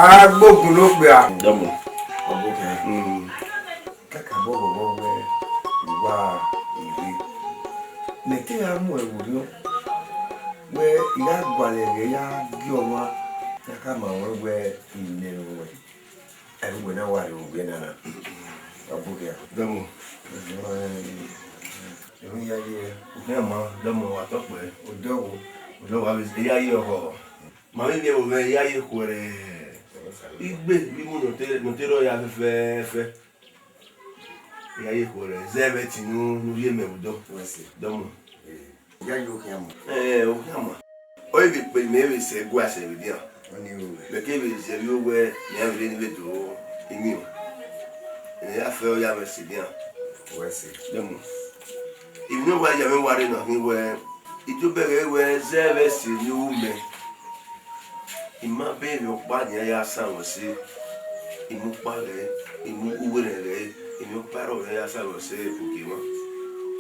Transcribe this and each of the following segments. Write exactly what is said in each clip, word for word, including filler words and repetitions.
Agbogun ne okpia. Dọmọ. Ọgbokẹ. Mm. Kakabọ vbe ọghọ wẹ uwa ivbi. Mẹ te ra mu ẹvbo rhiọn wẹ I gha gualọ ẹghẹ ya gie ọmwa, ya khama ruẹn wẹ I nẹ ruẹ. Ẹvbo wẹ na wa rre ovbi ẹna na. Ọgbokẹ. Dọmọ. Emwi ya ye. Okhian ma, dọmọ, wa tọ kpẹ. Odọvbo. Odọvbo, avbe ya ye ọhọ. Ma vbe miẹn vbe ovbi ẹre ya ye khuẹrhẹ. Igbe vbe imu ne ọ te, ne ọ te rrọọ ya fẹfẹẹfẹ. Ya ye khuẹrhẹ, zẹ vbe ẹtin ne u, ne u rhie mẹ vbe odọ. Wẹ sẹ. Dọmọ. Eh, ya ye okhian ma. Eh, okhian ma. Ọ vbe kpe mẹ vbe sẹ ẹguae sẹ vbe edian. Ọni o. Mẹ kevbe zẹ vbe owẹ, mẹ vbe ni vbe do imiọn. Ẹ ya fẹ ọ ya mwẹ sẹ edian. Wẹ sẹ. Dọmọ. Emwi ne ọ wa ya mwẹ wa rre na khin wẹ, I do bẹghe wẹ zẹ vbe ẹse ne u ru mẹ. I ma bẹghe emwi ọkpa ne iran ya san ruẹ ẹse, I mu ukpa ghẹ, I mu uwerhẹn ghẹ, emwi ọkpa rrọọ ne iran ya san ruẹ ẹse, Ogiemwa.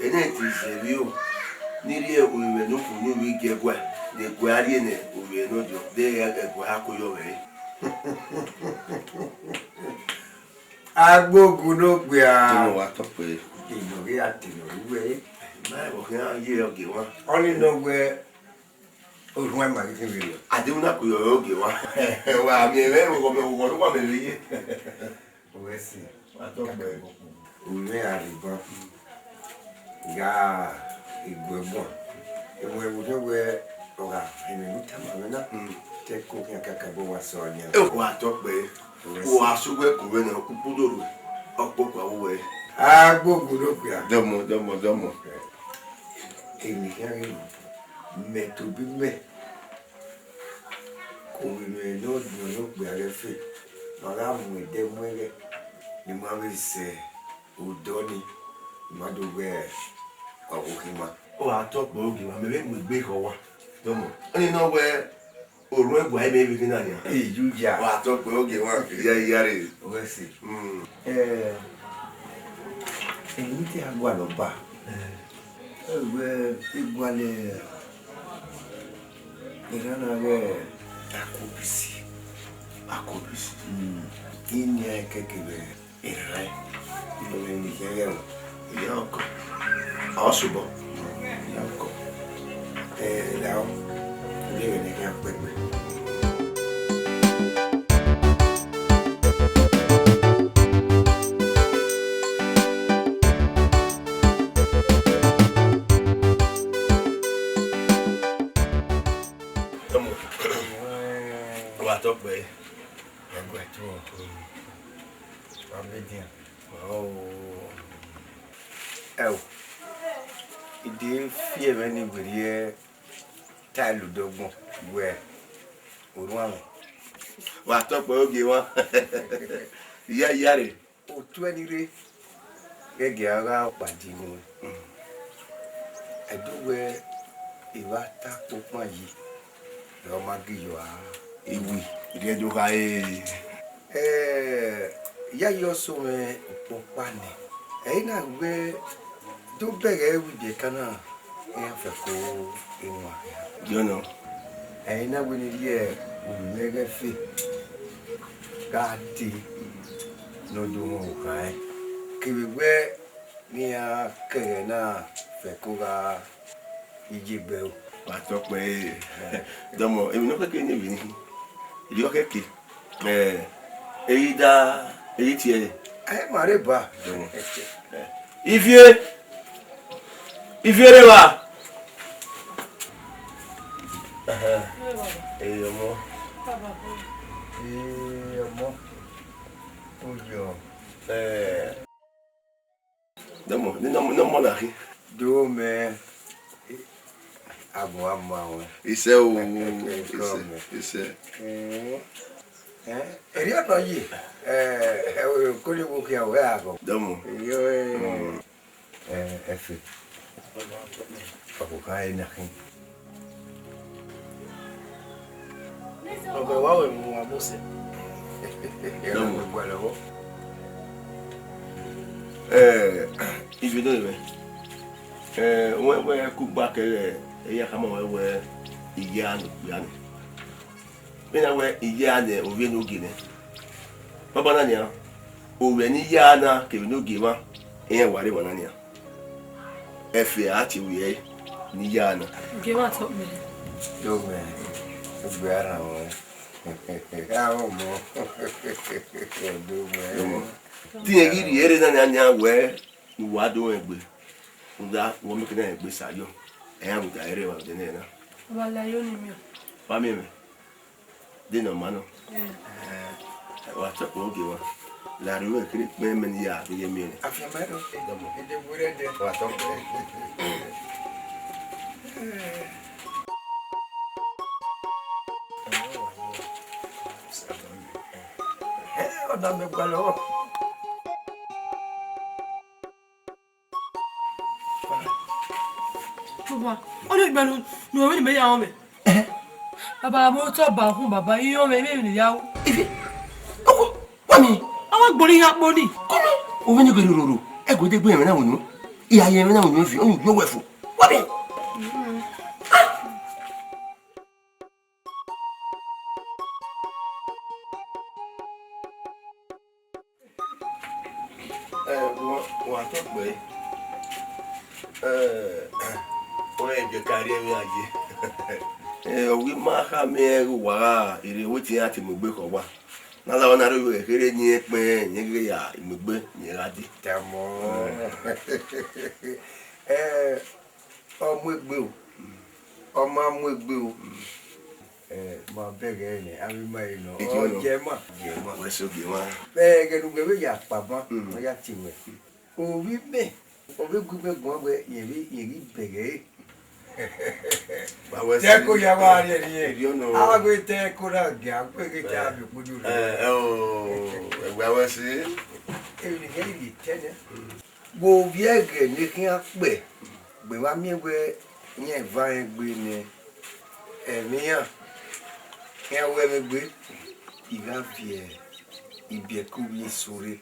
Ẹ i na te zẹ vbe o, ne I rhie orinmwẹ ne okhuo ne ovbi gie ẹguae, ne ẹguae a rhie ne ovbi ẹre nọdiọn, de ẹguae a ko yọ mwẹ re. Agbogun ne okpia. Te ne wa tọ kpẹ. Enọ ghi a te nọ ru wẹ. Ma vbe ọ khian ye Ogiemwa. Ọni nọ wẹ orhuan ma ghi khin vberriọ. A de na ko yọ Ogiemwa. Wa miẹn mwẹ, vbe ọghọ mẹ, vbe ọghọ ne uwa mẹ vbe ye. Wẹ sẹ. Wa tọ kpẹ. Ovbi mwẹ gha rhie ban, I gha gu ẹre guan. Ẹmwẹ vbe odẹ wẹ ọ gha họn emwi ne u tama mwẹ na, te ẹko khian kakabọ wa sẹ ọyẹn. Wa tọ kpẹ, wa sẹ uwẹ ku vbe nẹ, ukpudorhu ọkpọkpa vbe uwẹ. Agbogun ne okpia. Dọmọ, dọmọ, dọmọ. Emwi khian ghe mẹ tobọ imẹ, ke ovbi mwẹ ne ọ diọn ne okpia ghẹ fe, ma gha mu ẹdẹ mu ẹghẹ ne ima vbe sẹ odọ nii, ima do wẹ ọvbokhan ima. Ọ gha tọ kpẹ Ogiemwa, mẹ vbe mu egbe khẹ owa. Dọmọ. Ọni nọ wẹ orhuẹn gua imẹ vbe khin na nian. Ejuja. Ọ gha tọ kpẹ Ogiemwa, iya iyare. Wẹ sẹ. Mm. Eh, emwi te a gualọ ba. Eh. Wẹ, I gualọ erhan na ghe Akobisi. Akobisi. Mm. Ini a kẹkẹ vbe erhan. Ino vbe ni khian ya ru. Iya ọkọ. Ọ subọ. Iya ọkọ. Eh, lahọ. Ọ ghi vbe ne khian kpẹkpẹ. Wa tọ kpẹ. Ẹguae tuẹ. Wa miẹn edian. Ọ, ẹo, I de fi ẹmwẹ ne I werriẹ ta ẹlẹdẹ ọgbọn wẹ orhuan mwẹ. Wa tọ kpẹ Ogiemwa. Iya iyare. Otu ẹre ni rre, ghẹ gie a gha ọkpa di nuẹn. Ẹdẹ wẹ evba ta kpokpan yi, ọ ma ghi yọ a. Iwi, rhie do kha re. Eh, Iyayi ọse mwẹ ọkpọkpa nẹ, ẹ i na wẹ do bẹghe ẹvbo ibiẹka na, iran fẹko iwan. Jọnọ. Ẹ i na wẹ ne I rhie unu ẹghẹ fe gha dee ne ọ do mwẹ okhaẹn, kevbe wẹ ne iran kẹghẹ na fẹko gha iye gbe ẹro. Wa tọ kpẹ, dọmọ, emwi ne ọ khẹke ne emwi ni, erriọ khẹke. Eh, ẹ i da, ẹ i tie ẹre. Ẹ ma rre ba. Ivie, Ivie rre evba. Ẹhẹn. Ee, ọmọ. Ee, ọmọ. Oyọ. Eh. Dọmọ, ne ọmọ, ne ọmọ na khin. Do mẹ, agbọn a ma ruẹn. Isẹ o, isẹ, isẹ. Ẹrriọ nọ ye, ẹ, ẹ, ko ne wo khian wẹ aghọ. Dọmọ. Iyo, ẹ. Ẹfe, ọvbokhan ẹre na khin. Ọgọ wa wẹ mu wa Mose. Dọmọ. Gualọ vbọ. Ẹ, Ivie nọ mwẹ. Ẹ, wẹ, wẹ kugba kẹghẹ, ẹ ya khama wẹ wẹ, iya ne okpia ni. Vbene a wẹ iye a nẹ ovbi enogie nẹ. Banbanna nian, ovbi ne iye a na kevbe enogie mwa, iran wa rre emwa na nian. Ẹfe a tie vbe iye ne iye a na. Gie mwa tọ mẹ. Do mẹ, egbe a rhan ruẹ. A ọmọ. Do mẹ. Te irẹn ghi rhie rre na nian, nian wẹ ne uwa do rẹn egbe. Rhunmwuda wẹ mẹ ke na rẹn egbe sẹ ayọ. Ẹ i ra mudia rre vbe odẹ nẹ na. Wa la yo ne I miẹn. Wa miẹn mwẹ. De ne ọ ma nọ. Wa tọ kpẹẹ ogie mwa. La rhie ruẹ kherhe kpẹẹn mẹ ne I ya vbe ye miẹn nẹ. Afianma ẹro, e dọmọ, e de werriẹ dẹ. Wa tọ kpẹẹ. Ẹ, ọ na mẹ gbalọ. Baba, ọ ni gbe nu, nu emwi ne imẹ ya rẹn mwẹ. Baba, mo tọ ba uhunmwu, baba, I rẹn mwẹ, emwi ne I ya ru. Ifi, ọkọ, wa mi. Ọ wa gbọnọ iran kpo ni. Kọmọ, ovbi ne ghe roro, ẹguẹdẹ gbe ẹmwẹ na wunu. I ya ye ẹmwẹ na wunu ifi, ọ ni yo wẹ fo. Wa mi. Ẹ, wa, wa tọ kpẹẹ. Ẹ, ọ rẹn jẹ ka rhie emwi a ye. Ẹ, ọ ghi ma khama ẹn ghe uwa gha rre, wẹ te iran te mu egbe khẹ owa. Ne a lahọ na rre, kherhe ne irẹn kpẹn, irẹn ghi ya mu egbe, irẹn gha dee. Tama. Ẹ, ọ mu egbe o, ọ ma mu egbe o. Ẹ, ma bẹghe nẹ, avbe ima re nọ. Ẹ, ọ jẹ ma. Jẹ ma. Wẹ so jẹ ma. Ẹ, ẹghẹ ne uwẹ vbe ya kpama, ọ ya tie wẹ. Ovbi mẹ, ọ vbe gu imẹ guan wẹ, irẹn vbe, irẹn ghi bẹghe ẹre. Ba wẹ si. Te ẹko ya wa rhie rhie. Ẹ, ọ nọ. A gbe te ẹko na gia, a gbe ghe te a bi okpojo rre. Ẹ, ẹ, o, ẹ, ba wẹ si. Emwi ne I ghẹ rhie te nẹ. Vbe ovbi ẹghẹ ne khian kpẹ, gbẹn wa miẹn wẹ iran eva rẹn gbe nẹ, ẹmwẹ iran, iran ru ẹmwẹ egbe, I gha viẹ ibiẹka ovbi eso rre.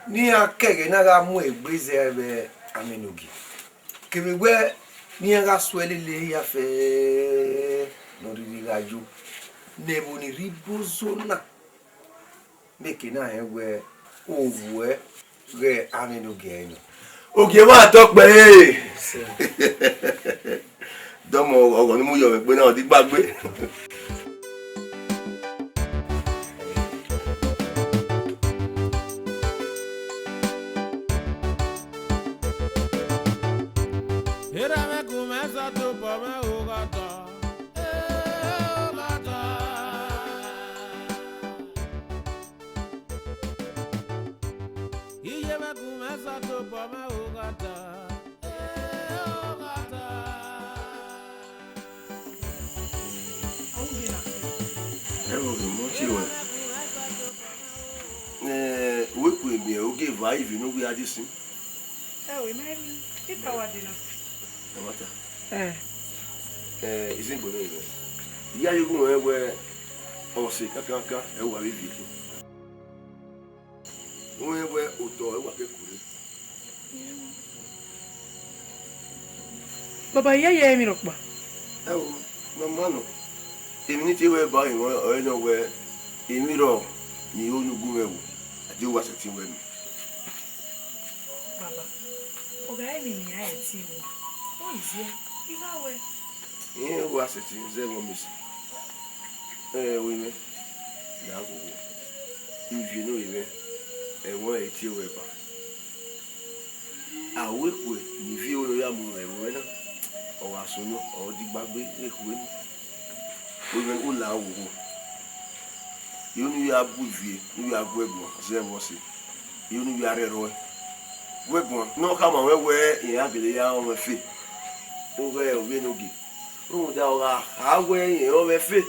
Ne iran ke ẹghẹ na gha mu egbe zẹ vbe amẹ ne ogie. Kevbe wẹ ne iran gha suẹ lele hia fẹẹrẹ ne ọ rhirhi gha yo, ne ẹvbo ni rre ibozo na. Mẹ ke na rẹn wẹ, owẹ ghẹ amwẹ ne ogie ẹre nọ. Ogie mwa tọ kpẹre. Dọmọ, ọghọ ne u mu yọ mwẹ egbe na, ọ digbagbe. Erha mwẹ gu mwẹ zẹ tobọ mwẹ oghọdọ. Iye mwẹ gu mwẹ zẹ tobọ mwẹ oghọdọ. Ẹvbo ghi mọ tie ruẹ. Ẹ, wẹ ku emiẹn ogie eva ivbi ne u ghi a di sin. Ẹ o, I ma ri, I ta wa dee na. Ẹ ma ta. Ẹ. Ẹ, izin gbe mwẹ. I ya ye gu mwẹ wẹ ọse kankankan, ẹ wa vbe viọ. Wẹ wẹ otọ ẹ wa ke kure. Baba, I ya ye emwi rhọkpa. Ẹ o, mama nọ. Emwi ne I tie wẹ ba emwi ọre nọ wẹ, emwi rrọọ ne I ho ne u gu mwẹ vbo, a die uwa sẹtin wẹ mẹ. Baba, ọ gha re emwi ne iran ẹtin vbo, ọ i ziẹ, I gha wẹ. Irẹn wa sẹtin zẹ ẹmwẹ ọmọ esi. Ẹ, ovbi mwẹ, ya ghogho. Ivie ne ovbi mwẹ, ẹmwẹ ọre tie wẹ ba. A wẹ ekhue ne ivie ne ọ ya mu mwẹ vbe ẹmwẹ na, ọ gha sunu, ọ digbagbe ekhue ni. Ovbi mwẹ, u la ghogho. Iro ne u ya bu ivie, ne u ya gu ẹguan zẹ ẹmwẹ ọse, iro ne u ya rhie ẹrọe. Gu ẹguan ne ọ khama ruẹ wẹ iran gele ya rọnmwẹ fe, u ghẹ ovbi enogie. Rhunmwuda ọ gha kha wẹ irẹn ọmwẹ fe,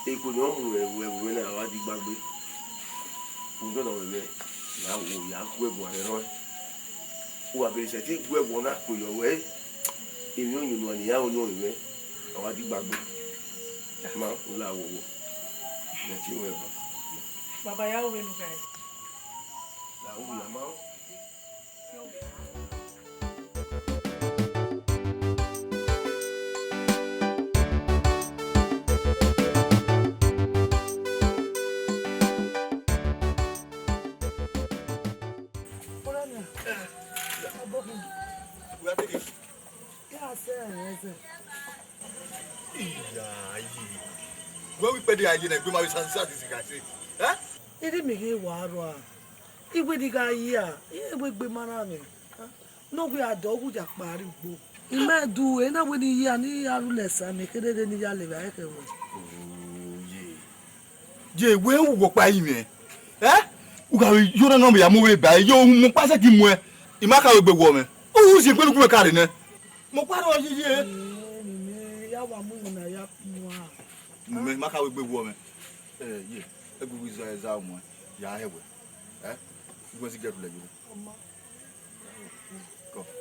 ekhue ne ọ mu ruẹ vbe ẹvbo na, ọ gha digbagbe. Rhunmwuda ọmwẹ mwẹ, ya wo, ya gu ẹguan rhie ẹrọe. Uwa vbe sẹtin gu ẹguan na kue yọ wẹ, emwi ọyunnuan ne iran ru ne ovbi mwẹ, ọ gha digbagbe. Ma, u la ghogho. Mẹ tie ruẹ ba. Baba, ya ru vbene u khare. La ru ya ma. Erha mwẹ gu mwẹ zẹ tobọ mwẹ oghọdọ. Wẹ wẹ ikpẹdẹ a ye ne egbe ma vbe sa sa sisi ka se. Eh? Erha mẹ ghe wa rrọọ a. Iwẹ ni gha yi a, iran wẹ egbe ma na mwẹ. Ne ọ wẹ a dọ wu ya kpa rre ugbo. I ma du ena wẹ ne I ya ne I ya rhulẹ sa mẹ kherhe ne I ya levba ẹkhẹ wẹ. Oye. Je wẹ u wọ kpa yi mwẹ. Eh? U gha vbe yo na nọ mẹ ya mu vbe ba yo u mu kpa sẹ ti muẹ. I ma ka wẹ egbe wọ mwẹ. U zi egbe lukun mwẹ ka rre nẹ. Mo kpa rọ ye ye. Ẹ, ne ya wa mu iwinna ya kpua. Mu mẹ, ma ka wẹ egbe wọ mwẹ. Ẹ, ye, egbe wẹ iza ẹza mu ya hẹ wẹ. Ẹ, wẹ si get lẹ yo. Come.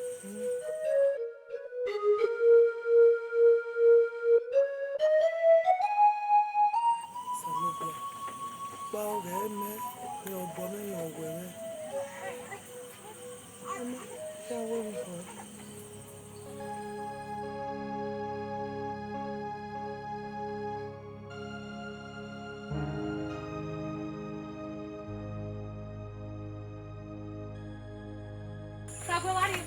Osanobua, kpa ọghẹ mẹ, rẹn obọ mwẹ, rẹn ọwẹ mwẹ. Ọmọ, ya wẹ vbe họn. Sague wa rrie.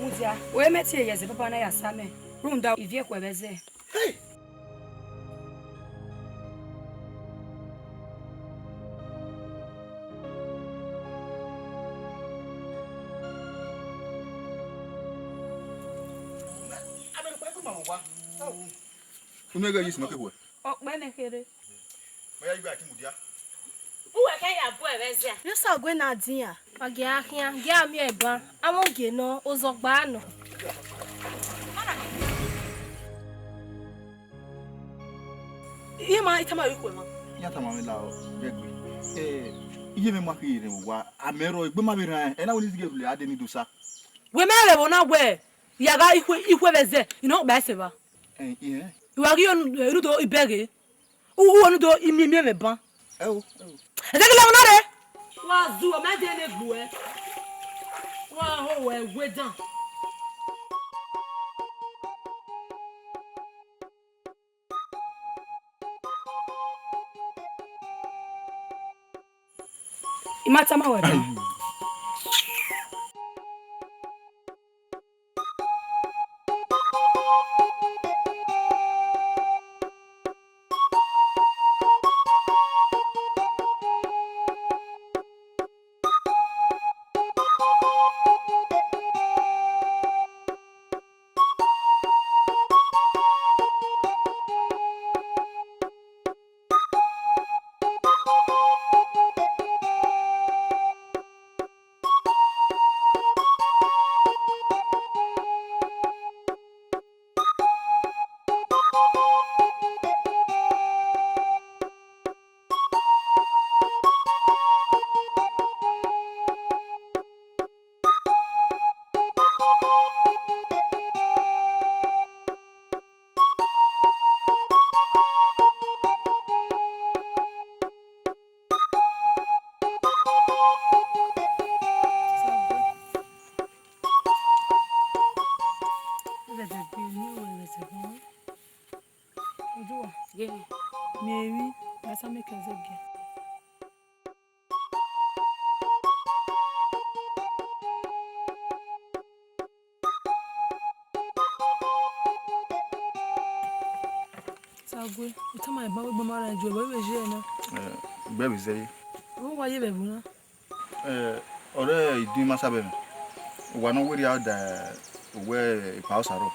Mudia, wẹ mẹ tie ye ẹzẹ papa na ya sa mẹ, rhunmwuda ivie khuẹ vbe ẹzẹ. Hey! Unu ẹghẹ ye sunu ke huẹ? Ọkpẹ nẹ kherhe. Ọ ya igbe a ti mudia. Uwẹ kẹ ya bu ẹvbo ẹzẹ. Vbe Osague na dian? Wa gie a khian, gie a miẹn ban, avbe ogie nọ, ozọgba nọ. Iye ma, I tama vbe ikhuẹ mwa. Iran tama mwẹ la ọ, ghẹ gbe. Eh, iye mwẹ ma khin rẹn owa, amẹ rrọọ, egbe ma vbe rran, ẹ na wẹ ne I zighi rhulẹ a de ne I do sa. Wẹ mẹ rẹ vbe na wẹ, ya gha ikhuẹ, ikhuẹ vbe ẹzẹ, I nọ kpa ẹse evba. Eh, eh. I wa ghi ru do ibẹghe. U, u ru do imiẹn imiẹn vbe ban. Ẹ o, ẹ o. Ẹ zẹ ghi la ọmọ na rre. Wa zu ọmọ ẹdẹ ne gbuẹ. Wa ho wẹ we dan. I ma tama wẹ ban. Oduwa. Gẹn. Miẹn emwi, a sa mẹ kẹzẹ giẹ. Sague, u tama ẹban wẹ egbe ma rran ju ẹvbo vbe je na. Eh, igbe vbe zẹ ye. Vbe uwa ye vbe ẹvbo na? Eh, ọre idin ma sabẹ mwẹ. Uwa ne ọ werriẹ da uwẹ epa Osa rrọọ.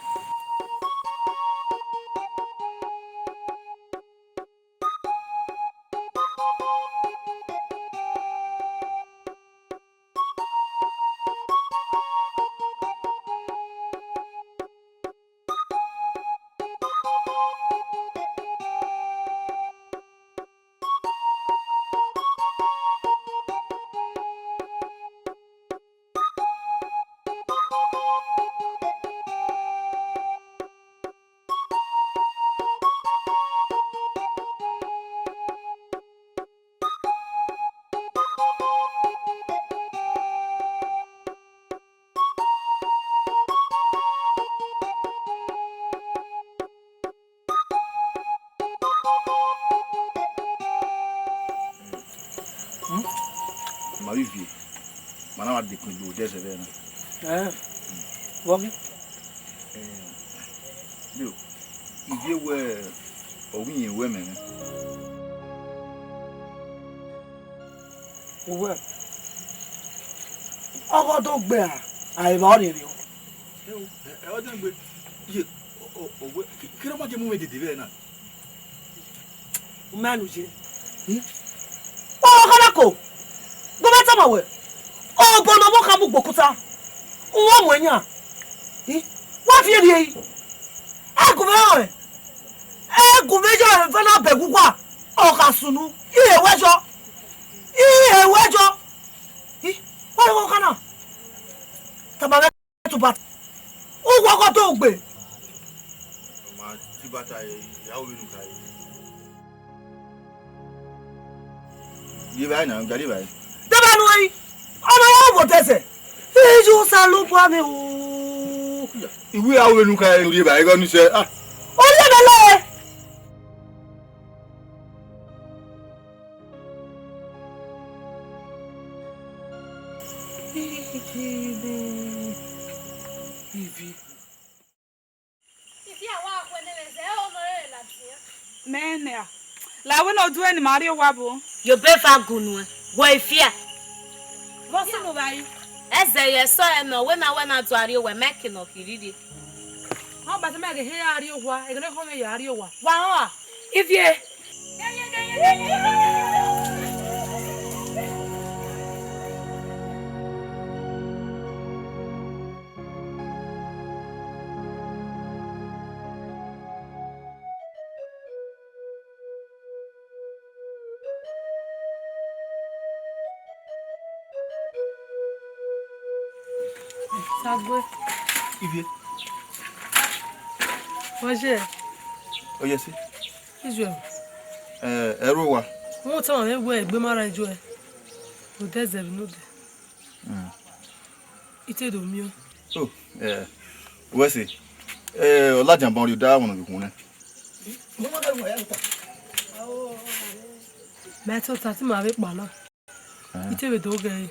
Hmm? Ma vbe ivie, ma na wa dekun egbe odẹ zẹvbe na. Eh, vbọ ghi? Eh, yo, Ivie wẹ ọ wẹ irẹn wẹ mẹ nẹ. Uwẹ, ọghe Ọdọgbe a, a evba ọnii rriọ. Ẹ, ẹ, Ọdọgbe, ye, ọ, ọ, ọ wẹ, kere ọ ma je mu mwẹ dede vbe na. U ma nu ye. Ọghe na ko, gu mwẹ tama wẹ, obọ ne ọmọ kha mu gbe okuta, u wa mu ẹyan. Wa viẹ rhie yi. Ẹgumwẹ ọnrẹn, ẹgumwẹ yọ ẹmwẹ na bẹghe uwa, ọ kha sunu, ihe wẹ yọ, ihe wẹ yọ. Wa rẹ ọghe na, tama mwẹ. Tuba, uwu ọghe Ọdọgbe. Ma tibata ya ovbene u kha re. Rhie evbare na, ga rhie evbare. Deba nu ẹre, ọmọ ya wo dẹzẹ. Iju Osanobua mwẹ o. Iwu ya ovbene u kha re, rhie evbare ghe ọnii sẹ. Ah. Ọ rhie evbare. Ivi. Ivi a wa khuẹ ne ẹmwẹ zẹ, ẹ o nọ rere ladian. Mẹ nẹ a. La wẹ ne ọ duẹ ne ima rrie owa bo. Yobe eva gunu ẹn, wẹ Ifia. Vbọ sunu vba yi? Ẹzẹ ye ẹsọhẹ nọ, wẹ na wẹ na do rrie owa, mẹ ke nọ khin rhirhi. Ọ gba te mẹ ghe he ra rrie owa, ẹghẹ ne ọ khọn mwẹ ya rrie owa. Wa rọnra. Ivie. Sagbe. Ivie. Oye. Oye si. Israel. Eh, ẹrọ wa. Wọ́n tọ́ àwọn ẹgbẹ́ ẹgbẹ́ mara ẹjọ́ ẹ. Kò dẹ́zẹ̀ rí lóde. Mm. Ite do miọ. Oh, eh, wẹ se. Eh, ọ ladian ban rhie odaro vbene ọ vbe khuẹnnẹ. Mẹ te ota te ima vbe kpalọ. Eh. Ite vbe do ghẹ re.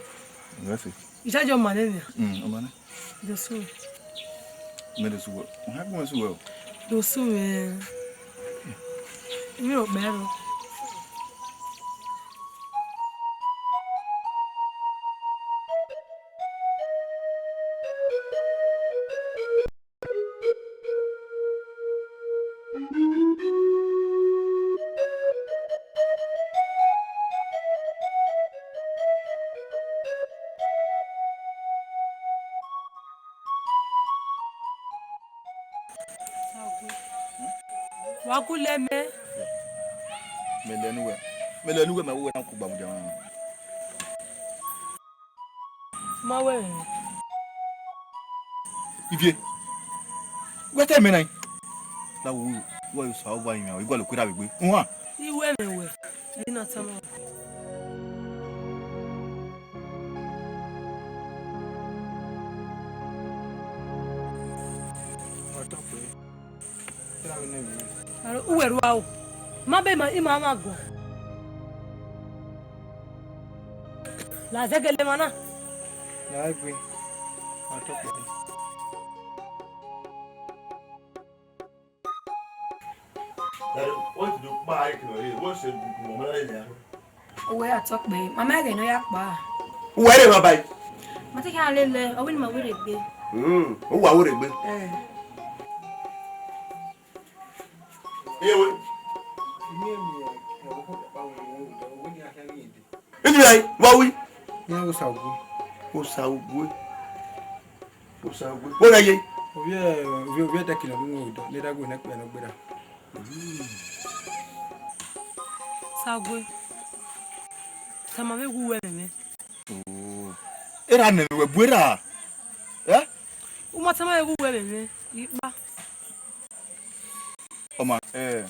Wẹ se. Ijaja ọma nẹ nian. Mm, ọma nẹ. Do su. Mẹ do su wẹ. Ọ ha gu mwẹ su wẹ o. Do su mwẹ. Imi rọ kpẹ rọ. Wa gu lẹ mẹ. Mẹ lẹ ne uwẹ, mẹ lẹ ne uwẹ, ma wẹ na kugba mu dia. Ma wẹ rẹn. Ivie, wẹ te mẹ na. Na wo, wẹ yo sa uwa yan, igua lo kue da vbe gbe. Uhan. I wẹ mẹ wẹ, ẹre na tama. Aro, uwẹ rua o. Ma be ma, ima ma guan. La zẹgẹlẹ emwa na. La egbe. Ma tọ kpẹẹ. Aro, wọ́n ti do kpa ayé kìlọ̀ yìí, wọ́n ṣe gbogbo ọmọ láyé ni a. Owẹ a tọ kpẹẹ, mama ẹghẹ ne ọ ya kpa. Uwẹ rre ma bai. Ma te khian lele, ọ wẹ ne ima werriegbe. Hmm, uwa werriegbe. Eh. Ewe. Ini ai, wa wi. Iran Osague. Osague. Osague. Wo na ye? Ovie, ovie, ovie da kilo mu odọ, ne da gu ne kpe no gbera. Sague. Tama vbe gu wẹ mẹ. Oh. Era nẹ wẹ bu era. Eh? U ma tama vbe gu wẹ mẹ, ikpa. Ọma, eh,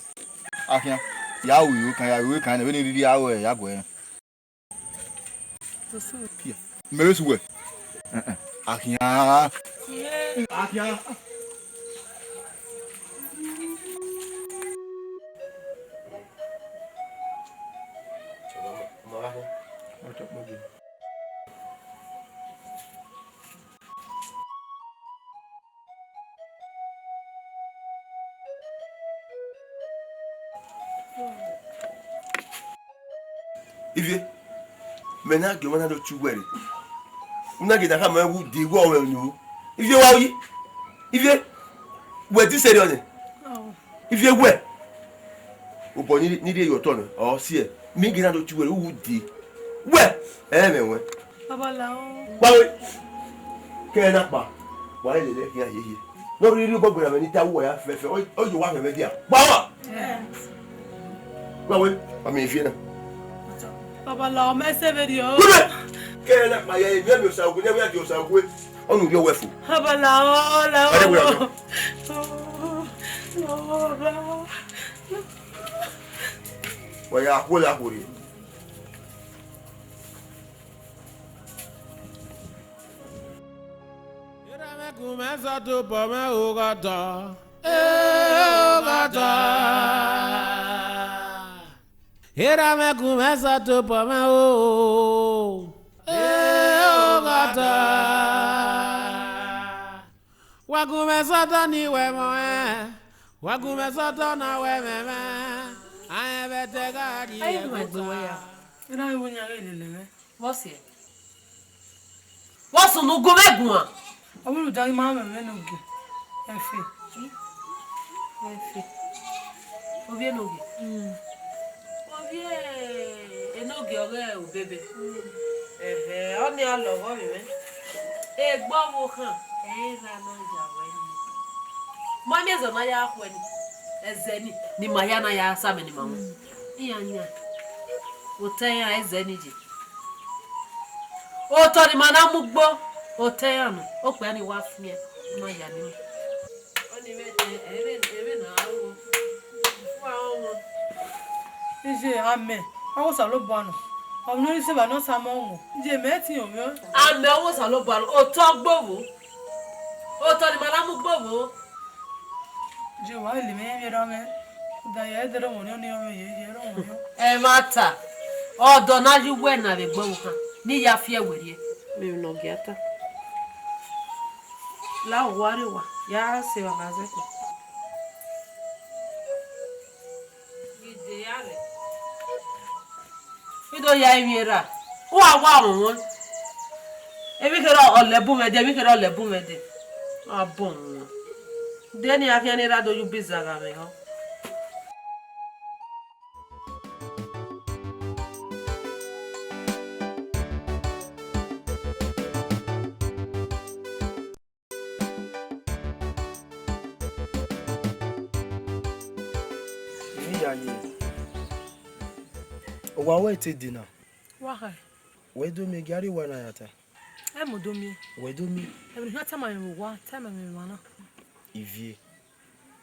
akhian, ya ru iro kan, ya ru iro kan, ne vbene rhirhi a ru ẹre, ya guẹ. Mẹ vbe su wẹ. Eh, eh. Akhian. Akhian. Ivie, mẹ na gie ọmwa na do tie uwẹ rre. U na gie da khama ẹn wẹ u de ighẹ ọmwẹ unu. Ivie wa yi. Ivie, wẹ di sẹrriọ nẹ. Ivie wẹ. Obọ ni ni rhie ye otọ nẹ, ọ siẹ. Mẹ gie na do tie uwẹ rre, u de. Wẹ, ẹ mwẹ wẹ. Baba la o. Kpawe. Kẹ ẹ na kpa. Wa lele khian hiehie. Ne ọ rhirhi obọ gberra mwẹ ni ta uwa ya fẹfẹ, ọ, ọ ye uwa mwẹ dia. Kpawa! Kpawe, wa miẹn Ivie na. Baba la o, mẹ sẹ vberriọ. Kúdẹ! Kẹ ẹ na kpa ya, emiọmiọ Osague ne wẹ a di Osague. Ọnii uvbi ọwẹ fo. Baba la o, la o. Wa ya khuo la khuo rre. Erha mwẹ gun mwẹ sẹ tobọ mwẹ oghọtọ, e oghọtọ. Erha mwẹ gun mwẹ sẹ tobọ mwẹ o, e oghọtọ. Wa gu mwẹ sẹ otọ ne I wẹ ẹmwẹ ọnrẹn, wa gu mwẹ sẹ otọ ne a wẹ ẹmwẹ mwẹ, a rẹn vbe ẹdẹ gha rrie ẹghẹ ota. Erha mwẹ, iwinna ghi lele mwẹ. Vbọ siẹ? Vbọ sunu gu mwẹ guan? Ọ vbe rhunmwuda ghi ma mwẹ vbene ogie. Ẹfe. Ẹfe. Ovbi enogie. Ovbi enogie ọghe obebe. Ẹhẹ, ọnii a lọghọ vbe mwẹ. Egbe ọvbokhan, ẹ i ra ne ọ ya wẹ ni. Ma miẹn ẹzọ ne a ya khuẹ ni. Ẹzẹ ni, ne ima hia na ya sa amẹ ne ima wọn. Iran yan. Otọ iran ẹzẹ ni ye. Otọ ne ima na mu ugbo, otọ iran nọ, okpia ni wa fian, ima ya ni. Ọnii vbe, ẹ, ẹ, vbe, vbe na aro, wa aro. Iye, amẹ, ọ wẹ Osanobua nọ. Ọ vbe ne ọ rhie isẹ evba ne ọ sa amẹ ọmọ. Iye, mẹ i tie ovbi ọ. Amẹ ọ wẹ Osanobua nọ, otọ gbe ovo. Otọ ne ima na mu gbe ovo. Je wa lele mwẹ, ivbi erha mwẹ. Da ya ẹdẹ rọmwẹ ọnii, ọnii ọmọ ye, ye rọmwẹ ọnii. Ẹmwata, ọdọ ne a ye uwẹ na vbe egbe ọvbokhan, ne I ya fi ẹe werriẹ. Mẹ emwi ne ọ gia ta. La owa rre owa, ya sẹ evba na zẹkpa. I do ya emwi erha, u wa wa rọnmwẹ. Emwi kherhe ọ lẹ bu mwẹ dee, emwi kherhe ọ lẹ bu mwẹ dee. A bọ mwẹ. De ne iran khian ne erha do ya ubi zagha mwẹ họ. Ivbi iyayi, owa wẹ te dee na? Wa khae. Wẹ do miẹn gie a rrie owa na ya ta? Ẹ mu do miẹn. Wẹ do miẹn. Ẹmwẹ ne u khian tama mwẹ vbe owa, tama mwẹ vbe emwa na. Ivie,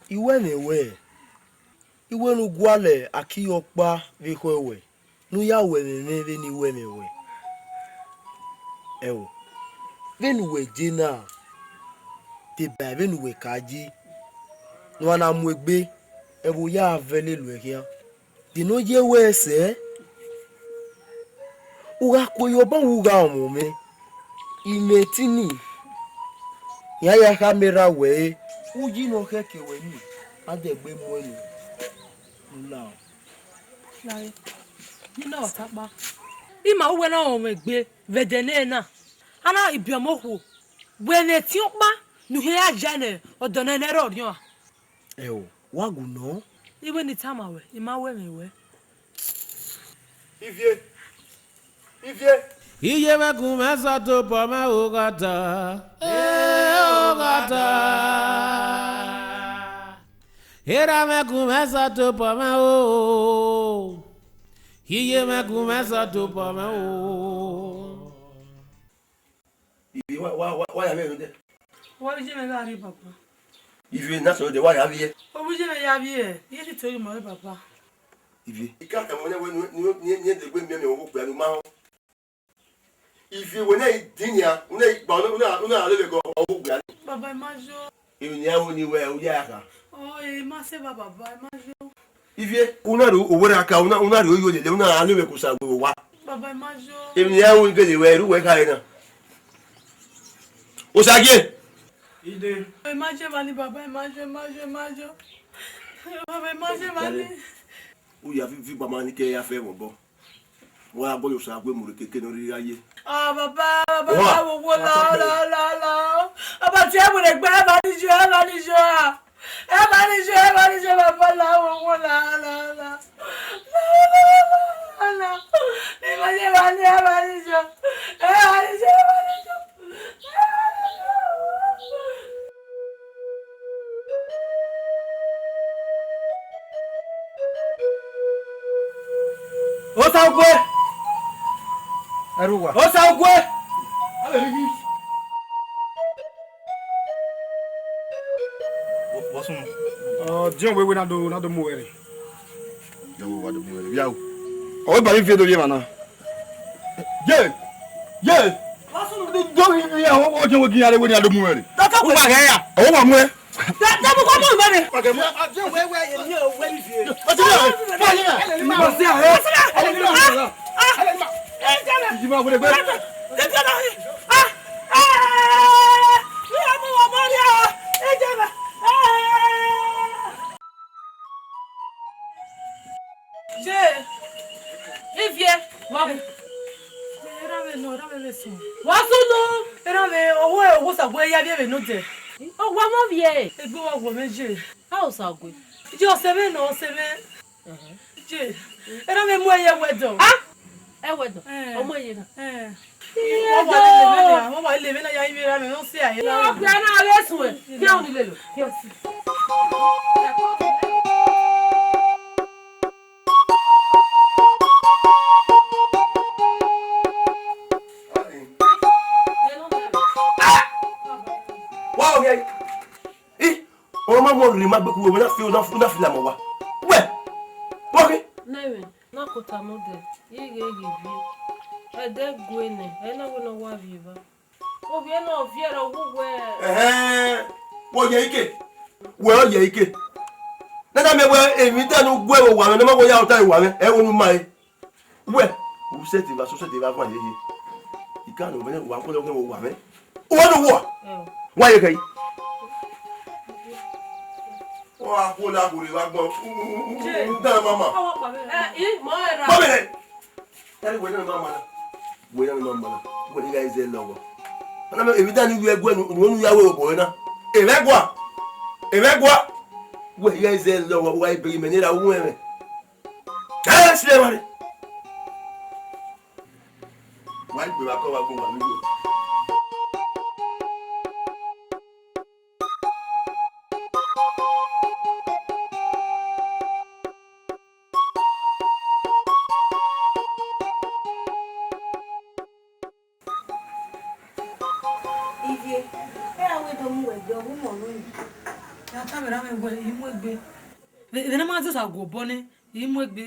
I wẹ mwẹ wẹ, I wẹ ne u gualọ aki ọkpa vbe ekhọe wẹ, ne u ya wẹ mwẹ mwẹ vbene I wẹ mwẹ wẹ. Ẹo, vbene uwẹ je na, deba vbene uwẹ ka je, ne uwa na mu egbe, ẹvbo ya vẹ lele uẹ khian. De ne ọ ye wẹ sẹ? U gha kue ye obọ, u gha ọmọ mwẹ. Imẹ ẹtin ni, iran ya khama erha wẹ, uyi ne ọ khẹke wẹ ni, a dẹgbe mu ẹre nọ. Lahọ. Lahọ. Iyẹn ọmwa ta kpa. Ima uwẹ na rọnmwẹ egbe vbe ẹdẹ nẹ na. A na ibiọmọ okhuo. Wẹ ne ẹtin ọkpa ne u khian ya ya nẹ, ọdọ nẹ ne ẹrọ ọrriọnrẹn. Ẹo, wa gu nọ. I wẹ ne I tama ruẹ, I ma wẹ mwẹ ruẹ. Ivie. Ivie. Iye mwẹ gun mwẹ sẹ tobọ mwẹ oghọtọ. E oghọtọ. Erha mwẹ gun mwẹ sẹ tobọ mwẹ o. Iye mwẹ gun mwẹ sẹ tobọ mwẹ o. Ivie, wa, wa, wa, wa ya vbe ẹre odẹ. Wa vbe iye mwẹ gha rrie baba. Ivie, na sẹ odẹ, wa ya vbe iye. Wa vbe iye mwẹ ya vbe iye, iye te to ghi ma vbe baba. Ivie. I ka tama wẹ nẹ wẹ ne, ne, ne, ne degbe miẹn mẹ ọghe okpia ne u ma họn. Ivie, wẹ ne i din nian, u na gba, u na, u na lele gọ ọghe okpia ni. Baba, I ma yo. Emwi ne iran ru ni wẹ, u ya kha. Ọ, e ma sẹ evba, baba, I ma yo. Ivie, u na rhie owẹ ra ka, u na, u na rhie oyo lele, u na gha lele ku sa gbe owa. Baba, I ma yo. Emwi ne iran ru gele wẹ, ru wẹ khare na. Osagie. Ide. I ma yo evba ni, baba, I ma yo, I ma yo, I ma yo. Baba, I ma yo evba ni. U ya fi, fi gbama ni ke ya fẹ mwẹ obọ. Wa bọ yo sa gue mu re keke ne ọ rhirhi ye. Ah, baba, baba, Owa. La, wo, wo, la, la, la, la. Baba, tie mu re gbe, eva ni jọ, eva ni jọ, ah. Eva ni jọ, eva ni jọ, baba, la, wo, wo, la, la, la. La, la, la, la. Ni ma ye eva ni, eva ni jọ. Eva ni jọ, eva ni jọ. Osague! Ẹrhu uwa. Osague! Ọ diọn wẹ wẹ na do, na do mu wẹ rre. Diọn wẹ wa do mu wẹ rre. Via o. Ọ wẹ ba mi viẹ do ye emwa na. Ye! Ye! Do, do, ye, ọ, ọ diọn wẹ gi iran rre wẹ na do mu wẹ rre. Tata, u ma ghẹ ya. Ọ wa mu ẹ. Ye, ivie, wa ghe. Erha mwẹ nọ, erha mwẹ vbe sunu. Wa sunu. Erha mwẹ, ọwọ, ọwọ Osague ya vbiẹ vbe nodẹ. Ọ wa mọ vbiẹ. Egbe wa wọ mwẹ ye. A Osague. Ye ọse mwẹ nọ, ọse mwẹ. Ẹhẹn. Ye. Erha mwẹ mu ẹre ye ẹwẹdọ. Ah! Ẹwẹdọ. Eh. Ọmọ ye na. Eh. Iye Wọ́n wà lè lè mẹ́rin, wọ́n wà lè mẹ́rin ya ibi ra mi, wọ́n sì àyè. Ọkùnrin náà rẹ̀ sùn ẹ̀, kí òun lè lò, kí òun sì. Wa o ye. I, ọmọ mọ rhie ma gbe ku wẹ na fi, na fi, na fi la mọ wa. Wẹ, wa ghe. Nẹmwẹ, na kota nodẹ, ighẹ ghi viẹ. Ẹdẹ gue nẹ, ẹ na wẹ ne ọ wa viẹ evba. Ovbi ẹre ne ọ viẹ rẹ, ọ wu wẹ. Ẹhẹn, wẹ ọ yẹ ike. Wẹ ọ yẹ ike. Nana mẹ wẹ emwi dan ne u gu ẹre owa mwẹ, ne ọ ma wẹ ya ota owa mwẹ, ẹ wo ne u ma re. Wẹ, u sẹtin vbe asọ, u sẹtin vbe avan yeye. I ka nọ mwẹ, wa kọlọ kẹ owa mwẹ. Uwẹ ne uwọ. Wa ye kẹ yi. Ọ a khuo la gure vbe agbọn. U, u, u, u, u, u dan mama. Ẹ, i, mọ ẹra. Mọ mẹ rẹ. Ẹre wẹ ne mama na. Wẹ ne mama na. Wẹ ne gha izẹ lọghọ. Ana mẹ, emwi dan ne u gu ẹre, ne u ya wẹ obọ na. Emwẹ gua. Emwẹ gua. Wẹ gha izẹ lọghọ, wa i begi mẹ ne ra uwẹ mwẹ. Ẹ, sẹ mwa rre. Wa gbe vbe akọ wa gbe owa ne u ru. Ivie, ẹ ra wẹ do mu wẹ gbe, ọ wu mọ nuni. Ya tama erha mwẹ wẹ, I mu egbe. Vbe, vbe ne a ma zẹ Osague obọ nẹ, I mu egbe.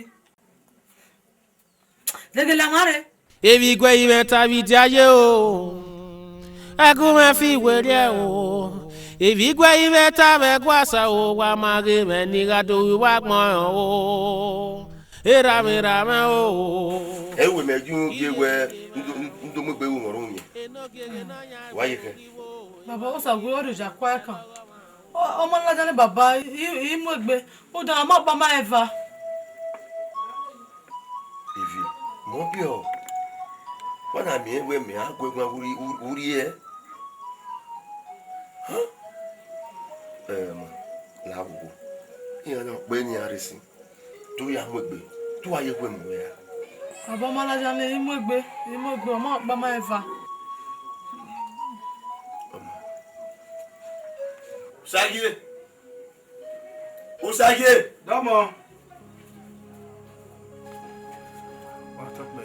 Vbe gele ọmwa rre. Evbi iguẹ i mwẹ ta vbe idia ye o, ẹgu mwẹ fi werriẹ o. Evbi iguẹ i mwẹ ta vbe ẹguae sa o, wa ma ghe mwẹ ne I gha do ru uwa agbọn o. Erha mwẹ, erha mwẹ o. Ẹ i wẹ mẹ gie unu gie wẹ, n do, n do mu egbe ru mwẹ ọrọnmwẹ. Wa ye khẹ. Baba Osague, ọ rhie oya kua ẹkan. Ọ, ọ ma ladian nẹ baba, I, I mu egbe, udan ọ ma kpa ma eva. Ivie, mẹ ọ biẹ ọ, wa na miẹn wẹ mẹ a gu ẹguan vbe urhi, urhi ẹre. Ẹ ma, la vbe owa, iran ne ọ kpe ne iran rre sin. Te u ya mu egbe, te u wa ye ekhue mu wẹ ra? Baba, ọ ma ladian nẹ, I mu egbe, I mu egbe, ọ ma kpa ma eva. Osagie! Osagie! Dọmọ. Wa tọ kpẹ.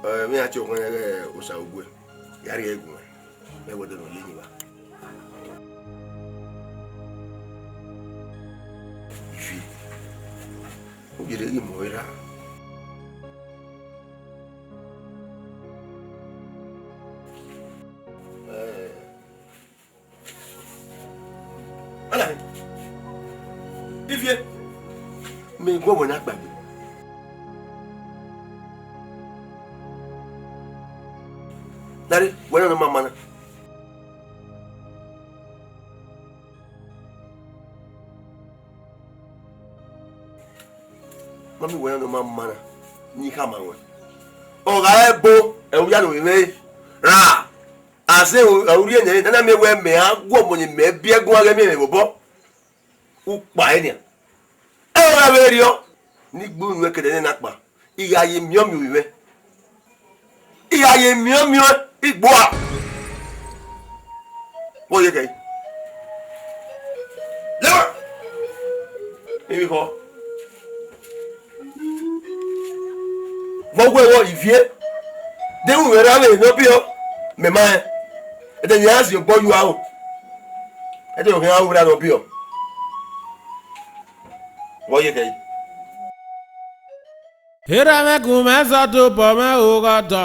Ẹ, vbe iran tie ọkhuẹn rẹ Osague, ya rhie ẹre gu mwẹ. Mẹ wẹ ẹdẹ ne ọ ye yin evba. Ivie, u gele ghi mu ẹre ra? Ẹ, Alahae, Ivie, mẹ gu wẹ ne a kpaegbe. Dare, wẹ na nọ ma ma na. Mami wẹ ne ọ ma ma na, ne I khama ruẹn. Ọ gha re ebo, ẹ u ya ne ovbi mwẹ ra. A sẹ ẹ u rhie nẹ, ne a na miẹn wẹ mẹ a gu ọmọ ne imẹ biẹ guan ghẹ miẹn mwẹ vbe obọ. U kpa ẹre nian. Ẹ i ra vbe rriọ, ne I gbe unu ẹkẹdẹ nẹ na kpa. I gha ye miẹn ovbi mwẹ. I gha ye miẹn miẹn igbua. Vbọ ye kẹe? Leva. Emwi khọ. Vbọ wẹ vbọ Ivie? De ru mwẹ ra vbe ne ọ biẹ, mẹ ma rẹn. Ẹdẹ ne iran si obọ yu aro. Ẹdẹ ne ọ khian ru ra ne ọ biẹ. Vbọ ye kẹe? Erha mwẹ gun mwẹ zọ tobọ mwẹ oghọdọ,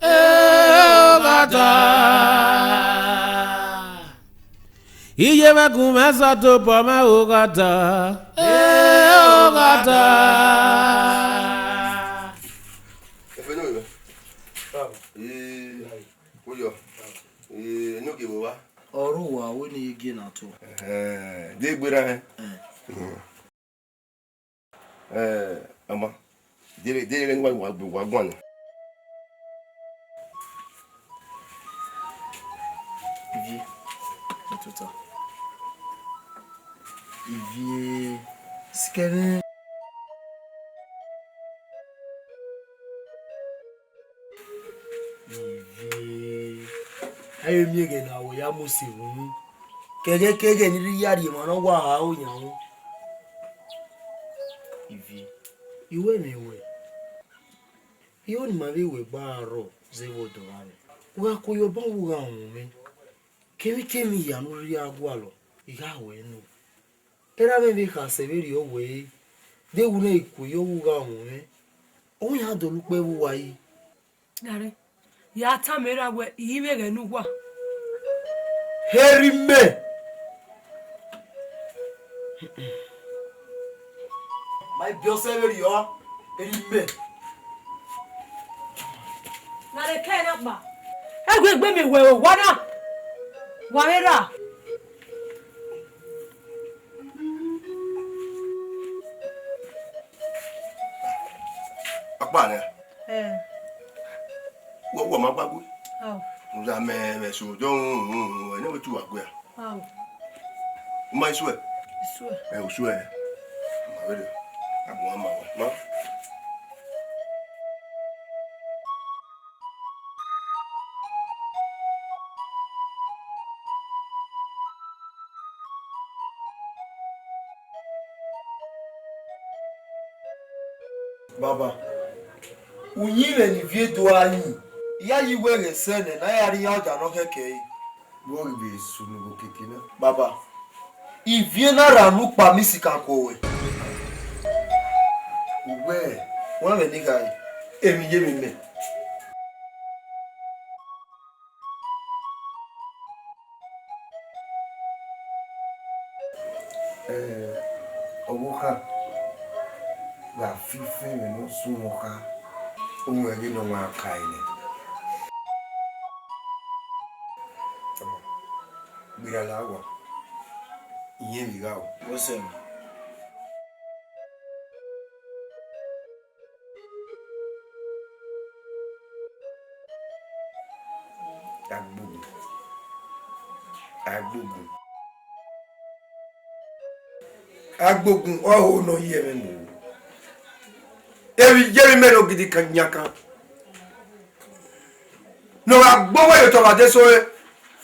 e oghọdọ. Iye mwẹ gun mwẹ zọ tobọ mwẹ oghọdọ, e oghọdọ. Efe ne ovbi mwẹ. Ee, uyọ. Ee, enogie vbe owa? Ọ rre owa, wẹ ne I gie ne a tuẹ. Ẹhẹn, de gberra hẹn. Ẹn. Ẹ, ọma, de, de ghe ne uwa, uwa, uwa guan nẹ. Ivie, ọtuta. Ivie, sikẹmwẹ. Ivie, a i miẹn ẹghẹ ne a wẹ ya mu sẹ vbe unu. Kẹghẹkẹghẹ ne I rhirhi ya rhie emwa ne ọ wa ha aro yan ru. Ivie, I wẹ mwẹ wẹ, igho ne ima vbe wẹ gba rrọọ zẹ vbe ọdọ gha mwẹ. U gha ku yọ obọ vbe u gha wọn mwẹ. Kemwikemwi hia ne u rhirhi a gualọ, I gha wẹ nọ. Erha mwẹ vbe khasẹ vberriọ wẹẹ, de wu ne I ku yọ vbe u gha wọn mwẹ, ọ iran dọlọ ukpẹ vbe uwa yi. Gare, ya tama erha wẹ, I i vbe ghẹ ne uwa. Heri mẹ. Ma i biẹ ọsẹ vberriọ, eri mẹ. Na rhe kẹ na kpa. Ẹguegbe miẹn wẹ owa na. Wa vbe ra. Ọkpa nẹ. Ẹ. Wẹ, wẹ ma gba gbe. Ao. Ra mẹ, mẹ so, jọ, ẹ ne wẹ tu wa gbe a. Ao. U ma i suẹ? I suẹ. Ẹ, u suẹ. Ma vbe rre. Agbọn ma wa. Ma. Baba, uyinmwẹ ne Ivie do a yin, I ya yi wẹ ghẹ sẹ nẹ ne a ya rri iran ọda ne ọ khẹke ẹre. Vbọ ghi vbe sunu vbe okiekie na? Baba, Ivie na rra unu kpa, mẹ i sikan ku ruẹ. Uwẹ, wa mwẹ ne I kha re, emwi ye emwi mẹ. Ẹ, ọvbokhan, gha fi ifẹn mwẹ ne ọ suẹn ọkha, u mwẹ ghe ne ọmwa ka ẹre nẹ. Gberra la owa, I yẹn vbe gha o. Wẹ sẹ mwẹ. Agbogun. Agbogun. Agbogun, ọ ho ne ọ ye mwẹ mu. Emwi ye emwi mẹ ne ogidi kan yan kan. Ne ọ gha gbe owẹ ye otọ vbe adesẹ ọre,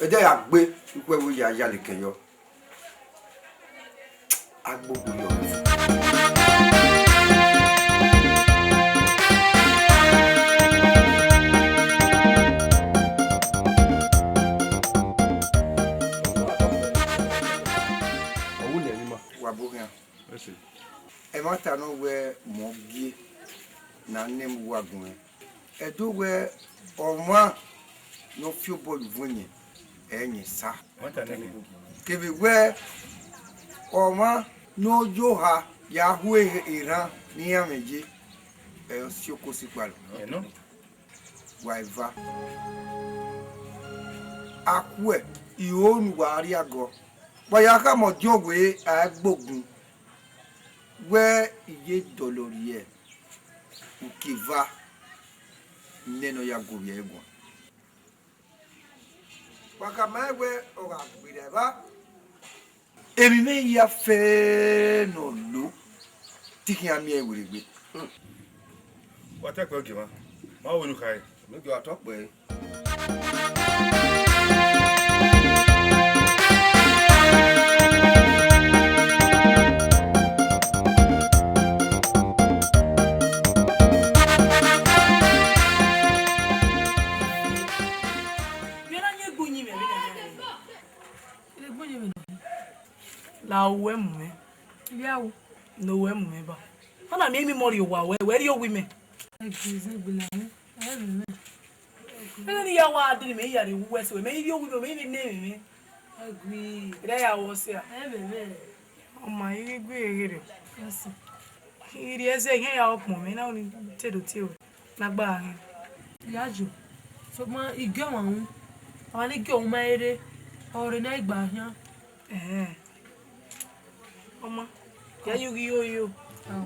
ẹdẹ ya gbe, ikhuẹ vbe ya ya leke yọ. Agbogun yọ. Ọ wu nẹ emwi ma. Wa bo khian. Ẹ sẹ. Ẹmwata ne ọ wẹ mọ gie ne a nẹ mu uwa gun mwẹ. Ẹdẹ wẹ ọmwa ne ọ fi obọ ye uvun yẹn, ẹ i yẹn sa. Kevbe wẹ ọmwa ne ọ ye oha ya hu erhan ne iran mwẹ ye, ẹ i si oko si kpalọ. Wa eva. A khuẹ, I ho ne uwa rria gọ. Wa ya khama ọdiọn wẹẹ a i gbe ogun. Wẹ I ye dọlọ rhie uki eva nẹ ne ọ ya gu ovbi ẹre guan. Wa khama rẹn wẹ ọ gha gberra evba. Emwi mwẹ hia fẹẹrẹ ne ọ lo, te I khian miẹn werriegbe. Wa ta ẹkpẹn ogiemwa, ma ho vbene u khare. Mẹ gie wa tọ kpẹẹ. Vbe na yin egbe uyinmwẹ vbe na? Egbe uyinmwẹ na? La owẹ mu mwẹ. Ivbi awu. Ne owẹ mu mwẹ ba. Ọna miẹn emwi mọ rrie owa wẹ, wẹ rrie owa imẹ. Ẹgbẹzẹgbe la wu, ẹ vbe mwẹ. Ẹghẹ ne I ya wa dee ne imẹ ya rrie owa uwẹ so, mẹ i rrie owa imẹ, mẹ i vbe ne emwi mwẹ. Ẹgui. Rẹ ya wọ sẹ a? Ẹ vbe mwẹ. Ọ ma i ghi gu ighe rre. Yes. I rhie ẹzẹ, I khian ya ọkpọn mwẹ, na ọnii te do tie ruẹ. Ne a gba gha khian. Yayo, sokpan I gie ọmwa ru, ọmwa ne I gie ọmwa rre, ọre ne a i gba khian. Ẹhẹn. Ọ ma, ya ye ughi yo yo. Ao.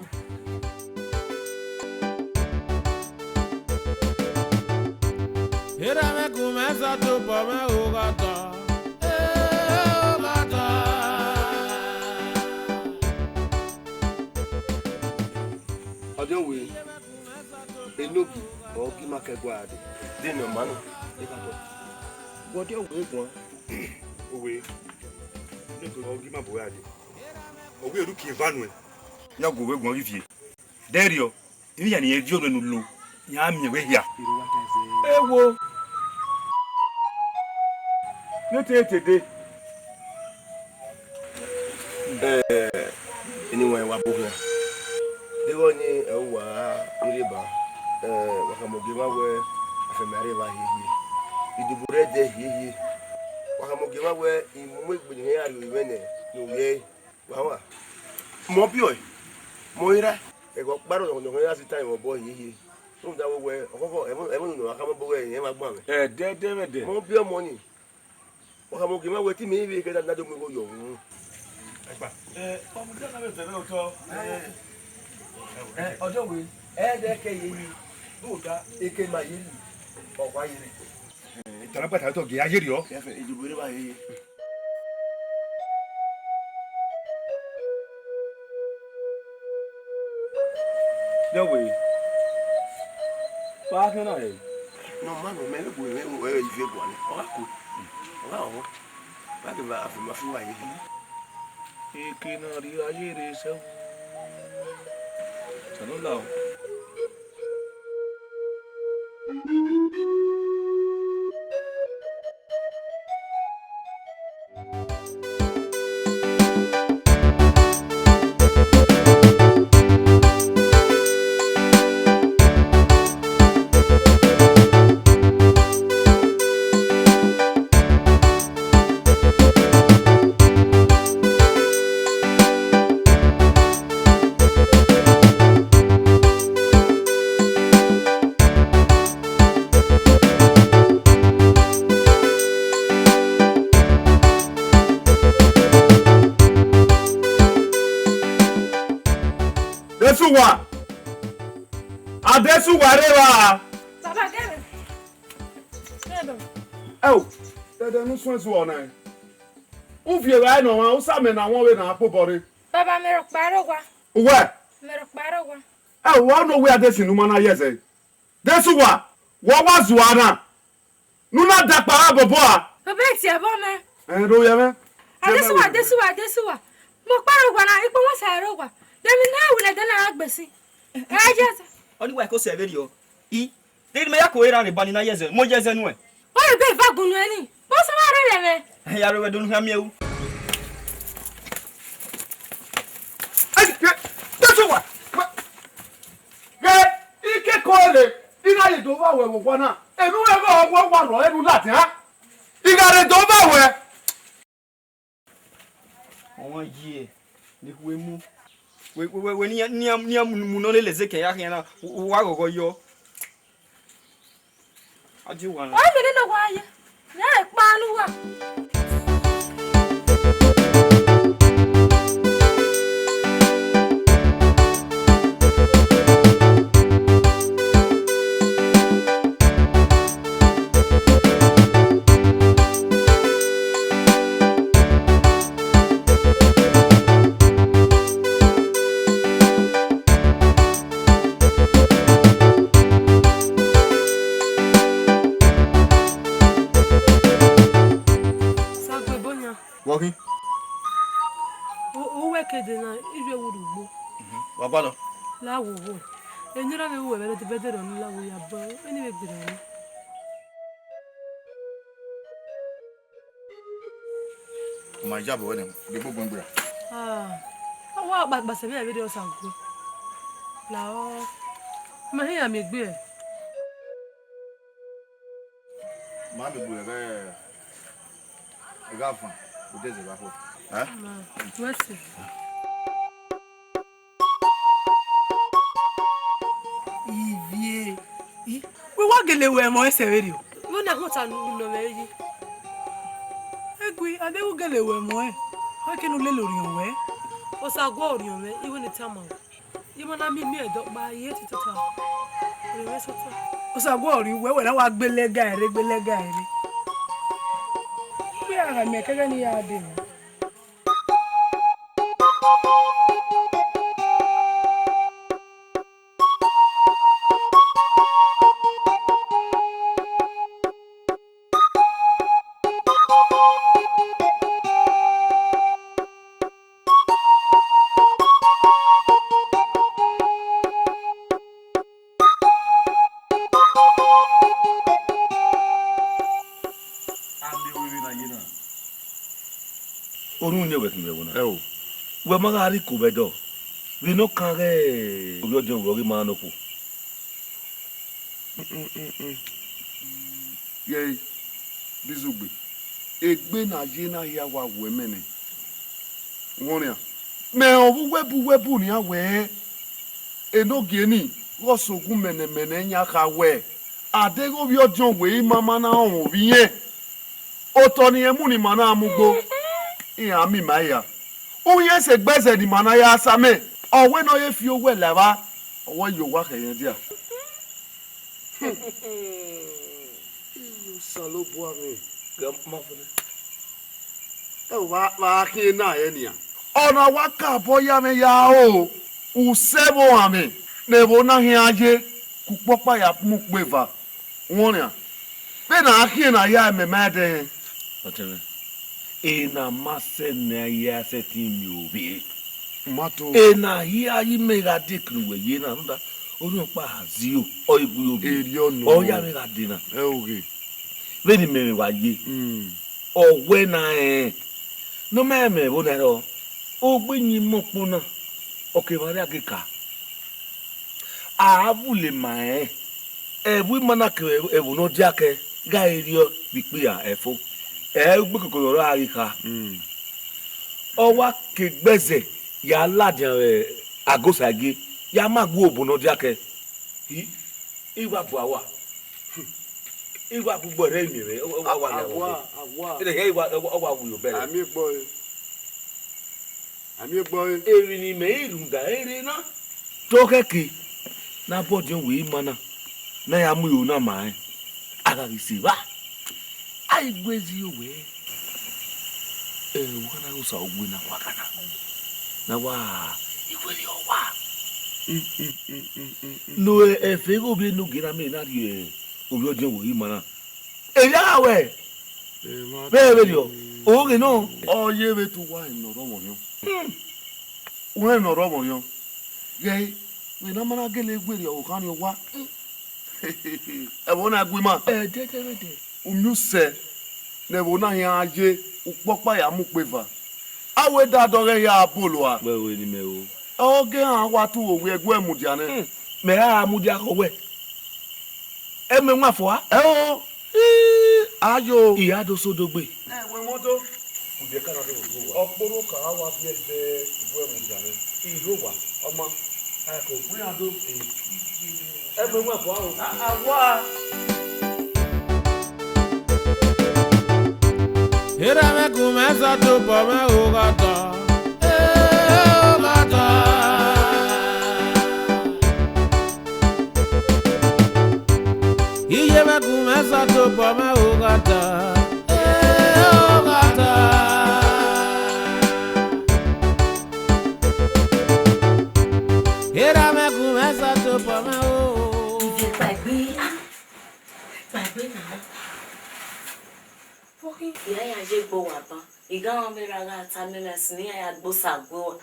Erha mwẹ gun mwẹ zẹ tobọ mwẹ oghọtọ, eh, oghọtọ. Ọdiọnwẹ, enobi ọ gi ima kẹ gua dee. De ne ọ ma nọ? Ekhọtọ. Wẹ ọdiọnwẹ guan. Owe, enobi ọ gi ima bu ua dee. Ọ wẹ ru ki eva nuẹn. Ya gu wẹ guan ghi viẹ. Dẹrriọ, emwi hia ne irẹn viọ nuẹn ne u lo, ya miẹn wẹ hia. Ewo. Ne te te de. Eh, eni wan wa bu khian. Deghẹ ọnii ẹ uwa rre ba, eh, wa khama ogie mwa wẹ afianma rre evba hiehie. Idubu rre ẹdẹ hiehie. Wa khama ogie mwa wẹ I mu egbe ne I ya rhie mwẹ nẹ, ne ovbi ẹre. Wa wa. Mọ biẹ ọe, mọ i ra. Ẹghẹ ọkpa rrọọ ne ọ khian ya zẹ itan mwẹ obọ hiehie. Rhunmwuda wẹ, wẹ, ọkhọkhọ, ẹmwẹ, ẹmwẹ unu ne ọ wa khama obọ wẹ, irẹn ma gban mwẹ. Ẹdẹdẹmwẹdẹ. Mọ biẹ ọmọ nii. Wa khama ogie mwa wẹ te imẹ i vbe khẹ na do mu igho yọ vbe uhunmwu. Ẹkpa. Ẹ, ọ mudia na vbe fẹmwẹ otọ. Ẹ, ẹ, ọdọ wẹ, ẹ dẹ kẹ ye yi, rhunmwuda, eke ma ye yi, ọ wa ye rre. Ẹ, tara gba ta otọ gie a ye rriọ. Ẹfẹ, idubu rre ba ye yi. Dẹ wẹ, wa khian na rẹ? Ne ọ ma nọ, mẹ vbe gu mwẹ, ẹ, ive guan nẹ, ọ gha ku, ọ gha họn, wa ghi vbe afianma fi uwa ye. Eke na rhie a ye rre sẹ. Sẹ ne ọ la o. Desuwa! Adesuwa rre evba! Baba, gẹmwẹ. Gẹmwẹ. Ẹo, dẹdẹ ne u suẹn zuọ na. U viọ evbare ne ọmwa, u sa mẹ ne a wọn vbe ne a kpobọ rre. Baba, mẹ rhọkpa rre owa. Uwẹ? Mẹ rhọkpa rre owa. Ẹo, wa nọ wẹ Adesuwa ne u ma na ye ẹzẹ. Desuwa, wẹ ọ wa zua na. Ne u na dakpa gha bọbọ a? Baba, ẹ tie ẹbọ mẹ. Ẹ, do yẹ mwẹ. Adesuwa, Adesuwa, Adesuwa. Mẹ ọkpa rre owa na, ikpọnmwẹ sa rre owa. De emwi ne a ru ne ẹdẹ na gha gbe sin? Ẹ, yes. Ọnii wa ko sẹ vberriọ. I, de ne mẹ ya ko eran rre ba ni na ye ẹzẹ, mo ye ẹzẹ nuẹn. Ọ rẹ ebe eva gun nuẹn ni. Bọ sẹ wa rre rẹ mwẹ. Ẹ ya rre wẹ do ne u khian miẹn ru. Ẹ, ẹ, Adesuwa. Ghe, ikẹkọ ẹre, I na ye do vba wẹ vbe owa na, enu ẹghẹ ọghuẹ wa rrọọ enu ladian. I gha rhe do vba wẹ. Ọmwa ye, ne ikhuo mu. Wẹ, wẹ, wẹ, wẹ, ne iran, ne iran, ne iran mu, mu nọ lele Ezeke ya khian na, wa ghọghọ yọ. A je wa na. Ọ mẹ nene owa ye, ne a kpa ne uwa. Ẹkẹdẹ na, iye vbe rhugbo. Mhm. Wa gualọ. La wo wo. Eni ra vbe ru ẹmwẹ ne ọ dẹbẹdẹ rọ ni la wo ya bọ, eni vbe gberra ni. Ma ya bọ wẹ nẹ, de gbogbo gberra. Ah, a wa kpa, kpa sẹ vbe ẹvbo Osague. La ọ, ma hia miẹn egbe ẹre. Ma miẹn egbe ẹre, ghẹ, ghẹ a van, odẹ zẹ vbe akhuẹ. Eh? Ma, wẹ sẹ. Ivie, i, wẹ wa gele wẹ ẹmwẹ ọnrẹn sẹ vberriọ? Vbọ na họn ta ne ọ mwẹ yi? Egui, a deghẹ u gele wẹ ẹmwẹ ọnrẹn, ọ kene u lele orhiọn wẹ. Osague orhiọn mwẹ, iwẹ ne I tama ruẹ. I ma na miẹn imiẹn dọkpa, I he te tota. Orhiọn mwẹ sọta. Osague ọre uwẹ, wẹ na wa gbele ẹga ẹre, gbele ẹga ẹre. Wẹ a gha miẹn kẹghẹ ne I ya dee. A miẹn ọvbehe na ye na. Orhunmwu ne wẹ khin vbe ẹvbo na. Ẹo. Wẹ ma gha rhie iko vbe ẹdẹ, vbene ọ kan ghẹ ovbi ọdiọn wẹ ọghe ima nọ okhuo. Mm, mm, mm, mm. Yẹe, Bizugbe, egbe ne a ye na hia wa wu ẹmwẹ nẹ. Wọnrian, mẹ rẹn ọvbe uwẹbu uwẹbu nian wẹẹ, enogie ni ghe ọ sẹ ogun mẹnẹmẹnẹ yan kha wẹẹ, a deghẹ ovbi ọdiọn wẹ ima ma na rọnmwẹ ovbi irẹn, otọ ne irẹn mu ne ima na mu ugbo, iran miẹn ima hia. Uhiẹn sẹ egbe ẹzẹ ne ima na ya sa amẹ, ọ wẹ ne ọ ye fi owẹ la evba, ọ wẹ ye owa khẹ irẹn dia. Osanobua mwẹ. Ghẹ ma fo nẹ. Ẹ o, vbe a khian na rẹ nian? Ọna wa ka obọ ya mwẹ ya ro, usẹ vbe ohanmwẹ ne ẹvbo na khian ye, ke ukpọkpa ya mu ukpo eva. Wọnrian, vbene a khian na ya mẹ ma ẹdẹ hẹn. Ọtẹn mwẹ, ena ma sẹ ne a ya sẹtin miẹn ovbi ẹre. Ma to. Ena hia yi mẹ gha dekun wẹ ye na, rhunmwuda orhiọnkpa a zio, ọ i gbe ovbi ẹre. Erriọ nọ. Ọ ya mwẹ gha dee na. Ẹ oghe. Vbene imẹ mwẹ wa ye, mm, ọ wẹ na rẹn, ne ọ ma rẹn mẹ ẹvbo na rrọọ, ogbe yin imẹ ukpo na, ọ kevbe arria ghe ka. A vbule ma rẹn, ẹvbo ima na kevbe ẹvbo ne ọ diakẹ gha rriọ vbe ikpia ẹfo, ẹ i gbe koko ne ọ rre a ghi kha. Mm. Ọ wa ke egbe ẹzẹ ya ladian vbe agosa gie, ya ma gu obọ ne ọ diakẹ. I, I wa bu awa. I wa bu gbọ rẹ imiẹn mwẹ, ọ, ọ, ọ wa lẹ awa. Awa. Ẹdẹ hia I wa, ọ wa wu obẹ rẹ. A miẹn egbọ re. A miẹn egbọ re. Emwi ne imẹ i rhunmwuda ẹre na. Te ọ khẹke ne a bu ọdiọn wẹ ima na, ne a ya mu iro na ma rẹn, a gha ghi sẹ evba. A i gu ẹzi owẹ. Ẹ, u gha na ghe Osague na wa ka na, na wa, I wẹ rhie ọwa. Mm, mm, mm, mm, mm, mm. No, ẹ, ẹfe ghe ovbi enogie na mẹ na rhie ovbi ọdiọn wẹ ima na. Eya gha wẹ. Ẹ, ma vbe, vbe rriọ, oghe nọ. Ọ ye vbe te uwa rẹn ne ọ rre ọmwa orhiọn. Hmm. U rẹn ne ọ rre ọmwa orhiọn. Ghẹ, vbe ne a ma na gele werriẹ ọvbokhan ni owa. Ẹvbo na gu ima. Ẹ, dẹdẹrẹdẹ. U miẹn usẹ ne ẹvbo na khian ye, ukpọkpa ya mu ukpo eva. A wẹ da dọghe hia bolo a. Wẹ ru eni mẹ o. Ọ ghe iran wa tu vbe owiẹ ẹguẹ mudia nẹ. Hmm. Mẹ ra mudia khẹ owẹ. Ẹ mẹ wan fua. Ẹ o. Ii, ayo. I ra do sẹ odogbe. Ẹ wẹ mọ do. Ubiẹka na do vbe owa. Ọkpọlọ ka wa biẹ vbe ẹguẹ mudia nẹ. I rho owa, ọ ma. Ẹ ko. Wẹ iran do. Ẹ mẹ wan fua o. A, a wa. Erha mwẹ gun mwẹ sẹ tobọ mwẹ oghọtọ, eh, oghọtọ. Iye mwẹ gun mwẹ sẹ tobọ mwẹ oghọtọ, eh, oghọtọ. Erha mwẹ gun mwẹ sẹ tobọ mwẹ o. Ivie kpaegbe, ah, kpaegbe na. Vbọ khin? I ra ya ye egbe owa ban. I gha rẹn vbe ra gha tama mwẹ sẹ ne iran ya gbe Osague uwa.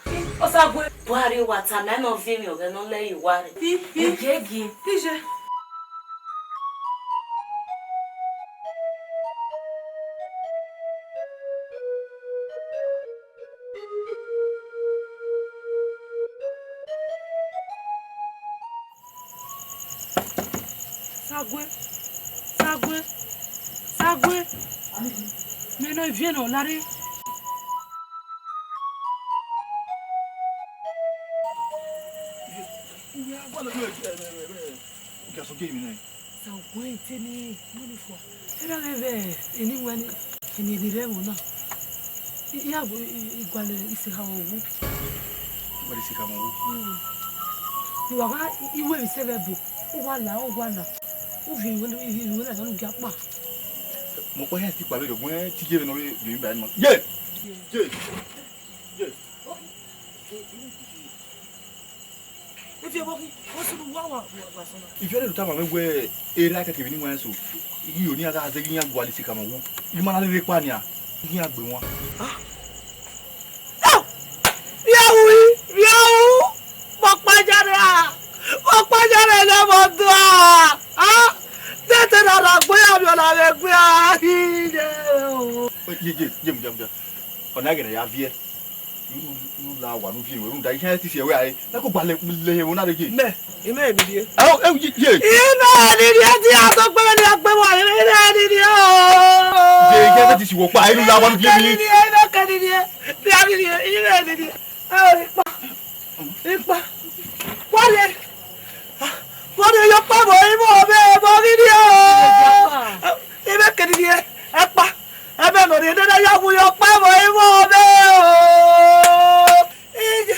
Osague. Buhari uwa tama ẹn ne ọ viọ emwi ọghẹ ne ọ lẹ ye uwa rre. I, i, Ege gie. Iye. Sague, Sague, Sague. Mẹ nọ viẹ nọ lare. Uwẹ a gualọ ne ẹ, ẹ, ẹ, ẹ, ẹ, ukia sọ gie emwi nẹ. Sa guan ite ni wẹ ni fua. Erha mwẹ vbe eni wẹ ni, eni eni rẹ ẹmwẹ na. I, I, I, I gualọ isekha mwẹ wu. Gualọ isekha mwẹ wu. Hmm. Ne uwa gha, I, I wẹ emwi sẹ vbe ẹbu, u wa la, u wa la. U viọ emwi wẹ, I viọ emwi wẹ na, ne u gia kpa. Mẹ ọkpa hia ti kpa vberriọ, ọgbẹn te iye vbe ne ọ vbe viọ emwi ba ẹn ma. Ye! Ye! Ye! Ifi ọvbokhan, ọ sunu wa wa wa wa sọna. Ifi ọnrẹn tama mwẹ wẹẹ, erha kẹkẹ vbe ne I wẹn so, I ghi ro ne iran gha zẹ ghe iran gualọ isekha mwẹ wu, I ma na rherhe kpa nian, I ghi iran gbe wan. Ah! Ah! Vbe a ru, vbe a ru, vbe ọkpa ya rre a, vbe ọkpa ya rre ne ọmọ dua, ah! Dẹdẹ na rhọkpa iran vbe ọna vbe ẹgue a, hi ye o. Ye, ye, ye mudia, mudia. Ọna ẹghẹ ne a ya viẹ. Unu, unu la wa nu viẹ, rhunmwuda iran te si ẹre rae. Na ko gba lẹ, lẹ ẹvbo na rre ye. Mẹ, I mẹ ni rrie. Ẹ, ẹ, ye, ye. I mẹ ni rrie, te iran sẹ ọkpa mwẹ ni a gbe mwẹ, I mẹ ni rrie o. Ye, ye, te si wẹ ọkpa, unu la wa nu viẹ ni. I mẹ ni rrie, I mẹ kẹ ni rrie. Te a ni rrie, I mẹ ni rrie. Ẹ, ikpa. Ikpa. Wọrrie. Wọrrie, yọ ọkpa mwẹ, I mẹ ọmọ mwẹ, I mẹ ni rrie o. I mẹ kẹ ni rrie. Ẹkpa. Ẹmwẹ ne ọ rhie nene ya wu yọ ọkpa mwẹ, I mẹ ọmọ mwẹ o. Iye.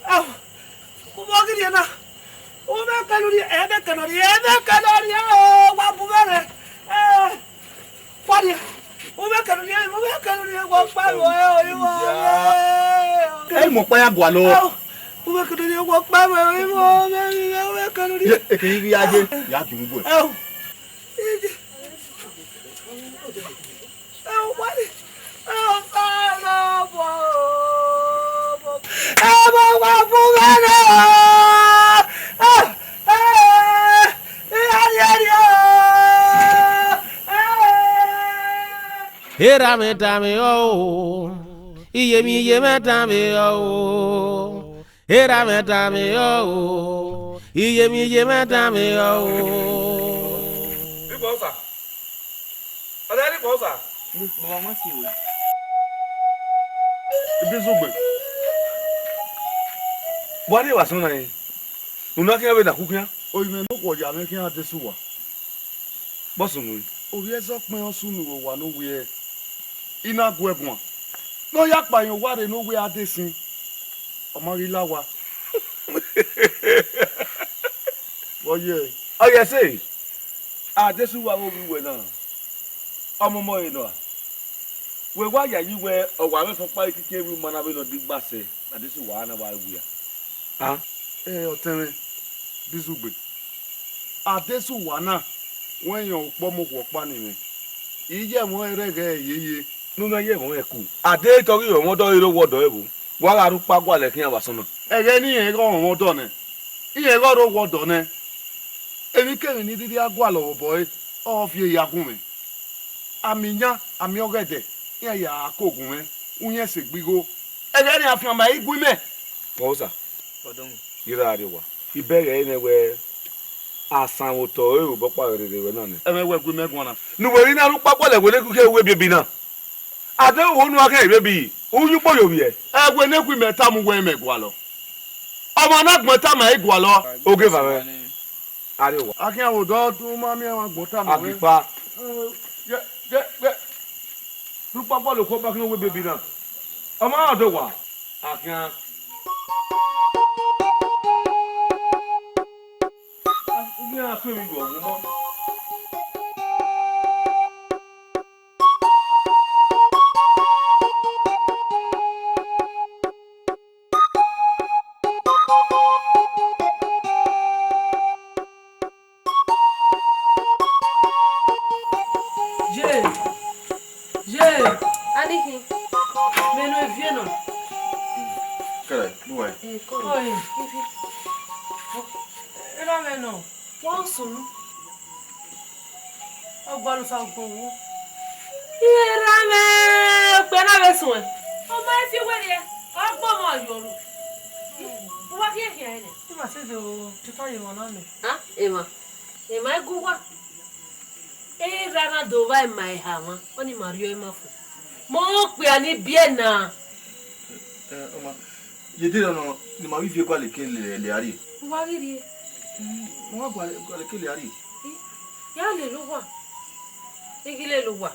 Au. U vbe ghi rhie na? U vbe kẹlẹ rhie, ẹmwẹ kẹlẹ rhie, ẹmwẹ kẹlẹ rhie o, wa bu mwẹ rre. Eh, wa rhie. U vbe kẹlẹ rhie, u vbe kẹlẹ rhie, wa kpa mwẹ o, I mẹ ọmọ mwẹ o. Ẹ i mu ọkpa ya gualọ. Au. U vbe kẹlẹ rhie, wa kpa mwẹ o, I mẹ ọmọ mwẹ, u vbe kẹlẹ rhie. Ye, eke i ghi ya ye, ya gie uwu ẹre. Au. Erha mwẹ tama mwẹ o, iye mwẹ, iye mwẹ tama mwẹ o. Erha mwẹ tama mwẹ o, iye mwẹ, iye mwẹ tama mwẹ o. Big boss, sir. Ọda ni kpọ, sir. Baba, ma si wẹ. Ibizugbe. Vbe a rrie vbe asọn na rẹn? Unu a khian vbe na ku khian? Orinmwẹ ne okhuo ya mwẹ khian Adesuwa. Vbọ sunu? Ovbi ẹzọ ọkpẹn ọ sunu vbe owa ne owiẹ. I na gu ẹe guan. Ne ọ ya kpa irẹn owa rre ne owiẹ Adesin. Ọ ma ghi la owa. Vbọ yẹ? Ọ yẹ ẹse, Adesuwa vbe ovbi uwẹ na, ọmọmọ ẹre nọ a? Wẹ wa yayi wẹ ọ wa mwẹ sẹ ọkpa ikike vbe ima na vbe nọ digba sẹ, Adesuwa na wa wia. A? Ẹ, ọtẹn mwẹ, Ibizugbe. Adesuwa na, wẹ yan ukpọmọ okhuo ọkpa ni mwẹ. I ye ẹmwẹ ọnrẹn rre ẹghẹ yeye. Ne u na ye ẹmwẹ ọnrẹn ku. A deghẹ te ọ ghi rre ọmwa ọdọ, i rre owa ọdọ ẹvbo. Wa gha rhie ukpa gualọ ẹre khian vbe asọn na. Ẹghẹ ne irẹn ghe ọmwa ọdọ nẹ, irẹn ghe ọ rre owa ọdọ nẹ. Emwikemwi ne I rhirhi a gualọ vbe obọ ẹre, ọ viọ ya gun mwẹ. Amẹ iyan, amẹ ọghẹdẹ, iran ya ko gun mwẹ, uyẹn sẹ gbe igho. Ẹghẹ ne a fian ma i gu imẹ. Pọsa. Ọdọ mwẹ. I ra rrie owa. I bẹghe ẹre nẹ wẹ, asan vbe otọ ẹre obọ ọkpa rherhe ruẹ na nẹ. Ẹmwẹ wẹ gu imẹ guan na. Ne uwẹ ghi na rhie ukpa gualọ ẹre wẹ ne khuiẹ uwu ebiebi na. A deghẹ u ho unu a khian ivbiebi, u ye ukpo ye ovbiẹ. Ẹwe ne gu imẹ tama uwẹ mẹ gualọ. Ọmwa ne agbọn tama ẹre gualọ. Oge eva mwẹ. A rrie owa. A khian vbe odọ, u ma miẹn ọmwa agbọn tama mwẹ. Agipa. Ye, ye, ye. Rhie ukpa gualọ okhuo ọkpa khian uwu ebiebi na. Ọ ma rẹn ọdọ owa. A khian. A, u ghi iran sẹ emwi vbe ọmọ. Ye, ye, Anihi. Kẹrẹ, bu wẹ. Oi, ifi. Erha mwẹ nọ, wa sunu. Ọgbalusa gbọnmwọ. Erha mwẹ, okpia na vbe suẹn. Ọ ma fi werriẹ, ọ gbọmọ yọ ru. Uwa khian khian nẹ. Ima te do tuta ye emwa na mẹ. Ha? Emwa? Emwa i gu uwa. Erha na do vba ima eha mwa, ọni ima rriọ ima fo. Ma okpia ni biẹ na. Eh, ọma, ye de nọ ne ima vbe ivie gualọ eke lele a rrie. Uwa ghi rrie. Mm, ma wa gualọ, gualọ eke lele a rrie. I, ya lele uwa. I ghi lele uwa.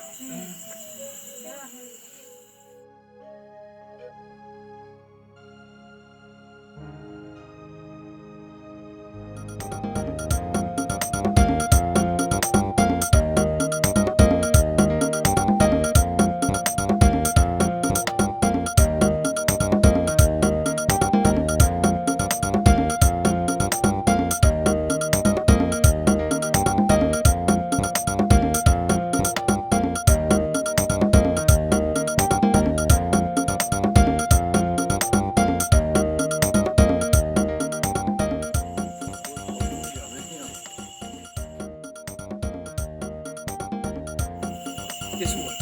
Jesu wa.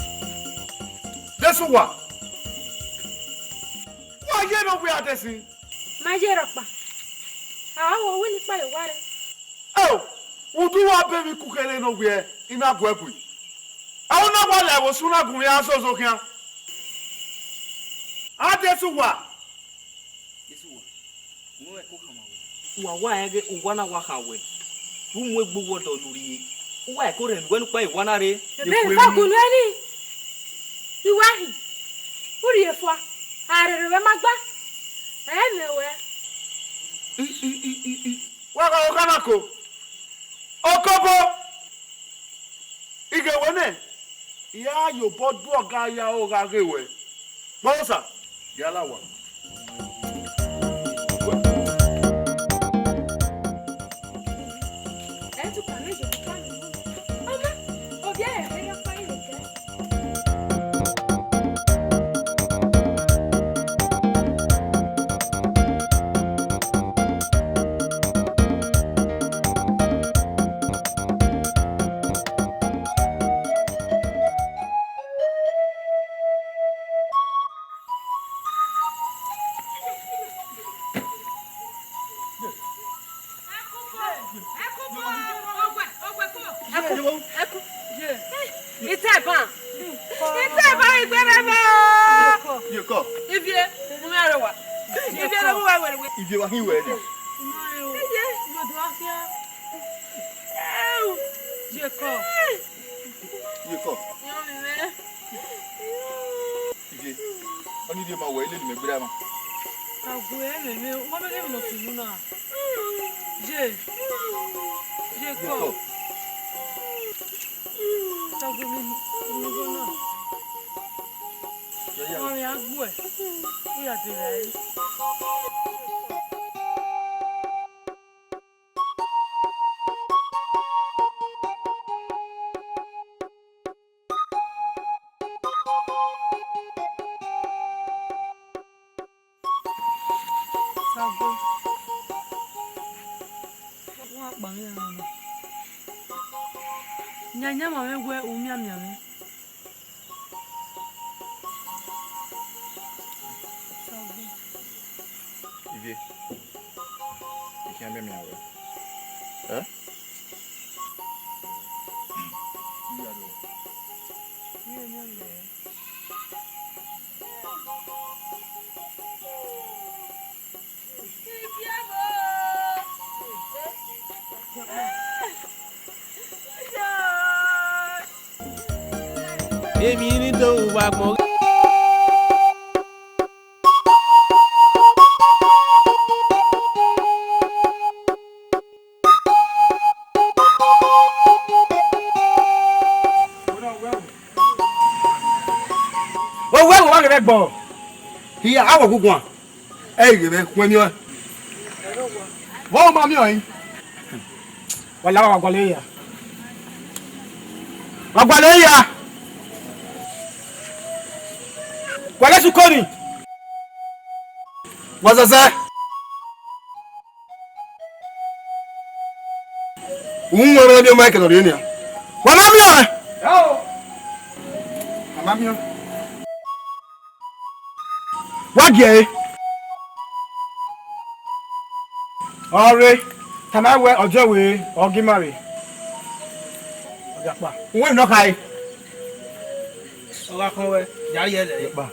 Jesu wa. Wa ye ne ọ wia dẹsin. Ma ye rhọkpa. A ho wẹ ne ikpa ye owa rre. Eo, udu wa be vbe ikukhe ne ọ wia, I na gu ẹe gui. A na wa la ẹvbo sunu gun iran zozo khian. A Jesu wa. Jesu wa, u mwẹ ẹko khama wẹ. Wa wa rẹn ghe owa na wa kha wẹ, vbe u mu egbe uwọdọ ne u rrie, u wa ẹko rhẹn ne uwẹ ne ukpa ye owa na rre. Ebe ne fa gunu ẹni, I wa hin, u rhie fua, a rherhe ruẹ ma gba, ẹ i mẹ ruẹ. I, i, i, i, i. Wa gha okha na ko, okobo. Ighe wẹ nẹ, I ra ye obọ du ọga ya ro gha ghe wẹ. Kpọnmwẹ Osa, ya la owa. Ẹkun, ẹkun, ẹkun. Ita ẹban. Ita ẹban igbe rẹ mẹ o. Ye kọ. Ivie, mu mwẹ rre owa. Ivie ne mu mwẹ wẹrẹ wẹ. Ivie wa hin wẹ nẹ. Ivie. Ye kọ. Ye kọ. Ivie, ọni rhie ma wẹ, I lele mẹ gberra mwa. Agu ẹmwẹ mwẹ, uwa vbe ghe emwi ne ọ sunu na. Ye, ye kọ. Agu emwi ne ọ sunu na. Ya, ya. Ọmwa mwẹ a gbuẹ, u ya dee rae. Sago, wa kpa mwẹ rran na. Yanyan ma mwẹ wẹ u mianmian mwẹ. Sago. Ivie, I khian mianmian ruẹ. Ẹ? Emwi ni do ru vbe agbọn. Owẹ wo wa ghe vbe ẹgbọ hia, awọ guguan, ẹ i ghe mwẹ, wẹ miẹn ọẹn. Vbe ọ ma miẹn ọẹn? Wa la, wa gualọ eya. Wa gualọ eya. Wa lẹ sukọ ni. Wa zaza. U wọn ma miẹn Michael nọ rre nian. Wa ma miẹn ọẹn. A ma miẹn ọẹn. Wa gie ẹre. Ọ rre, tama wẹ ọ jẹ wẹ ọ gi ima rre. Ọ gha kpa. Uwẹ nọ khare. Ọ gha khọn wẹ, ya rhie ẹre. Kpa.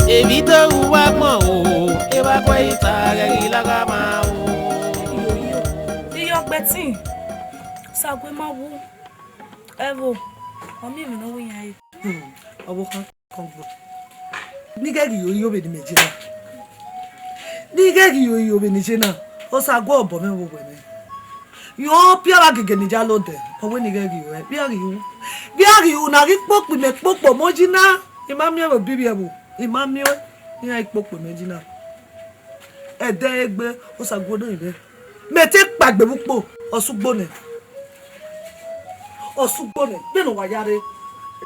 Evbi te ru wa gbọn o, e wa gu ẹre ta ghẹ ghi lagha ma o. Iye ọgbẹtin, Osague ma wu, ẹvbo, ọ miẹn emwi ne ọ wu iran re. Hmm, ọvbokhan kọngbọ. Ne I ghẹ ghi ro iyovbe ne imẹ je na. Ne I ghẹ ghi ro iyovbe ne I je na. Osague obọ mwẹ vbe owẹ mwẹ. Yọn pia vbe agege ne I ya lodẹ, ọ wẹ ne I ghẹ ghi ru ẹe, vbe a ghi ru. Vbe a ghi ru ne a ghi kpokpo imẹ kpokpo ọmọ yi na, I ma miẹn vbe obi vbe ẹvbo, I ma miẹn iran i kpokpo imẹ yi na. Ẹdẹ egbe, Osague nọ mwẹ. Mẹ te kpaegbe vbe ukpo, ọ sẹ ugbo nẹ. Ọ sẹ ugbo nẹ, vbene uwa ya rre,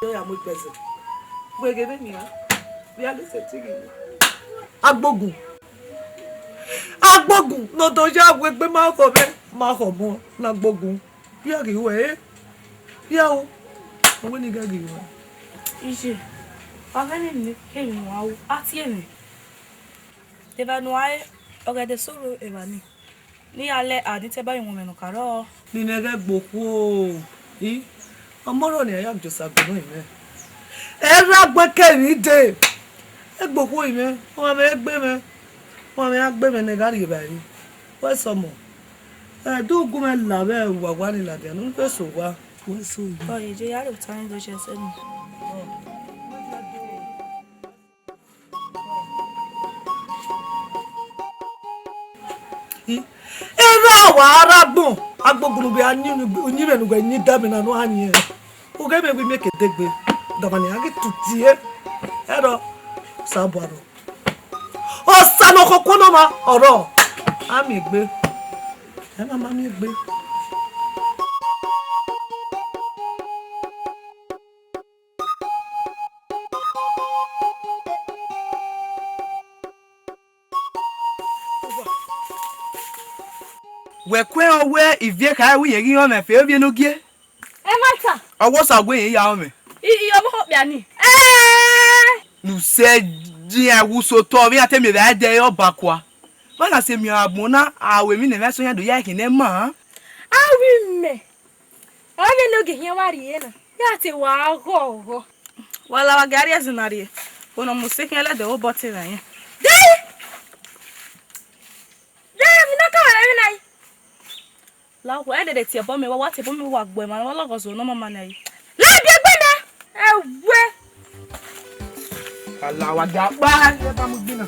erriọ ya mu egbe ẹzẹ. Wẹ ghe vbenian, vbe a ghi sẹtin ghi. Agbogun. Agbogun ne ọ do ya wẹ egbe ma khọ mwẹ, ma khọ ọmọ ne Agbogun. Vbe a ghi ru ẹe? Vbe a ru? Ọ wẹ ne I ghẹ ghi ru ẹe. Iye, wa ghẹ ne emwi ne emwi ne uwa ru, a tie mwẹ. Evba ne uwa re, ọghẹdẹ sẹ oro evba nii. Ne I ya lẹ a ni te ba iwọnmwẹ ne ọ ka rrọọ. Ne I nẹ ghẹ gbe okhuo, I, ọmọ rrọọ ne a ya gie Osague nọ mwẹ. Ẹ rre agbọn ke emwi dee. Egbe okhuo mwẹ, ọmwa mwẹ egbe mwẹ, ọmwa mwẹ a gbe mwẹ ne I gha rhie evbare. Wẹ sẹ ọmọ, ẹ do gu mwẹ la vbe uwa uwa ni ladian, ne u kpe sẹ owa. Wẹ sẹ owa. Ọ ye je ya rhie ota ni do jẹ sẹ ni. I, erha wa rre agbọn, Agbogun vbe a ni uyinmwẹ ne ughẹ yin dame na ne a yin ẹre. Ughẹ mwẹ wẹ I miẹn ke degbe, dọmwa ne iran ghi tu tie. Ẹrọ, Osanobua rọ. Osa ne ọ khọkuọ ne ọmwa, ọ rrọọ. A miẹn egbe. Ẹ ma ma miẹn egbe. Wẹ kuẹ ọ wẹ ivie kha ẹre wẹ irẹn ghi rọnmwẹ fe ovbi enogie. Ẹ ma ta. Ọ wẹ Osague irẹn ya rọnmwẹ. I, I, ọvbokhan okpia ni. Ẹẹn. Ne u sẹ, dian wu so otọ vbe iran te miẹn vbe a dẹ ọba kua. Vbọ na sẹ miẹn agbọn na, a ru emwi ne ẹmwẹ asọn yan do ya ẹre khin ne ma. A ru imẹ. Ọ vbe ne ogie khian wa rrie na, ya te wa ghọghọ. Wa la wa gari ẹzẹ na rrie, wo ne ọ mu se khian lẹdẹ obọ te rẹ yẹn. Dee! Dee, emwi ne ọ ka wẹ vbe na yi. La wẹ ẹdẹdẹ tie ẹbọ mẹ, wa wa tie ẹbọ mẹ, wa gbe emwa ne ọ lọghọ zẹ ne ọ ma ma na yi. La biẹ egbe na. Ẹwe. Ala wa da kpa, ẹ ba mu gbinna.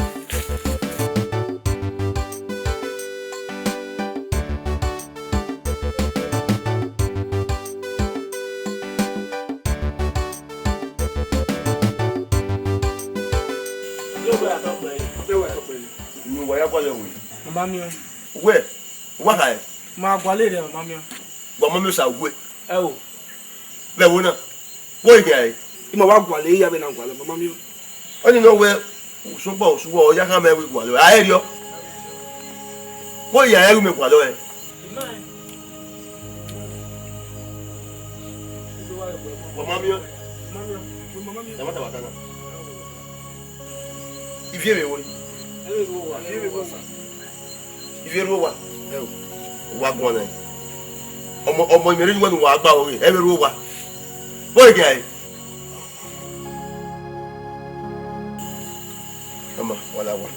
Inu wa ya gualọ ẹvbo? Mama miẹn. Wẹ, wa kha ẹ? Ma gualọ erriọ, mama miẹn. Wa ma miẹn Osague. Ẹ o. Vbe ẹvbo na. Wo ghi khian re? I ma wa gualọ, I ya vbe na gualọ, mama miẹn. Ọni nọ wẹ, sokpan Osague, ọ ya khama ẹvbo gualọ, a i rriọ. Wo ya ẹre ru mẹ gualọ ẹ. Wa ma miẹn. Ẹ ma ta wa ta na. Ivie vbe ẹvbo? Ivie rre owa. Ẹ o, wa guan nẹ. Ọmọ, ọmọ imẹ rre yu wẹ ne uwa gba ore, ẹ vbe rre owa. Bọ ghe a re. Ama, wa la wa.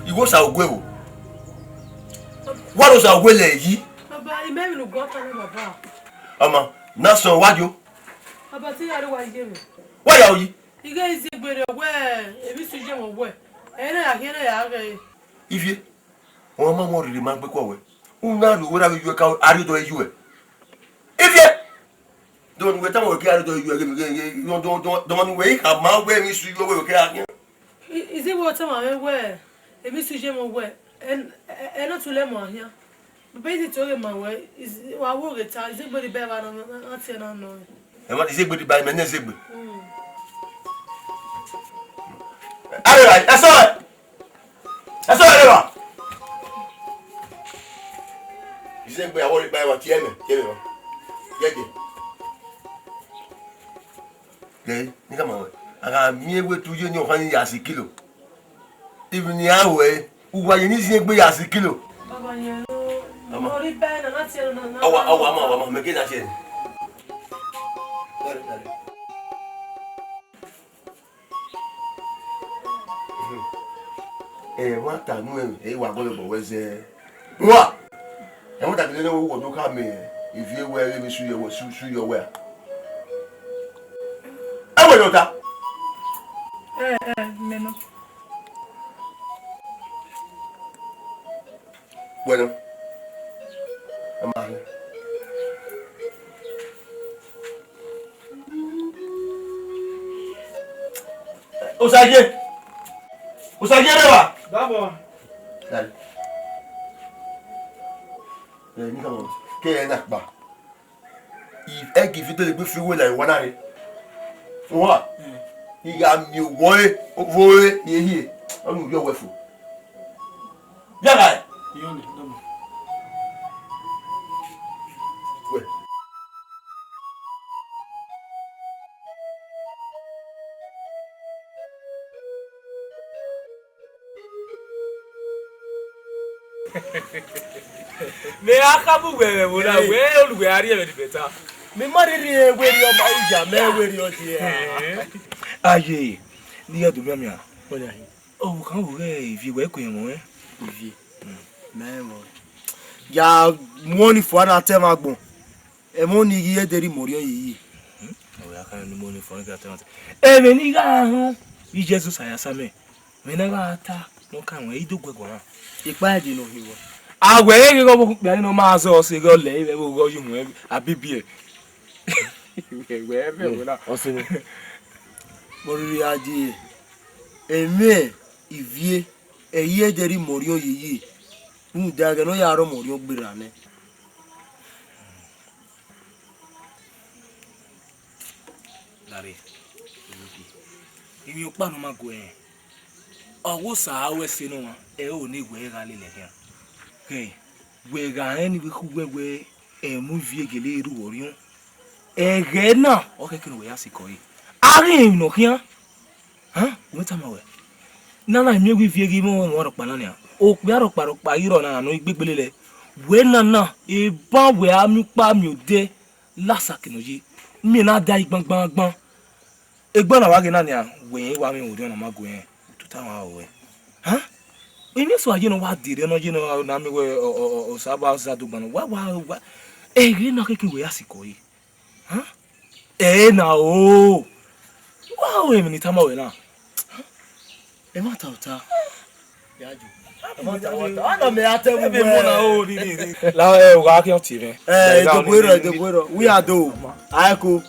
Igho sa ogue vbo? Wa ro sa ogue lẹ yi. Baba, imẹ vbe ne ugbọn kan na, baba. Ọmọ, na sọn wa yo. Baba, te ya ru wa ye mwẹ. Wa ya yi. Ighe Iziegbe rre wẹ, emwi sẹ iye mwẹ wẹ. Ẹre a khian ya ghe. Ivie, ọmọ ma wọn rhirhi ma gbe kọ wẹ. U na rhie owẹ ra vbe yuẹ ka a rhie odọ yuẹ. Ivie. Dọmọ ne uwẹ tama wẹ ke a rhie odọ yuẹ ghe, ghe, ghe, dọmọ, dọmọ, dọmọ ne uwẹ i khama wẹ emwi sẹ iye wẹ wẹ ke a khian. I, Iziegbe tama mwẹ wẹ, emwi sẹ iye mwẹ wẹ, ẹ, ẹ, ẹ na tu lẹ ma khian. Baba, I ti to ghe ma wẹ, is-, wa wo ghe ta, Iziegbe rhie ba evba na, na, na tie na nọ. Ẹ ma, Iziegbe rhie ba, imẹ ne Iziegbe. Mm. Arẹra, ẹ sọ ẹ. Ẹ sọ ẹ, arẹra. Iziegbe, a wọrọ iba ẹmwẹ, tie ẹmwẹ, tie ẹmwẹ. Gẹgẹ. Gẹgẹ, ne I khama wẹ. A gha miẹn wẹ te u ye ne ọkhan ni ya si kilo. Even ne a wẹ, uwa ye ne Iziegbe ya si kilo. Baba, yẹn o. Ọmọ. Ọmọ rhie ba na, na tie na, na, na. Ọwa, ọwa, ọmọ, ọwa, ọmọ, mẹ ke na tie. Dale, dale. Ẹmwata nu ẹmwẹ, ẹ i wa gọlọ obọ wẹ zẹ. Wa! Ẹmwata gele ne wo do ka mẹ ivie wẹ ghe emwi sẹ iye wẹ, sẹ, sẹ iye wẹ a. Ẹ wẹ nọ ta. Ẹ, ẹ, mẹ nọ. Wẹ nọ. Ẹ ma hẹ. Osagie. Osagie rẹwa. Dàbọ̀. Dale. Ẹ, ni ka mọ. Ke ẹ na kpa. I, ẹ ghi fi dele gbe fi wẹ la wa na re. Wa. Mm. I gha miẹn owọ re, ovo re, ye hie. Ọ nu yọ wẹ fo. Yàrá ẹ̀. Iyọnẹ, dọ́mọ. Wẹ̀. Mẹ a kha bu wẹ vbe ẹvbo na, wẹ oluwẹ a rrie ẹmwẹ ni bẹta. Mẹ ma rhirhi werriẹ ọma, iya mẹ werriẹ ọdie. Aye, ne I ya do mianmian. Ọvbokhan vbe ivie wẹ ku ẹmwẹ ọnrẹn? Ivie? Mm. Mẹ ẹmwẹ ọnrẹn. Ya mu ọni fua na ta ẹmwẹ agbọn. Ẹmwẹ ọni ghi ye de rhie imẹ orhiọn ye yi. Hmm? Ọ ya khama ne imẹ ọni fua na gha ta ẹmwẹ. Ẹmwẹ ne I gha họn, I Jesu sa ya sa mẹ. Mẹ na gha ta, ne ọ ka ruẹn, I do guẹ guan. Ekpa ẹdẹ ne ọ hin wẹ. A wẹ ghe ghe ọvbokhan okpia ni ne ọ ma zẹ ọse ghe ọ lẹ vbe ẹvbo ghe ọ ye uhunmwu abibiẹ. Wẹ vbe ẹvbo na. Ọse nẹ. Vbe ọ rhirhi gha die, ẹmwẹ ivie, ẹ i ye de rhie imẹ orhiọn ye yi, rhunmwuda ẹghẹ ne ọ ya rre ọmọ orhiọn gberra nẹ. Gari, emwi ọkpa ne ọ ma guẹ rẹn, ọ wo sa ru ẹse ne ọmwa, ẹ i ho ne wẹ gha lele khian. Khẹ, wẹ gha rẹn ni vbe khu wẹ wẹ ẹmwẹ ivie gele ru orhiọn. Ẹghẹ na, ọ khẹke ne wẹ ya sikẹ ọre. A ghi emwi ne ọ khian. Hán, wẹ tama wẹ. Nana miẹn wẹ ivie ghi mwẹ ọmwa rhọkpa na nian. Okpia rhọkpa rhọkpa ghi rrọọ na ne ọ i gbe gbele lẹ. Wẹ nana, eban wẹ a miẹn ukpa miẹn odẹ, la asakẹ ne ọ ye. Miẹn na da igbangbangban. Egbe na wa ghe na nian, wẹ rẹn wa mwẹ orhiọn ne ọ ma guẹ rẹn. Tota wa rọ wẹ. Hán? Emwi eso a ye ne ọ wa dee rre ne ọ ye ne ọ na miẹn wẹ ọ, ọ, ọ, Osa ba Osa do gban nọ. Wa, wa, wa. Ẹghẹ na khẹke wẹ ya sikẹ ọre. Hán? Ẹ na o. Wa ru emwi ne I tama ruẹ na. Ẹ ma ta ota. Ẹ ma ta ota. Ana mẹ a tẹ vbe uwẹ. La ẹ wa khian tie mwẹ. Ẹ, edogbo erọ, edogbo erọ. We are do. Aiko.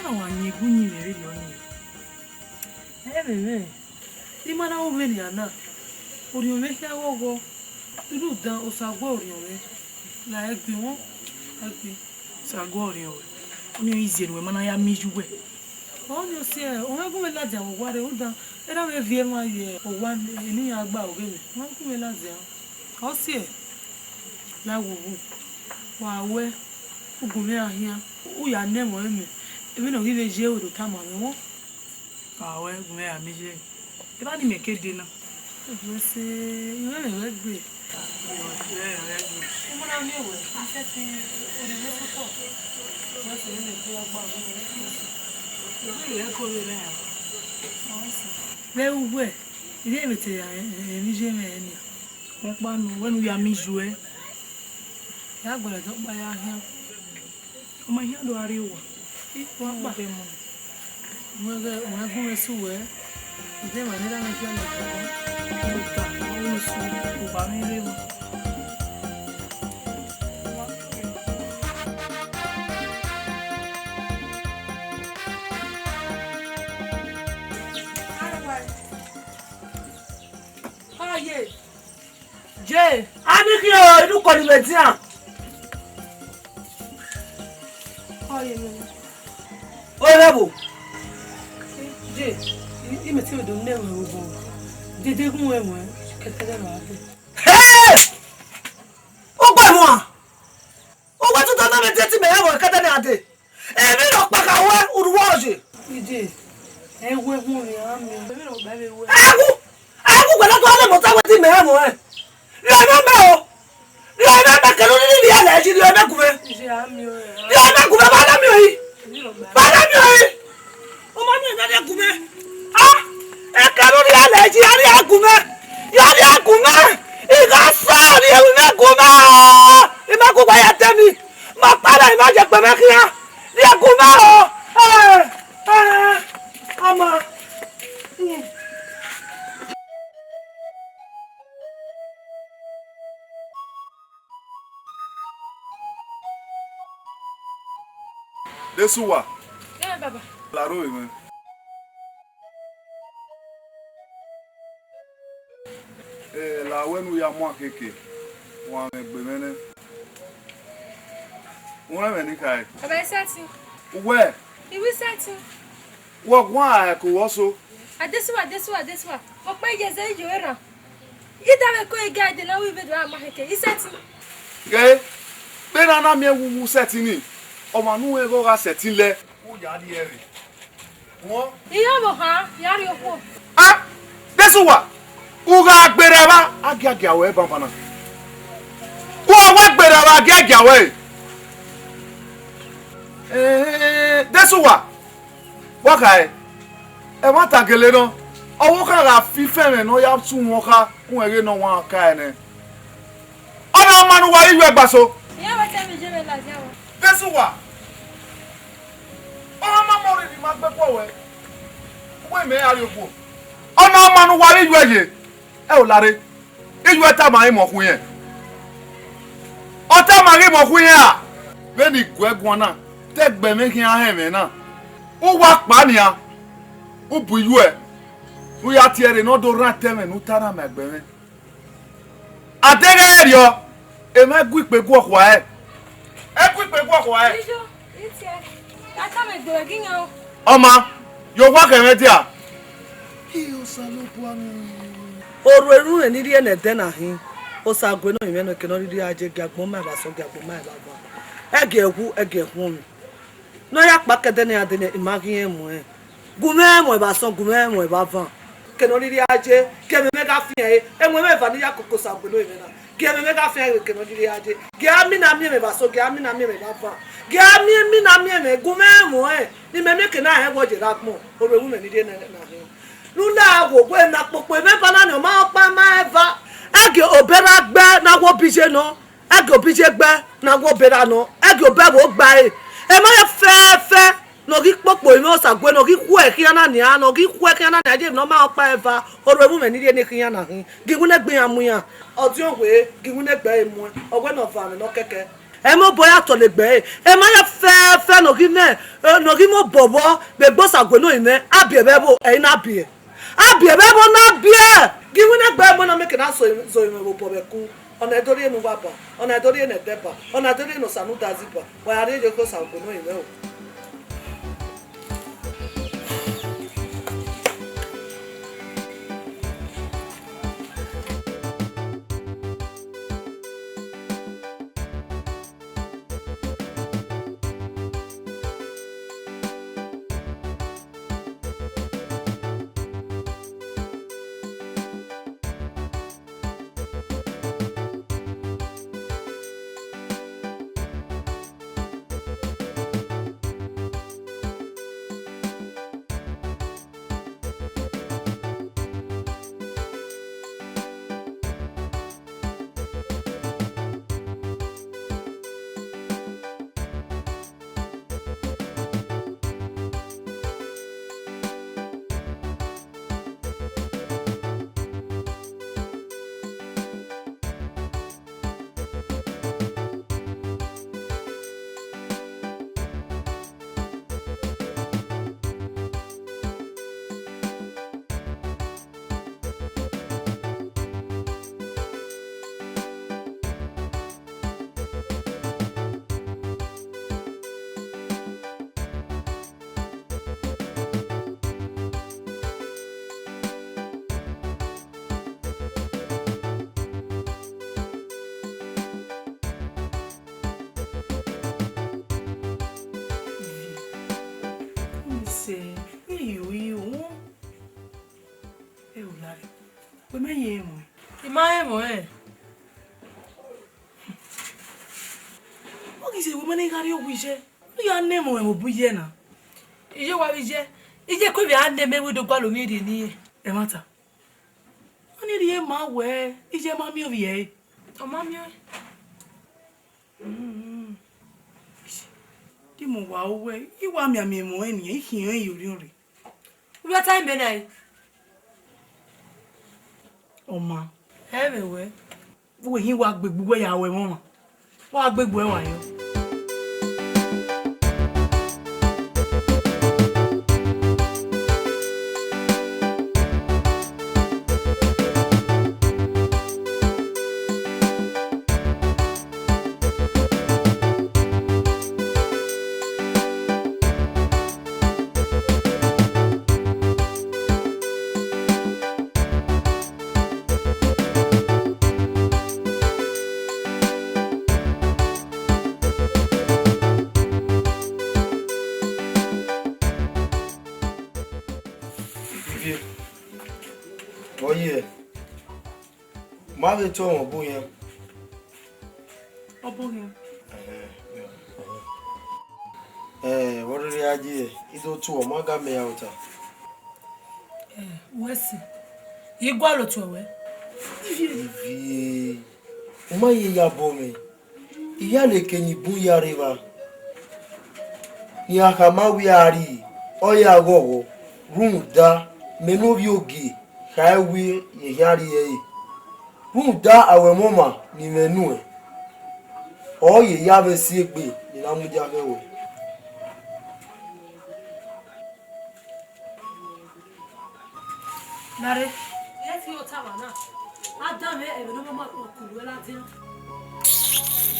Gha wa yin egu yin mwẹ vberriọ yin. Ẹmwẹ mwẹ, ne I ma na ru vbenian na, orhiọn mwẹ khian ghọghọ, rhunmwuda Osa guẹ orhiọn mwẹ, la ẹgbin wọn, ẹgbin. Osa guẹ orhiọn ruẹ, ọnii ọre iziẹ ne uwẹ ma na ya miẹn iye uwẹ. Ọnii ọ siẹ, ọ ma gu mwẹ ladian vbe owa rre, rhunmwuda erha mwẹ viọ emwa ye owa ne iran gba ọghe mwẹ, ọ ma gu mwẹ ladian. Ọ siẹ, la wowo, wa wẹ, u gu mwẹ ra khian, u ya ne ẹmwẹ ọnrẹn mẹ, emwi ne ọ ghi vbe ye, u do tama mwẹ wọn. Wa wẹ, gu mwẹ ra miẹn iye. Evba ni mẹ ke dee na? Wẹ sẹ, I mwẹ mwẹ gbe. Ẹ, ẹ, ẹ, ẹ. Emọ na miẹn wẹ, I sẹtin, orhiọn mwẹ sotọ. Wẹ sẹ, ne I gbe ya gba orhiọn mwẹ, wẹ sẹ. Ẹ, ẹ, ẹ, ko vbe rẹ. Wẹ sẹ. Vbe uwẹ, I rhie vbe te emwi ye mwẹ nian. Ọkpa nọ, wẹ ne u ya miẹn iye uẹ. Ya gualọ ẹdẹ ọkpa ya khian. Ọ ma khian do gha rrie owa. I wa kpa. Wẹ ghẹ, wẹ gu mwẹ sẹ uwẹ. Ẹdẹ emwa ne erha mwẹ khian lẹ kpa. Ọ ta, ọ ru su, u gha mwẹ rre emwa. Aye. Je, a ni khian inu kọ ni vbe edian. Ọ ye mẹ. Ọ ye vbo? Je, I, I mẹ te vbe do nẹ ruẹ obọ. Dede gun ẹmwẹ, kẹtẹrẹ vbe a dee. Hey! Ugbẹmwa! Uwẹ tutu na mẹ te te mẹ ẹmwẹ kẹtẹrẹ a dee. Emwi ne ọ kpakha ruẹ, u ru uwẹ oye. Ije, ẹ wẹ ẹmwẹ ọnrẹn a miẹn. Emwi ne ọ gba vbe wẹ. Ẹ wu, ẹ wu, wẹ na do lele mẹ ota wẹ te mẹ ẹmwẹ ọnrẹn. Rhie ẹmwẹ mẹ o. Rhie ẹmwẹ mẹ kẹlẹ, unu ni rhie lẹ yi, rhie ẹmwẹ gu mwẹ. Ije, a miẹn ọnrẹn. Rhie ẹmwẹ gu mwẹ, vbe a na miẹn ọnrẹn? Emwi ne ọ gba. Vbe a na miẹn ọnrẹn? Ọ ma miẹn ẹmwẹ rhie gu mwẹ. Ah! Ẹkẹ ne u rhie lẹ yi, ya rhie gu mwẹ. Ya rhie gu mwẹ. I gha sẹ, rhie ẹmwẹ gu mwẹ. I ma gu uwa ya dẹ emwi. Ma kpara, I ma ye egbe mwẹ khian. Rhie gu mwẹ o. Eh, eh, ama. Hmm. Desuwa. Yeah, Baba. La aro mwẹ. Eh, la wẹ ne u ya mu akeke, wa mwẹ egbe mwẹ nẹ. Uwẹ mwẹ ni khae. Baba, I sẹtin. Uwẹ? I wi sẹtin. Wẹ guan a ẹko vbọ so? Adesuwa, Adesuwa, Adesuwa. Ọkpa iyeze iyo erhan. I da vbe ko ega dee ne a ru vbe do a ma khẹke, I sẹtin. Ghe, vbene a na miẹn wẹ u sẹtin nii, ọmwa ne u rẹn ghe ọ gha sẹtin lẹ, u ya rhie ẹre. Wọ? Iyọvbokhan, ya rrie okhuo. A, Desuwa, u gha gberra evba, a giagia ruẹ banbanna. U gha wa gberra evba, a giagia ruẹ. Eh, Desuwa, wa khae, ẹmwata gele nọ, ọvbokhan gha fi ifẹnmwẹ ne ọ ya sunu ọkha, uwẹ ghe ne ọ wan ka ẹnẹ. Ọ na ma ne uwa iyuẹ gbaso. Iran wẹ te emwi ye mwẹ ladian ruẹ. Desuwa, ọ na ma mẹ ọrhirhi ma gbe khuọ ruẹ, wẹ mẹ a rrie okhuo. Ọ na ma ne uwa iyuẹ ye, ẹ o lare, iyuẹ tama imẹ ọ khu irẹn. Ọ tama ghi imẹ ọ khu irẹn a? Vbene I guẹ guan na, te ẹgbẹ mwẹ khian họn ẹmwẹ na, uwa kpa nian, u bu iyuẹ, ne u ya tie ẹre ne ọ do rhan ẹtẹ mwẹ ne u ta na ma ẹgbẹ mwẹ. A deghẹ ẹrriọ, emwa gu ikpe guọkhua ẹre. Ẹ gu ikpe guọkhua ẹre. Ijo, itiẹ, a tama egbe ruẹ ghi yan o. Ọ ma, ye owa khẹ mwẹ dia. Iye Osanobua nẹ. Orhu erhunmwu ni rhie ne ẹdẹ na hin, Osague ne ọ rinmwian nọ, eke ne ọ rhirhi a je gie agbọn ma evba asọn, gie agbọn ma evba avan. Ẹ gie ẹwu, ẹ gie ẹkhuọnmwi. Ne ọ ya kpa kẹdẹ ne iran dee nẹ, I ma ghi rẹn mu ẹn. Gu mwẹ mu evba asọn, gu mwẹ mu evba avan. Eke ne ọ rhirhi a je, gie ẹmwẹ mwẹ gha fian ẹre, ẹmwẹ mwẹ eva ne I ya koko Osague ne ọ rinmwian na. Gie ẹmwẹ mwẹ gha fian ẹre, eke ne ọ rhirhi a je. Gie a mina miẹn mwẹ evba asọn, gie a mina miẹn mwẹ evba avan. Gie a miẹn, mina miẹn mwẹ, gu mwẹ mu ẹn. Ne imẹ miẹn eke ne a hẹn wẹ ọ ye rre agbọn, orhu erhunmwu ni rhie ne ẹdẹ na hin. Ne u na wo wẹ emwi na kpokpo, emwi eva na ni ọ ma ọkpa ma eva. Ẹ gie obọ erha gbe ne a wo obi ye nọ. Ẹ gie obi ye gbe ne a wo obọ erha nọ. Ẹ gie obọ ẹvbo gba ẹre. Emwa ye fẹfẹ ne ọ ghi kpokpo emwi Osague, ne ọ ghi khuẹ khian na nian, ne ọ ghi khuẹ khian na nian, ye emwi ne ọ ma ọkpa eva, orhu erhunmwu ni rhie ne khian na hin. Gie iwinna egbe iran mu iran. Ọdiọn wẹ, gie iwinna egbe ẹre mu ẹn. Ọ wẹ ne ọ vanmwẹ ne ọ kẹkẹ. Ẹ i mobọ ya tọlegbe ẹre. Emwa ye fẹfẹ ne ọ ghi mwẹ, eh, ne ọ ghi mwẹ obọ vbọ vbe egbe Osague ne ọ rinmwian, a biẹ vbe ẹvbo, ẹ i na biẹ. A biẹ vbe ẹvbo na biẹ. Gie iwinna egbe ẹre mu ẹn, ne ọ miẹn eke ne a zo, zo mwẹ vbe obọ vbe ẹku. Ọna do rhie ne uwa ba, ọna do rhie ne ẹdẹ ba, ọna do rhie ne Osanudazi ba. Wa ya rhie ye egbe Osague ne ọ rinmwian o. Wẹ ma ye emọ ẹn? I ma emọ ẹn. Ọ ghi zẹ wẹ ma na gha rrie owa iye, ne u ya na emọ ẹn vbe obọ iye na. Iye wa vbe iye, iye ku vbe a na mẹ vbe do gualọ ovbi rhie ne irẹn. Ẹmwata. Ọni rhie ma wẹ, iye ma miẹn ovbi ẹre. Ọ ma miẹn. Mm. Di mu wa ru wẹ, I wa mianmian emọ ẹn nian, I khian ẹn ye orhiọn rre. Uwẹ ta imẹ na re. Ọ ma. Ẹ vbe wẹ. Uwẹ hin wa gbe egbe uwẹ ya ru ẹmwẹ ọmwa. Wa gbe egbe uwẹ wa yọ. Ivie, ọ ye, ma vbe tuẹ mwẹ ọbo yan. Ọbo yan. Ẹhẹn. Ẹ, vbe ọ rhirhi a ye, I do tuẹ, ọ ma ga mẹ ya ota. Ẹ, wẹ si, I gualọ tuẹ wẹ. Ivie, u ma ye ya bọ mwẹ. Iran ne eke ni bun ya rre evba, ne iran khama wẹ a rri, ọ ya ghọghọ, rhunmwuda mẹ ne ovbi ogie kha wẹ rẹn khian rrie ẹre. Rhunmwuda a ru ẹmwẹ ọmwa ne imẹ nuẹn, ọ ye ya mwẹ si egbe ne I na mudia khẹ ruẹ. Nare, ẹ fi ota vba na. A dan mwẹ ẹmwẹ ne ọ ma kuru ẹre ladian.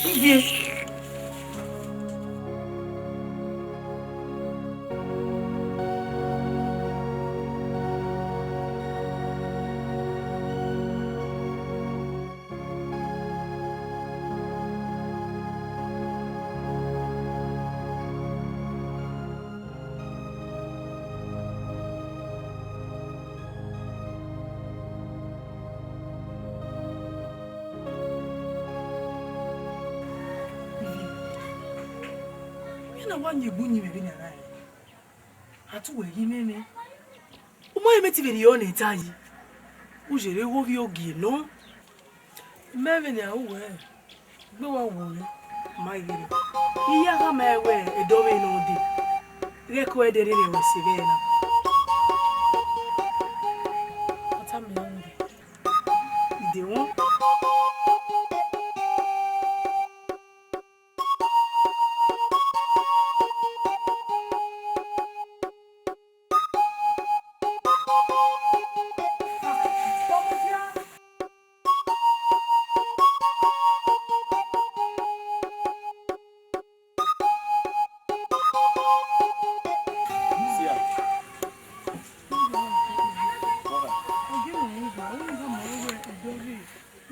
Ivie. Iran na wa yin egbe uyinmwẹ vbene a na rẹn. A tu wẹ ghi mwẹ mwẹ. U ma rẹn mẹ te vberriọ ne I ta yi. U yerre vbe ovbi ogie nọ. Imẹ vbene a ru wẹ, egbe wa wọ mwẹ, ma ghi rre. I ya khama ẹre wẹ ẹdẹ ọvbehe ne ọ dee, ghẹ ke ẹdẹ rere ẹre se vbe ẹre na. Ọ tama iran wẹẹ, I de wọn.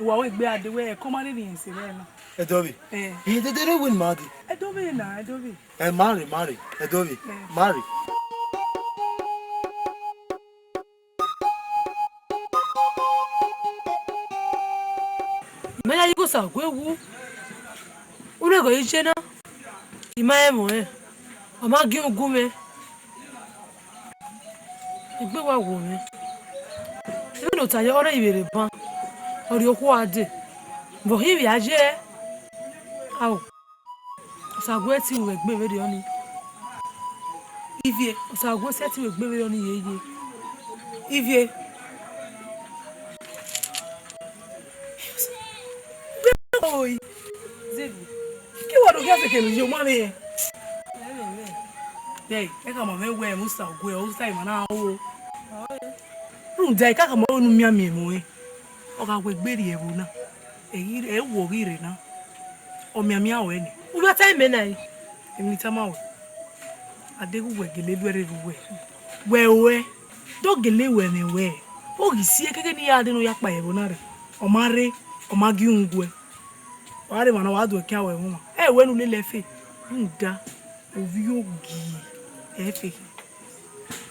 Wa wẹ egbe a dee wẹ ẹko ma rhirhi rẹn se vbe ẹre na. Ẹdọvbe. Eh. Eh, dede re wẹ ne ima dee. Ẹdọvbe na, Ẹdọvbe. Eh, ma rre, ma rre, Ẹdọvbe. Eh. Ma rre. Mẹ ya ye igho Osague wu. Urheghe ọre I ye na, I ma rẹn ẹmwẹ ọnrẹn, ọ ma gie ugun mwẹ. Egbe wa wọ mwẹ. Vbene ọ ta ye, ọ rẹn ivbe rre ban, ọ rhie okhuo a dee, vbe ọ hin vbe a ye? Ao, Osague te ru egbe vberriọ nii. Ivie, Osague sẹtin ru egbe vberriọ nii yeye. Ivie. Oi. Zevie. Ke wa do gha seke ne u ye ọmwa mwẹ rẹn? Dẹ, ẹ khama mwẹ wẹ, Osague, ọ sa emwa na ro. Rhunmwuda, I ka khama ru ne u mianmian emọ ẹre. Ọ gha wẹ egbe rrie ẹvbo na, ẹ ghi, ẹ wọ ghi rre na. Ọ mianmian ruẹ nẹ. U vbe ta imẹ na re? Emwi ne I tama ruẹ, a deghẹ uwẹ gele lu ẹre rre uwẹ, wẹ ruẹ, do gele wẹ mwẹ wẹ, ọ ghi si ekeke ne I ya dee ne ọ ya kpa ye ẹvbo na rre, ọ ma rre, ọ ma gie uhunmwu guẹ. Wa rre emwa na, wa do ẹkian wẹ ẹmwẹ ọmwa. Ẹ wẹ ne u lele ẹfe, rhunmwuda ovbi ogie ẹfe khin.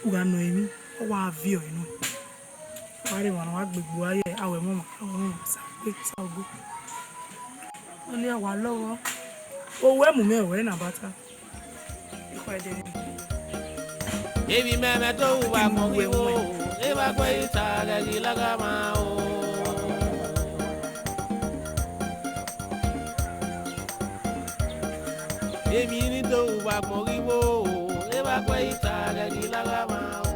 U gha nọ emwi, ọ wa viọ ẹre nuẹn. Wa rre emwa ne wa gbe egbe ua ye, a wẹ mọ ọmwa, a wẹ mọ ọmwa, Osague, Osague. Ọni a wa lọghọ. Owẹ mu mwẹ, owẹ na bata. Emwi mẹ, mẹ do ru vbe agbọn ghi vbo, evba gue ita ghẹ ghi lọghọ mwa o. Emwi ni do ru vbe agbọn ghi vbo, evba gue ita ghẹ ghi lọghọ mwa o.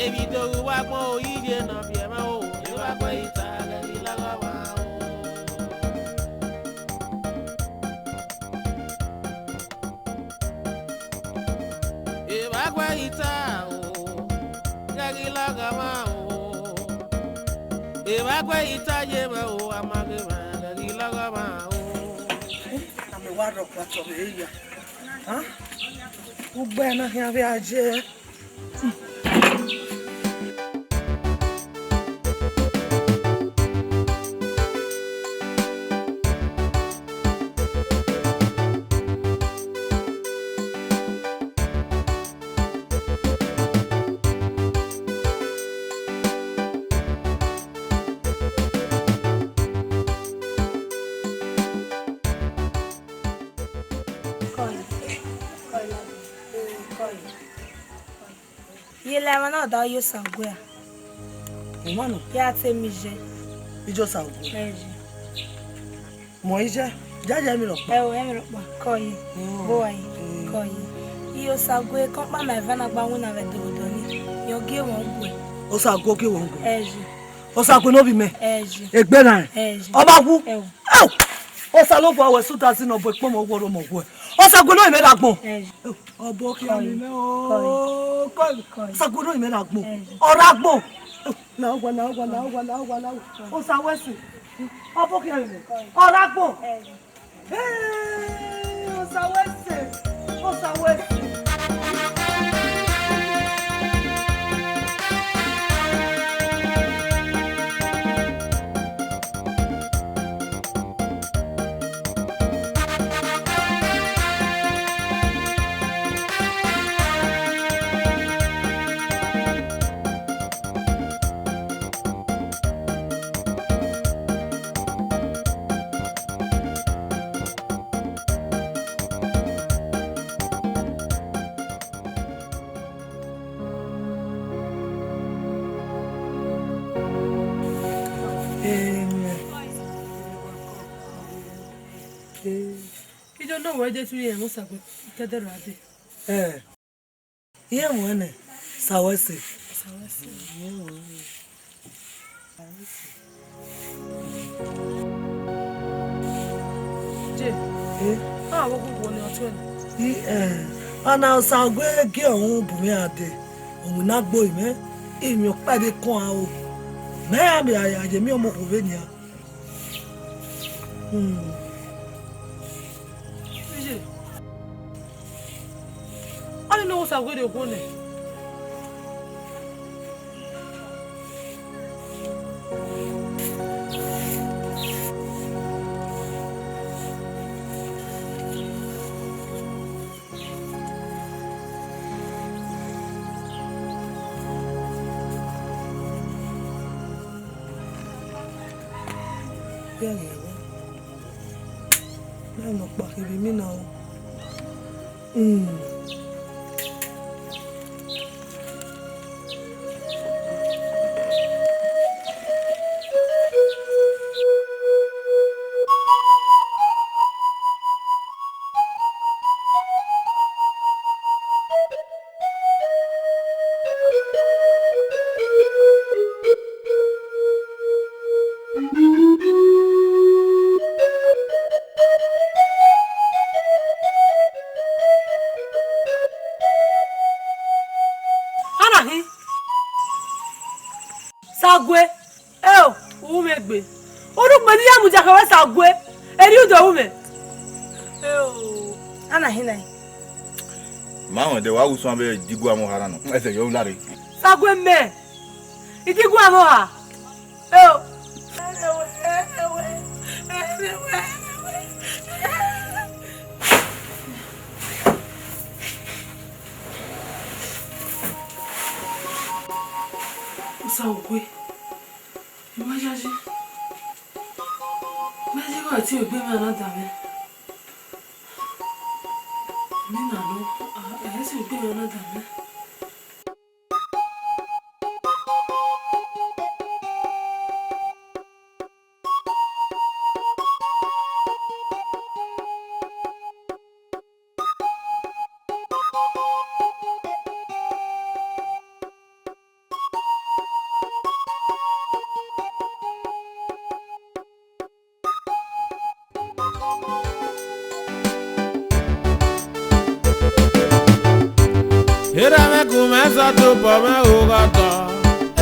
Emwi do ru vbe agbọn oyiye ne ọ biẹ mwa o, evba gue ita ghẹ ghi lọghọ mwa o. Evba gue ita o, ghẹ ghi lọghọ mwa o. Evba gue ita ye mwẹ o, a ma ghe mwẹ, ghẹ ghi lọghọ mwa o. A mẹ wa rhọkpa tọ vbe ya. Ugbe na khian vbe a ye. Kọe, kọe, kọe. Iye la emwa na da ye Osague a. Emwa nọ? Ya te mi je. Ije Osague. Ẹ je. Mọ ije, jaja emwi rhọkpa. Ẹ o, emwi rhọkpa, kọe. Oh. Bo wa ye, mm, kọe. Iye Osague, kọkpa ma eva na gba winna vbe ẹdẹ odọ ni, yọ gie wọn gue. Osague gie wọn gue. Ẹ je. Osague ne ovbi mẹ. Ẹ je. Egbe na. Ẹ je. Ọ ma wu. Ẹ o. Au! Osanobua wẹ sẹ udazi ne ọ bu ekpọmọ wọrọ ọmọ wẹ. Osague ne ovbi mẹ rre agbọn. Ẹ je. Ọbokhian ni mẹ o. Kọe. Kọe. Osague ne ovbi mẹ rre agbọn. Ẹ je. Ọ rre agbọn. La owa, la owa, la owa, la owa, la owa. Osa wẹ sẹ. Ọbokhian ni mẹ. Ọ rre agbọn. Ẹ je. Hey, Osa wẹ sẹ, Osa wẹ sẹ. Amen. Ido nọ wẹ Jesu ye ẹmwẹ Osague kẹdẹ ra dee. Eh. Iye mu ẹnẹ, Osa wẹ sẹ. Osa wẹ sẹ. Iye mu ẹnẹ. Je. Eh? Ah, wo wo ni ọtun. I, eh, ọna Osague gie ọhun bu mwẹ a dee. Ọmọ na gbo mwẹ, emwi ọkpa vbe kọn a o. Mẹ a mẹ a ye miẹn ọmọ okhuo vbe nian. Hmm. Iye. Ọni ne Osague rhie okhuo nẹ. Nẹ nọkpa kevbe imina o. Hmm. Ana hin. Sague. Eo, u mwẹ egbe. Urhukpe ne I ya mudia khẹ wẹ Sague. Erriọ u do ru mwẹ. Eo. Ana hin na. Ma rẹn dẹ wa gu suan vbe idigu amọ oha na nọ. Ẹsẹ yọ u lare. Sague mẹ. Idigu amọ oha. Eo. Sague. Iyayi, mẹ ye gha tie egbe mwẹ na danmwẹ. Mẹ na nọ, a, ẹ si egbe mwẹ na danmwẹ. Erha mwẹ gu mwẹ sẹ tobọ mwẹ oghọtọ,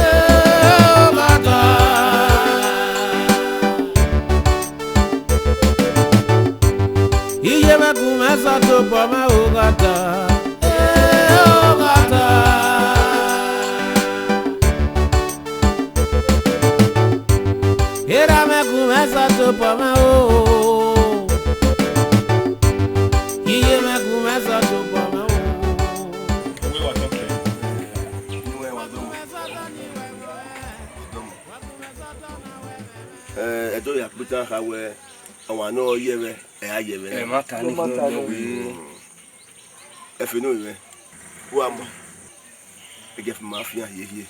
eh, oghọtọ. Iye mwẹ gu mwẹ sẹ tobọ mwẹ oghọtọ, eh, oghọtọ. Erha mwẹ gu mwẹ sẹ tobọ mwẹ o. Iye mwẹ gu mwẹ sẹ tobọ mwẹ o. Eh, Ẹdo ya kpita kha wẹ, ọmwa ne ọ ye vbe, ẹ a ye vbe. Ẹmwata ni. Ẹfe ne ovbi mwẹ, uwa ma, ẹgẹ fi ma fian hiehie.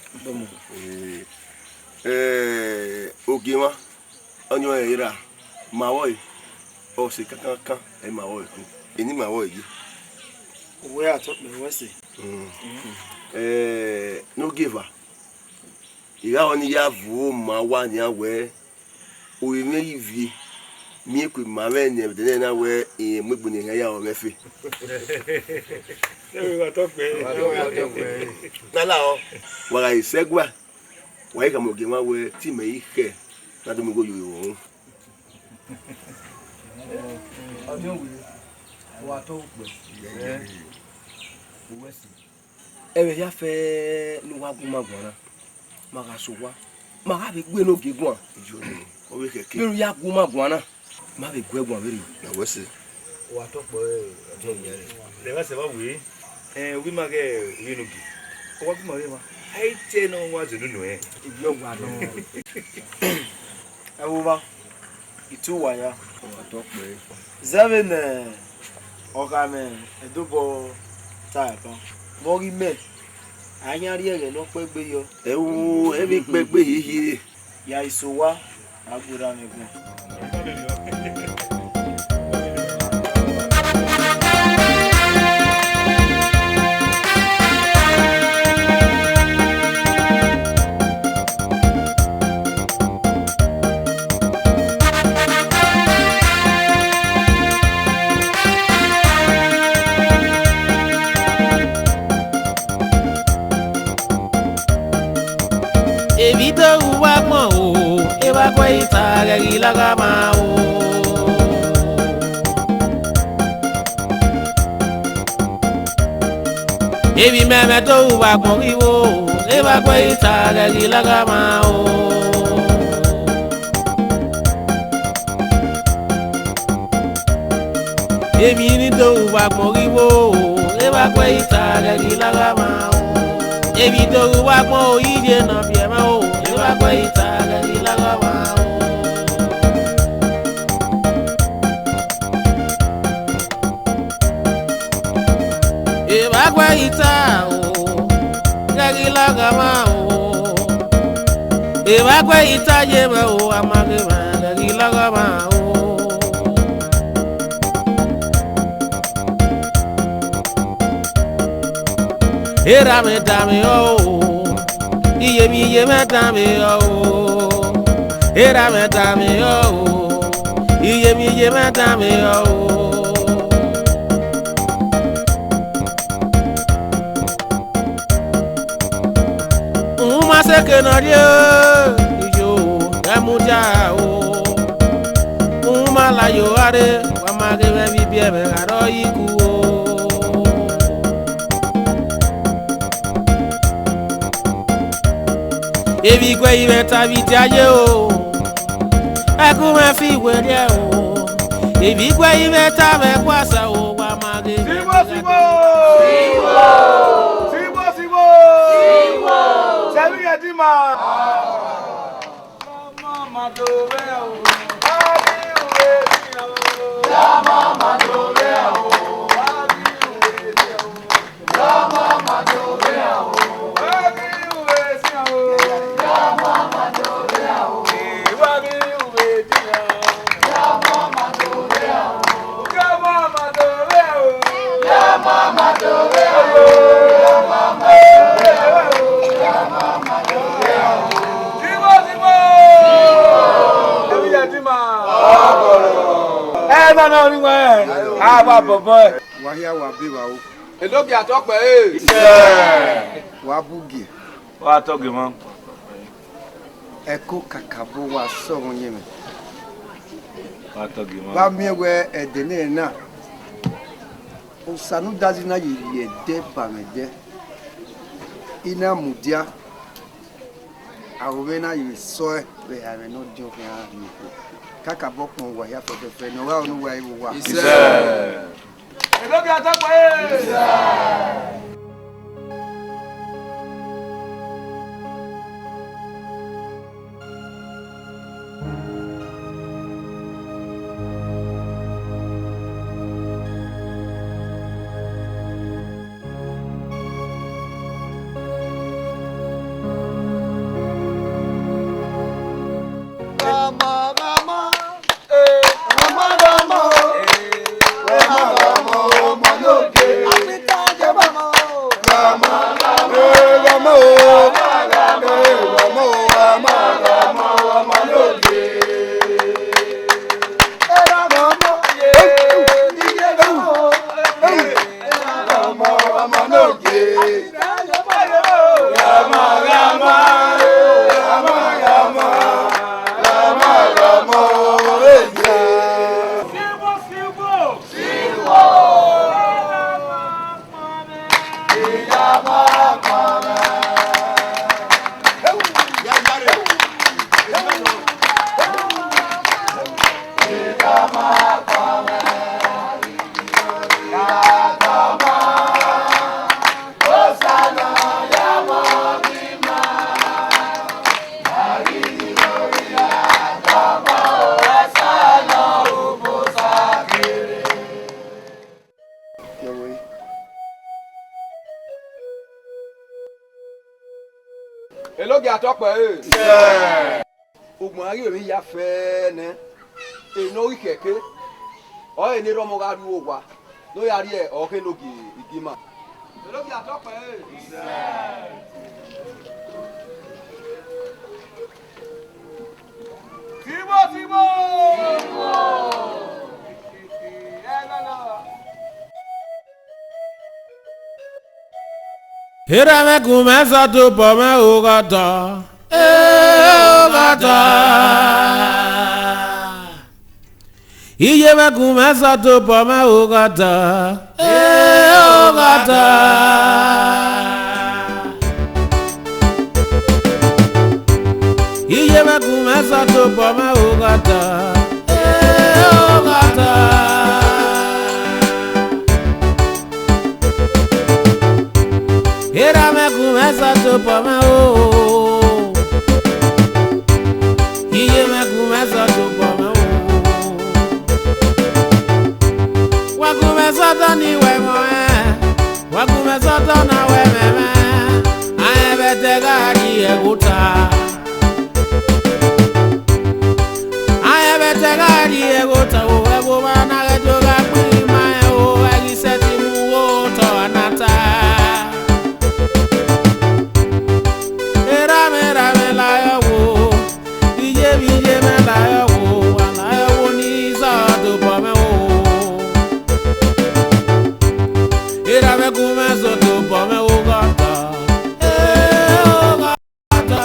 Eh, eh, ogie mwa, ọni ọnrẹn ra, ma vbọ ẹre, ọ sẹ kankankan, ẹ ma vbọ ẹre, eni ma vbọ ẹre ye. Uwẹ a tọ kpẹ wẹ sẹ. Mm. Eh, ne ogie eva, I gha họ ne I ya vuọ ma uwa nian wẹ, ovbi mwẹ ghi viọ, miẹn eku ima mwẹ ne ẹdẹ nẹ na wẹ irẹn mu egbe ne erhan ya rọ mwẹ ẹfe. Wa lahọ, wa gha sẹ ẹguae, wa ghi khama ogie mwa wẹ te imẹ i khẹ ne a do mu igho ye oruẹn. Ọdiọn wẹ, wa tọ ukpẹ. Uwẹ sẹ. Ẹmwẹ hia fẹ ne uwa gu ma guan na, ma gha sẹ owa, ma gha vbe gu enogie guan. Iyo, ọ vbe khẹke. Vbene u ya gu ma guan na, ma vbe gu ẹguan vberriọ. Na wẹ sẹ. Wa tọ kpọ, ẹ, ọdiọn wẹ. Lẹ vba sẹ vba wẹ, ẹ, ovbi ima ghẹ ovbi enogie. Ọ wa gu ma vbe emwa. A i te ne ọ wa zẹ unu nuẹn. Ivbi ọwa nọ. Ẹ vbe owa, I tu uwa ya. Zẹ vbene ọ gha mwẹ Ẹdobọ ta ẹban, vbe ọ ghi mẹ, a yan rhie ẹghẹ ne ọ kpẹgbe yọ. Ẹo, ẹ vbe kpẹgbe hiehie. Ya iso owa, a gberra mwẹ ẹguae. Evbi do ru uwa agbọn o, evba guẹ ita ghẹ ghi lagha ma o. Evbi mẹ mwẹ do ru uwa agbọn ghi vbo, evba guẹ ita ghẹ ghi lagha ma o. Emwi ni do ru vbe agbọn ghi vbo, evba guẹ ita ghẹ ghi lagha mwa o. Emwi do ru vbe agbọn oyiye ne ọ biẹ mwa o, evba guẹ ita ghẹ ghi lagha mwa o. Evba guẹ ita o, ghẹ ghi lagha mwa o. Evba guẹ ita ye mwẹ o, a ma ghe mwẹ ghẹ ghi lagha mwa o. Erha mwẹ da mwẹ o, iye emwi iye mwẹ da mwẹ o. Erha mwẹ da mwẹ o, iye emwi iye mwẹ da mwẹ o. Uma seke ne ọ rrie, iyo, ẹ mudia o. Uma la yo gha rre, wa ma ghe mwẹ vbe ibiẹmwẹ gha rrọọ iku o. Evbi guẹ i mwẹ ta vbe idia ye o, ẹkun mwẹ fi werriẹ o. Evbi guẹ i mwẹ ta vbe ẹguasa o, wa ma ghe mwẹ. Sigbo, sigbo! Sigbo, sigbo! Sẹ vbe irẹn dima. Ẹmwẹ na ni wẹ, a wa bọbọ. Wa hia wa be vbe aro. Edogie atọkpẹ ẹre. Wa bu gie. Wa tọghe emwa. Ẹko kakabọ wa sẹ ọmọ yẹn mwẹ. Wa tọghe emwa. Wa miẹn wẹ ẹdẹ nẹ na, Osa ne udazi na ye rhie ẹdẹ ba mwẹ ẹdẹ, I na mudia, aro mwẹ na ye vbe sọe vbe ẹmwẹ ne ọ diọn khian rhie okhuo. Kakabọ kpọn uwa hia fẹfẹfẹ ne ọ gha ru ne uwa i vbe uwa. Isẹ. Edogie atọkpẹ ẹre. Elogie atọkpẹ ẹre. Ugbẹn a ghi vbe ya fẹ nẹ, ene ọ ghi khẹke, ọre ne erha ọmọ gha rrie owa, ne ọ ya rrie ọghe ne ogie igima. Elogie atọkpẹ ẹre. Tivbo, tivbo! Erha mwẹ gu mwẹ zọ tobọ mwẹ oghọdọ, e oghọdọ. Iye mwẹ gu mwẹ zọ tobọ mwẹ oghọdọ, e oghọdọ. Iye mwẹ gu mwẹ zọ tobọ mwẹ oghọdọ, e oghọdọ. Erha mwẹ gu mwẹ zọ tobọ mwẹ o. Iye mwẹ gu mwẹ zọ tobọ mwẹ o. Wa gu mwẹ zọ tọ ne I wẹ ẹmwẹ ọnrẹn. Wa gu mwẹ zọ tọ ne a wẹ ẹmwẹ mwẹ. Ayen vbe ẹdẹ gha rrie ẹghẹ ota. Ayen vbe ẹdẹ gha rrie ẹghẹ ota o, ẹvbo mwa na ghẹ do gha gbe ima rẹn o, ẹ ghi sẹtin mu ugho otọ ọna ta. Erha mwẹ, erha mwẹ, la yọ wo, iye mwẹ, iye mwẹ, la yọ wo, wa la yọ wo ne I zọ tobọ mwẹ o. Erha mwẹ gu mwẹ zọ tobọ mwẹ oghọdọ, e oghọdọ.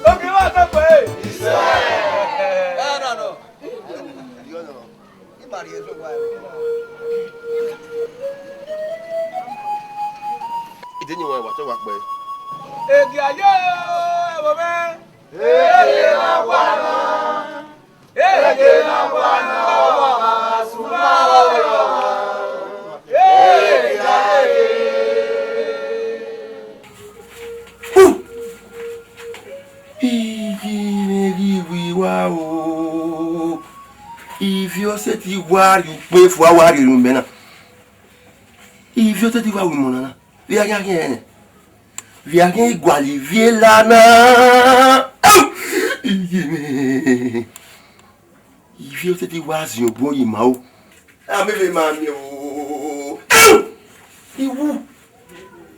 Ogie vbe atọkpẹ ẹre. Isẹ. Ẹ na nọ. Ide ni wan wa tọ wa kpẹ. Egie aye, ẹvbo mwẹ. Egie na wa na. Egie na wa na, ọ wa suma ọyọ. Egie aye. Ivie ọ sẹtin wa rrie ukpẹ fua, wa rrie erhunmwu mẹ na. Ivie ọ sẹtin wa ru imọna na. Vbe a khian khian ẹnrẹn? Vbe a khian gualọ ivie la na? Au! Iye mwẹ. Ivie ọ sẹtin wa ziọn obọ ye ima o. A mẹ vbe ma miẹn o. Au! Iwu.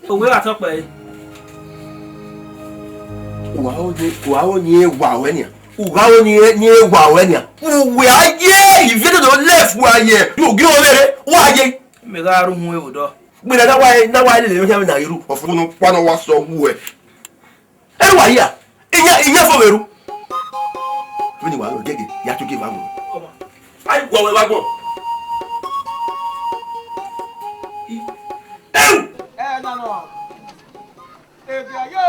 Owe gha tọ kpẹre. Uwa ho ni, uwa ho ni wa ruẹ nian. Uwa ho ni, ni wa ruẹ nian. Uwẹ a ye ivie dodo lẹ fua ye. Ugie ọvbehe, wa ye. Mẹ gha ru uhun ẹvbo dọ. Gbẹdẹ na wa, na wa lele emwi khian vbe na ghi ru, ọfumwẹ ne ọkpa ne ọ wa sẹ uwẹ. Ẹre uwa hia, iyan, iyan fo vbe ru. Vbene wa rọ gẹgẹ, ya tuke eva mu. Ai, wa wẹ vbe agbọn. Ẹu! Ẹ na nọ. Ege yo.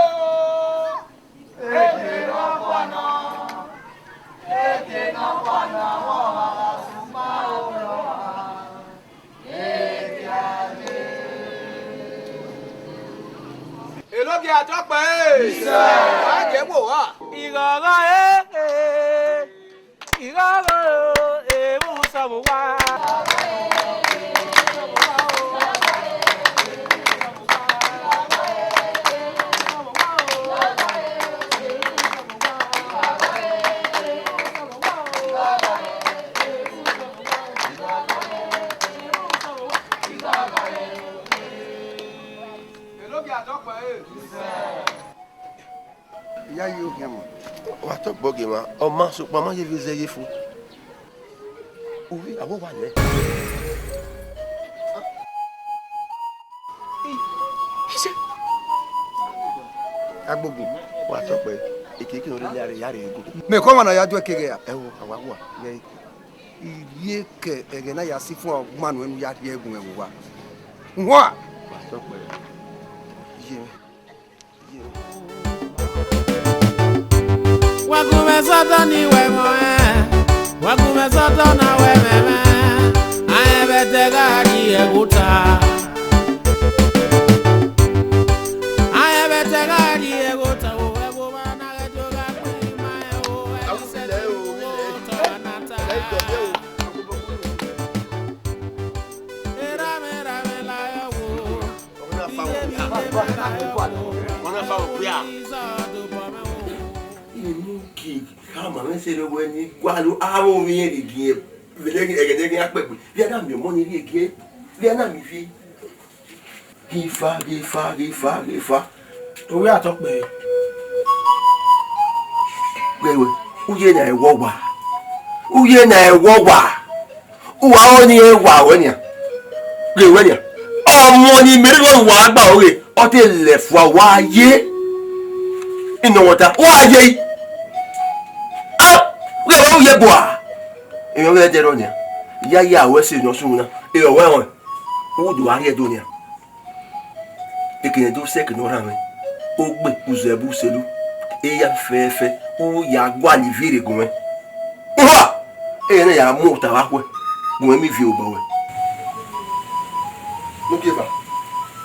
Ege nọ kua nọ. Ege nọ kua nọ, ọ gha suma o. Elogie atọkpẹ e. Wa je mu owa. Ighọghọ e, ighọghọ e, vbe usọmọ uwa. Iyayi okhian ma. Wa tọ gbọgie mwa, ọ ma sokpan ma ye vbe zẹ ye fo. Ovbi, a wẹ wa nẹ. Agbogbo, wa tọ kpẹ, ekeke ne ọ rre lẹ a rre, ya rre ego. Mẹ kọ ọmwa ne a ya duẹ keghe ra? Ẹo, a wa wa, ghẹ ivie ke ẹghẹ na ya si fun ọgbanu ẹnu ya rhie ẹgun ẹvbo uwa. Uhua! Wa tọ kpẹ. Iye mwẹ. Wa gu mwẹ sọtọ ne I wẹ ẹmwẹ ọnrẹn, wa gu mwẹ sọtọ ne a wẹ ẹmwẹ mwẹ, a rẹn vbe ẹdẹ gha rrie ẹghẹ ota. A rẹn vbe ẹdẹ gha rrie ẹghẹ ota, o, ẹvbo mwa na ghẹ do gha gbe ima rẹn o, ẹ i sẹtin vbe otọ na ta. Erha mwẹ, erha mwẹ, la yọ wo. Ọ na fa wẹ okpia. Ọ na fa wẹ okpia. Emu ke khama mwẹ sẹ wẹ ne I gualọ avbe ovbi irẹn rhie gie vbe ẹghẹ ne a kpẹgbe. Vbe a na miẹn ọmọ ni rhie gie, vbe a na miẹn ivie. Ghe fa, ghe fa, ghe fa, ghe fa. Owe atọ kpẹre. Wẹ, wẹ, u ye na ẹwọ wa. U ye na ẹwọ wa. Uwa ọnii wa ruẹ nian. Ghe wẹ nian. Ọmọ ni Meri vbe uwa gba ọghe, ọ te lẹ fua wa ye. Inọwọta, wa ye. A, ghe wẹ u ye bua. Emwi ọghe ẹdẹ rọ nian. Ya ya ruẹ sẹ ne ọ sunu na. E ọwẹ rẹn. U do gha rhie Ẹdo nian. Ekene do sẹ eke ne ọ rhan mwẹ, ogbe uzẹ bu selu, eya fẹfẹ, u ya gualọ ivie rre gun mwẹ. Uhua! Ẹ na ya mu ota vbe akhuẹ, gun mwẹ miẹn ivie obọ ruẹ. Mugieva,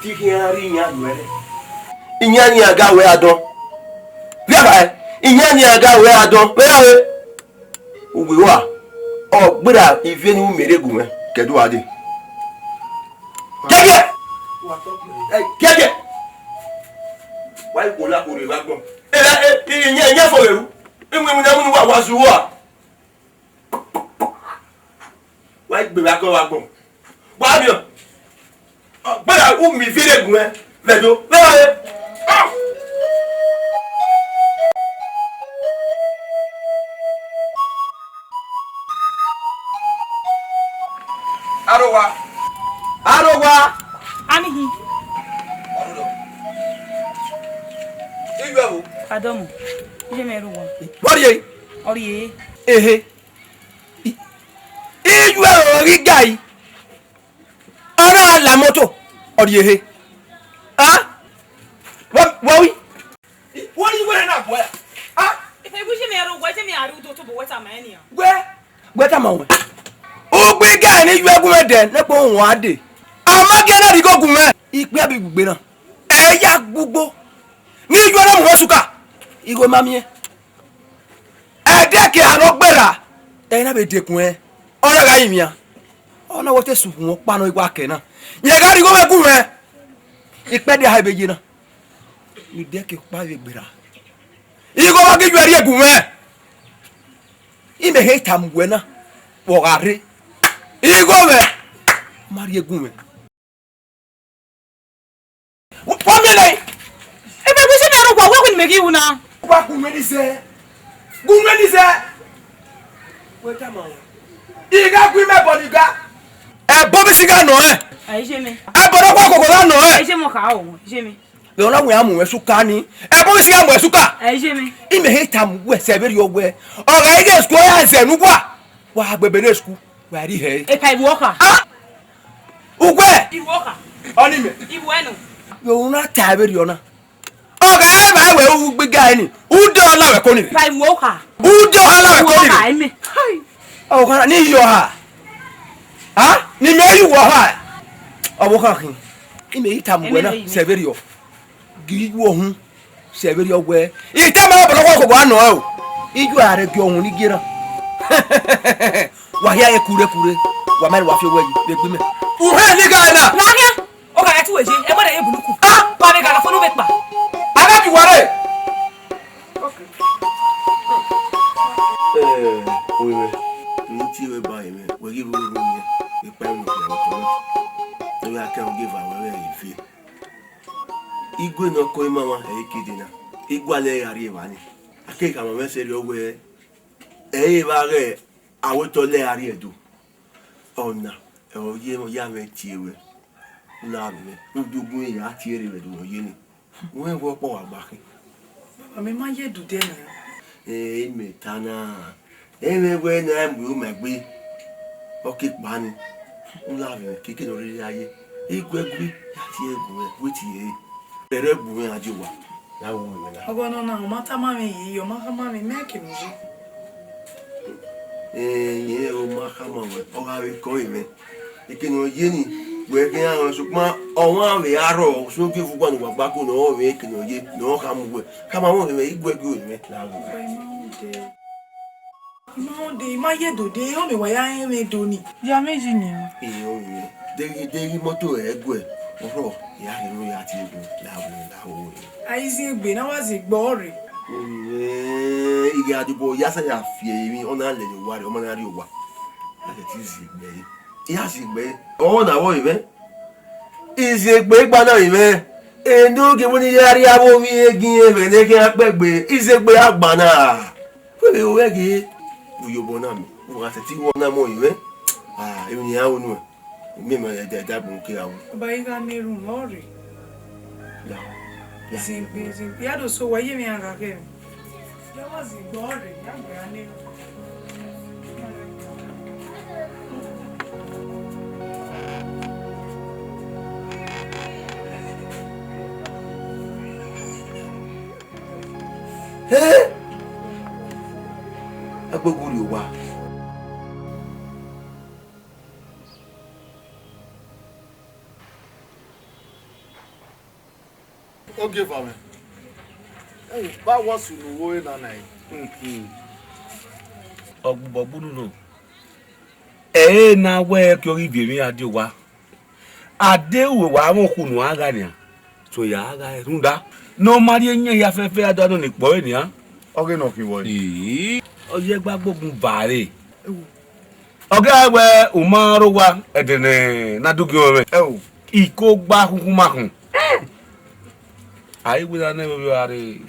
te I khian rri iyan nuẹn rre. Iyan nian ga wẹ adọn. Viọ ba ẹe, iyan nian ga wẹ adọn. Vbe ra re? Uwẹ ua, ọ gberra ivie ne u miẹn rre gu mwẹ, ke Ẹdo gha dee. Giẹgiẹ! Ẹ, giẹgiẹ! Wa i wo la kherhe vbe agbọn. Ẹ, ẹ, ẹ, iyẹn, iyẹn fo vbe ru. Iwinna, iwinna, iwinna, wa, wa zu ua. Wa i gbe vbe agbọn, vbe agbọn. Wa miẹn. Ọ, gberra u miẹn ivie rre gu mwẹ vbe Ẹdo, vbe ra re? Arowa. Arowa. Anihi. Ọrọdọ. Iyuẹ o. Adọmọ. Iye mẹ ru wa. Wọrrie. Ọrrie. Ehe. I-, iyuẹ o ghi gai. Ọ na la moto, ọ rhie ehe. A? Wa, wa wi. Wẹ ni wẹ na guẹ. A? Ewu je mẹ ro, wẹ je mẹ a ru do to bo wẹ tama ẹn nian. Wẹ, wẹ tama wẹ. Ugbo igẹ ne iyuẹ gu mwẹ dẹ, ne kpo wọn a dee. A ma gie na rhie igho gu mwẹ. Ikpia bi gbugbe na. Ẹ ya gbugbo. Ne iyuẹ na mu mwẹ suka. Igho ma miẹn. Ẹdẹ ke a rọ gberra. Ẹ na vbe dekun ẹn. Ọ na gha rinmwian, ọ na wẹ te sẹ ukhunmwu ọkpa nọ igho akẹ na, rẹn gha rhie igho mwẹ gu mwẹ. Ikpẹdẹ a ebe ye na, ne I dẹ ke ọkpa vbe gberra, igho vbe ghi yu ẹre rhie gu mwẹ. Imẹ he tama uwẹ na, vbe ọ gha rre, igho mwẹ ma rhie gu mwẹ. Wa miẹn nẹ. Ebe gu si mẹ ro wa, wa wẹ ne mẹ ghi ru na. Wa gu mwẹ ni zẹ. Gu mwẹ ni zẹ. Wẹ tama wẹ. I gha gu imẹ ẹbọ ni ga. Ẹbọ vbe sigha nọ ẹ. Ẹ je mẹ. Ẹbọ ne wa koko gha nọ ẹ. Ẹ je mọ kha o, ẹ je mẹ. Vbe ọ na wẹ a mu mwẹ suka ni. Ẹbọ vbe sigha mu ẹ suka. Ẹ je mẹ. Imẹ he tama uwẹ sẹ vberriọ wẹ, ọ gha ghe school ya zẹ ne uwa. Wa gbe ebe ne school. Wa rri hẹ. Epa ivbi ọkha. Ah! Ugbẹ! Ivbi ọkha. Ọni mẹ. Ivbi ẹnọ. Yo, u na ta vberriọ na. Ọ gha ẹmwẹ wẹ u gbe ga ni. U de ọ la wẹ ko ni. Epa ivbi ọkha. U de ọ la wẹ ko ni. Ivbi ọkha, ẹ mẹ. Hai. Ọ gha ni yo ha. Ha? Ni mẹ yu wọ ha. Ọ vbe ọkha khin. Imẹ i tama uwẹ na, sẹ vberriọ. Ghi yu ọhun. Sẹ vberriọ wẹ, I tama ẹbọ ne ọ wa koko gha nọ ẹ o. I yu a rre gie ọhun ni gie na. Wa hia ẹre kure kure, wa ma rẹn wa fi owẹ yi vbe egbe imẹ. Uhẹn ni gha na. Lamian, ọ gha ya te uwẹ ye, ẹbọ rẹ ye bunuku. Ah! Wa vbe gha na fo ne u vbe kpa. A gha bi uwa rre. Ẹ, orinmwẹ, ne u tie ruẹ ba orinmwẹ, wẹ ghi vbe ru iyẹn, ikpa ẹmwẹ okpia vbe otọ na. Ne ọ ya kẹ ogieva ruẹ vbe eve. Igue ne ọ kọ ima mwa ẹ i ke dee na, I gualọ ẹre gha rrie evba nii. A keghi khama mwẹ sẹrriọ wẹẹ, ẹ i re evba ghẹ a wẹ otọ lẹ gha rrie Ẹdo. Ọna ọre ọ ye ya mwẹ tie ruẹ, u na vbe mwẹ, u do gu mwẹ ya tie rre vbe Ẹdo ne ọ ye nii. Wẹ wẹ ọkpọ wa gba khin. Baba, mẹ ma ye Ẹdo dẹ nian. Ẹ, imẹ ta na. Ẹmwẹ wẹ ne a mu ro ma egbe, ọ ke kpa ni, u la vbe keke ne ọ rhirhi a ye. Iguẹgue, ya tie gu mwẹ, wẹ tie ẹre. Ẹrẹ gu mwẹ a die owa, ya ru mwẹ na. Ọghọ nọ na, ọ ma tama mwẹ yi, ọ ma khama mwẹ, mẹ ke mu yi. Ẹ, irẹn ọ ma khama wẹ, ọ gha vbe kọ mwẹ. Eke ne ọ ye ni, wẹ ghi rhan mwẹ, sokpan ọmwa vbe a rrọọ, so gie vbe uwa ne uwa gba ko ne ọ vbe eke ne ọ ye, ne ọ khama uwẹ. Khama mwẹ, iguẹgue mwẹ, la ru. Baba, I ma rhunmwuda. I ma rhunmwuda, I ma ye Ẹdo dee, ọ mẹ wa ya rẹn mwẹ Ẹdo nii. Ya mwẹ yi nian. Iyo, iyo. Deghẹ, deghẹ imọto ẹguẹ, ọrhọ, ya ghi ru ya tie gu, la ru, la ru. A i zin egbe, ne a wa zin egbe ọre. Oye, I gha dobọ ya sa ya fi emwi, ọ na lele owa rre, ọ ma na rrie owa. A sẹtin zin egbe ẹre. I ya zin egbe ẹre. Ọ na vbọ mwẹ. I zin egbe gba na mwẹ. Enogie vbene I ya rrie avbe ovbi ẹre gie ẹmwẹ ne I khian kpẹgbe, I zin egbe a gba na. Wẹ vbe ru ẹre ghe, vbe uyobọ na mẹ, u gha sẹtin ru ọna mọ mwẹ. Ah, emwi ne I ya ru nuẹn, u miẹn mẹ ẹdẹ ẹdẹ agbọn ke ra ru. Ọba, I gha na erhunmwu, ọ rre. Ya, ya. Zin egbe, zin egbe. Ya do so, wa ye emwi iran gha khẹ mwẹ. Ya wa zin egbe, ọ rre, ya gbe ra na erhunmwu. Hẹ! Agbogbo rrie owa. Ogieva mwẹ, ba wa sunu wo ena na. Ọgbobọ gbunu no, ẹ i re ne a wẹ ẹkiọ ghi viọ emwi iran die owa. A deghẹ uwẹ wa mwẹ okhuo ne uan gha nian, so ya gha rhunmwuda ne ọ ma rhie eyẹn hia fẹfẹ a do nọ ne ikpọ ẹre nian. Ọ ghe ne ọ khin vbọ re? Ii, ọ ye gba gbogun va re. Ọ ghi wẹ u ma rre owa ẹdẹ ne a do gie mwẹ. Ẹo. Iko gba khunkhuọnmakhun. A i wẹ na nẹ vbe ovbi ọre.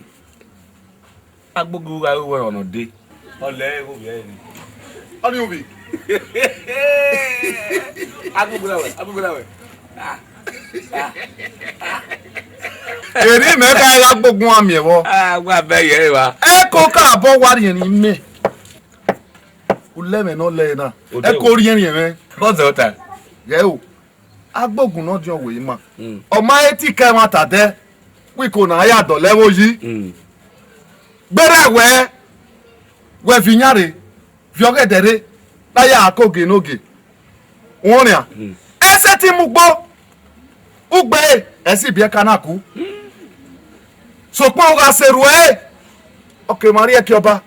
Agbogbo gha ru wẹ ọnọ de. Ọ lẹ ẹghẹ ovbi ẹre ni. Ọ ni ovbi. Agbogbo na wẹ, agbogbo na wẹ. Ah, ah, ah. Eni mẹ ka gha gbogbo a miẹn vbọ. Ah, wa bẹ yẹ wa. Ẹko ka bọ wa rhiẹnrhiẹn mẹ. U lẹ mwẹ ne ọ lẹ na. Ẹko rhiẹnrhiẹn mwẹ. Bọzẹ ọta. Yẹ o. Agbogbo ne ọ diọn wẹ ima. Mm. Ọ ma he ti ka ẹmwata dẹ. Wẹ iko na ya dọlọ ẹvbo yi. Mm. Gberra wẹ, wẹ viọ iyan rre, viọ ọghẹdẹ rre, na ya ko ogie ne ogie. Wẹ ọnian. Mm. Ẹ sẹtin mu ugbo, ugbe ẹ si biẹ ka na ku. Sokpan u gha sẹ erhue ẹre, ọ ke ma rrie ẹki ọba.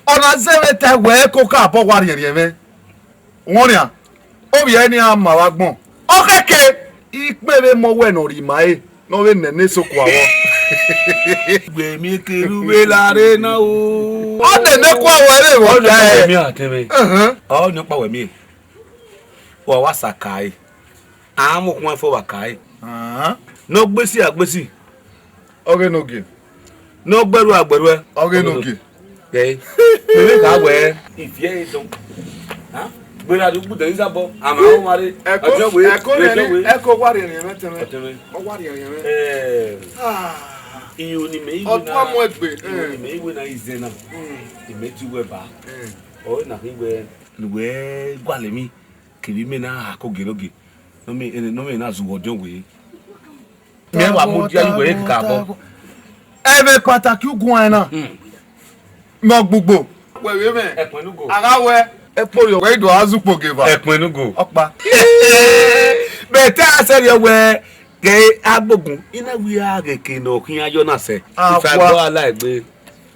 Ọ na zẹ vbe ta wẹ koko abọ wa riẹnriẹn mwẹ. Wọnnian, ovbi ẹre ne iran ma vbe agbọn. Ọ khẹke, ikpe vbe mọ wẹ ne ọ rhie ima ẹre, ne ọ vbe nene eso kua vbọ. Wẹ miẹn kere uwẹ lare na o. Ọ nene kua wẹ vbe vbọ. Ọ nọ kpa wẹ miẹn atẹmwẹ. Ẹhẹn. Ọ nọ kpa wẹ miẹn. Wa wa sa ka ẹre. A mu okhuan fo vba ka ẹre. Ahan. Ne ọ gbe esi, a gbe esi. Ọghe ne ogie. Ne ọ gbe ẹrhuẹ, a gbe ẹrhuẹ. Ọghe ne ogie. Ẹ, mẹ vbe kha wẹ. Iviẹ ẹre dọn. Ha? Gberra do gbuda izabọ. A ma ho ma re. Ẹko, ọjọ wẹ, ẹko ọjọ nene, wẹ. Ẹko wa riẹnriẹn mwẹ tẹmwẹ. Ọtẹmwẹ. Ọ wa riẹnriẹn mwẹ. Ẹ, ah, iyo ni mẹ iwe na. Ọtun amọ egbe. Iyo ni mẹ iwe na izẹ na. Mm. Imẹ ti wẹ ba. Mm. Ọ na khin wẹ, ne uwẹ gualọ emwi, kevbe imẹ na ha ko gere ogie, ne ọ miẹn, ne ọ miẹn na zẹ uwẹ ọdiọn wẹ. Mẹ wa mu dia uwẹ ka bọ. Ẹmwẹ kpataki uguan na. Hmm. Mẹ ọgbugbo. Wẹ vbe mwẹ. Ẹkpẹn nugo. A gha wẹ. Ẹkpẹn nugo. Wẹ i do a zẹ ukpo geva. Ẹkpẹn nugo. Ọkpa. Mẹ te a sẹrriọ wẹ, ghe Agbogun, I na wẹ a ghẹ ke ne ọ khian yọ na sẹ. Awa. Ifa ẹbọ a la egbe.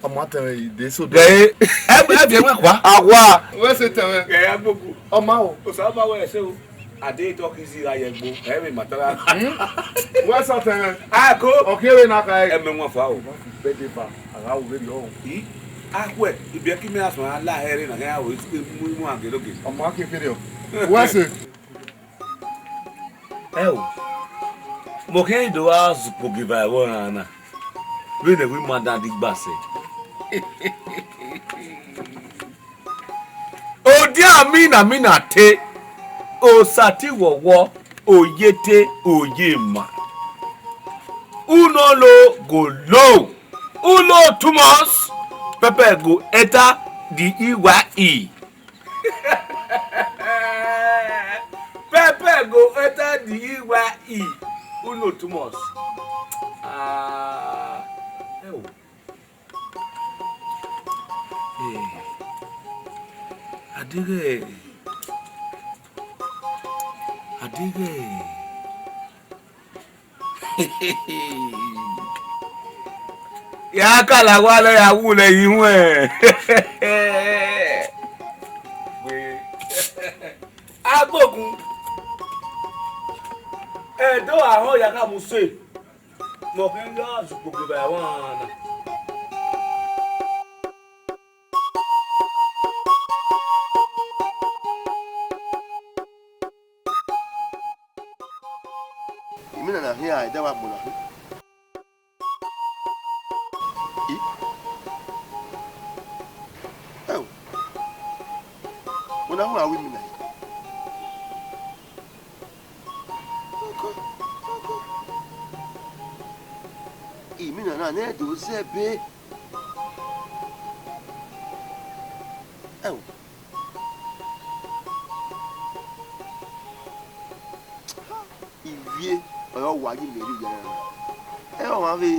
Ọmọ atẹmwẹ yi de so do. Ẹ, ẹ, ẹ viẹ wẹ kua. Awa. Wẹ se tẹmwẹ. Ẹ, Agbogun. Ọma o. Osa ọba wẹ ẹse o. Ade tọ kisi gha ye egbo. Ẹ vbe matara. Hmm? Wẹ sa tẹmwẹ. A ko. Ọkhiẹvbe na kha ẹ. Ẹ mẹ wọn fa o. Bẹdẹ ba. A gha wu vberriọ o. I, a khuẹ, ibiẹki mẹ a suẹn a la hẹ rre na, kẹ a ru mu, mu a gele oge. Ọmọ a ke kere o. Wẹ se. Ẹo, mẹ ọ khian do gha zẹ ukpo geva ẹvbo ọnrẹn na, vbene ẹvbo ima dan di gba sẹ. Odian mina mina te, osa te wọwọ, oye te oye ma. Uno lo go lo, ulo too much, pepper go enter the E Y E. Pepper go enter the E Y E. Uno too much. Ah, ẹ o. Eh, adeghẹ, adeghẹ. Ya kala wa lẹ ya wu lẹ yi huẹn. Agbogun. Ẹdẹ ọre ahọn ya ka mu se. Mẹ ọ khian ya zẹ ukpo geva ẹvbo ọnrẹn na. Imina na khian ẹdẹ wa gbọna. I? Ẹo. Ọna hu a ru imina. Ọkọ, ọkọ. Imina na nẹ do zẹ ẹbe. Ẹo. Ivie ọre ọ wa ye Meri ya na. Ẹ ọmwa vbe.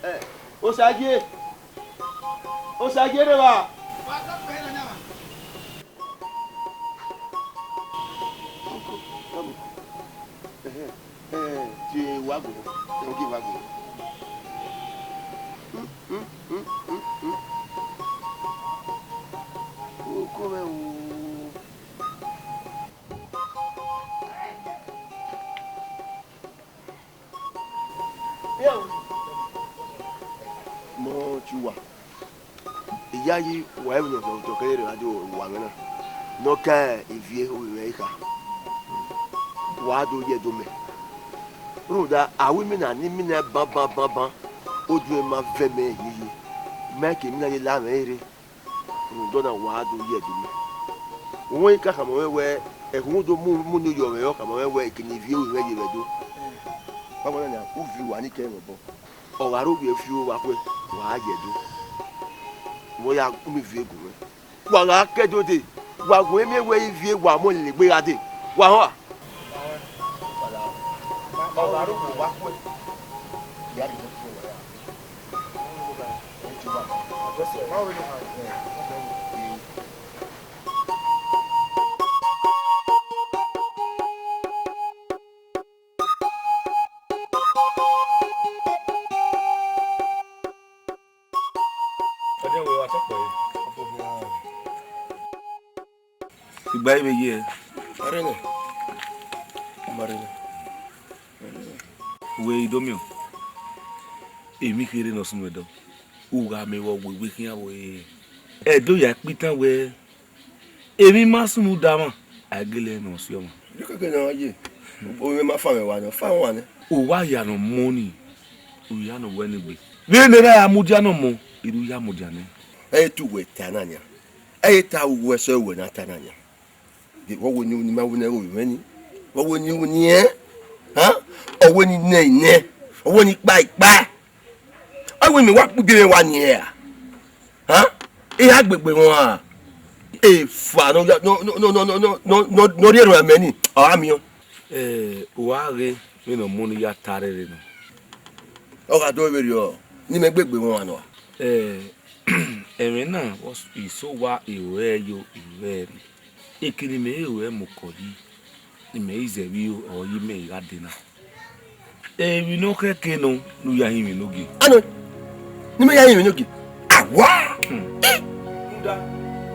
Ẹ, Osagie. Osagie rre evba. Ẹhẹn, ẹhẹn, tie wa gbọmọ, ẹhẹn, gie wa gbọmọ. Hmm, hmm, hmm, hmm, hmm. Oko mwẹ o. Mọ tie uwa. Iyayi wa ẹmwẹ ne ọ tọ kẹrẹ rre gha do uwa mwẹ na, ne ọ ka Ivie ovbi mwẹ kha, wa do ye ẹdo mẹ. Rhunmwuda, a ru imina ne imina banbanbanban, oduẹn ma vẹ mẹ hiehie, mẹ ke imina ye la mwẹ rre. Rhunmwuda ọna, wa do ye ẹdo mẹ. Uwẹ i ka khama mwẹ wẹ, ẹkhunmwu do mu, mu ne uyọ mwẹ, ọ khama mwẹ wẹ, ekene Ivie ovbi mwẹ ye vbe ẹdo. Vbavba ọnọna, uvi wa ni kẹ mwẹ obọ. Ọ gha rre ovbi ẹre fi ru vbe akhuẹ, wa ye ẹdo. Vbe ọ ya mu Ivie gu mwẹ. Wa gha ke ẹdo dee, wa gu mwẹ miẹn wẹ Ivie wa mu lele egbe gha dee. Wa họn a? Ọ gha rre ovbi ẹre vbe akhuẹ, ya rhie ẹdo gu mwẹ ya. Ọdẹ wẹ wa tọkpẹ re. Igba ivbe ye. Ọrẹ nẹ. Ọmọ rẹ nẹ. Wẹ Idomiọ, emwi kherhe ne ọ sunu ẹdọ, u gha mẹ vbe ọ wewe khian vbe ẹre. Ẹdẹ ya kpitan wẹẹ, emwi ma sunu da mwa, a i gele ẹre ne ọ si ọmwa. Iyokeke ne ọ ye, ovbi mwẹ ma fan mwẹ wa nẹ, ọ fan mwẹ wa nẹ. U wa ya ne ọmọ nii, u ya ne owẹ ne egbe. Vbene erha ya mudia ne ọmọ, erha u ya mudia nẹ. Ẹ i te uwẹ ta na nian, ẹ i ta uwẹ sẹ uwẹ na ta na nian. De, vbe ọ wẹ ne, ne ima wu nẹ ẹre ovbi mwẹ ni? Vbe ọ wẹ ne u niẹn? Ha? Ọ wẹ ne I nẹ I nẹ, ọ wẹ ne I kpa I kpa. Ọ wẹ ne mẹ wa kpugbe mwẹ wa niẹn ra? Ha? I gha gbegbe mwẹ a? Efa ne ọ ya, ne, ne ọ rhie erhunmwu amẹ ni, ọ gha miẹn. Eh, u gha ghe vbene ọmọ ni ya ta rrere nọ. Ọ gha do vberriọ, ne imẹ gbegbe mwẹ nọ a? Eh, ẹmwẹ na, vbe iso owa ero ẹre yo, ero ẹre rre. Eke ne imẹ i ru ẹmwẹ okọ yi, ne imẹ i zẹ vbe iro, ọ yi imẹ I gha dee na. Emwi ne ọ khẹke nọ ne u ya hin emwi enogie. Anọ, ne imẹ ya hin emwi enogie. Awa! Hmm. Rhunmwuda,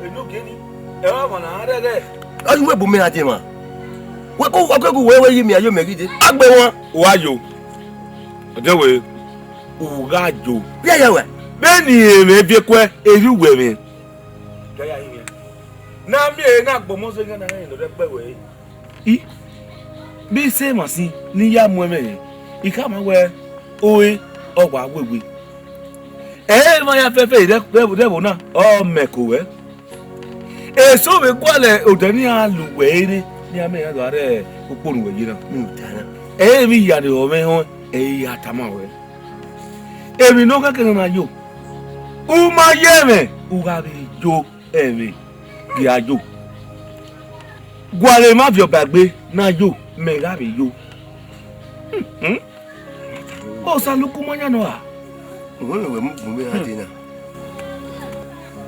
enogie ni, ẹ i re ọmwa ne a rẹghẹ. Ọ yi uwẹ bu mẹ rhan die emwa. Wẹ ko, wẹ ko gu wẹ, wẹ yi mẹ ayo mẹ ghi dee. A gbe wan. U gha yo. Ọdẹ wẹ, u gha yo. Vbe ya wẹ? Vbene ẹmwẹ viọ kuẹ, erriọ uwẹ mwẹ. Ọ ya hin mwẹ. Ne a miẹn ehe na gbe ọmọ zẹ ighan na rẹn ne ọ rre ẹkpẹ ruẹ re. I, vbe I sẹ emwa sin ne I ya mu ẹmwẹ rẹn, I khama wẹẹ, ore, ọ wa wewe. Ẹ i re emwa hia fẹfẹ rre, rre, rre ẹvbo na, ọ mẹ ke owẹ. Eso vbe gualọ odẹ ne iran lu wẹ ere, ne iran miẹn iran do gha rre ukpo ne uwẹ ye na. Ẹ i re emwi hia ne ọ mwẹ họn, ẹ i ya tama ruẹ. Emwi ne ọ khẹke ne ọ na yo, u ma ye ẹmwẹ, u gha vbe yo ẹmwẹ, gie a yo. Gualọ emwa viọ ba egbe na yo, mẹ gha vbe yo. Hmm, hmm. Osaluku ma yan nọ ra? Uwẹ mwẹ wẹ mu gun vbe rhan dee na.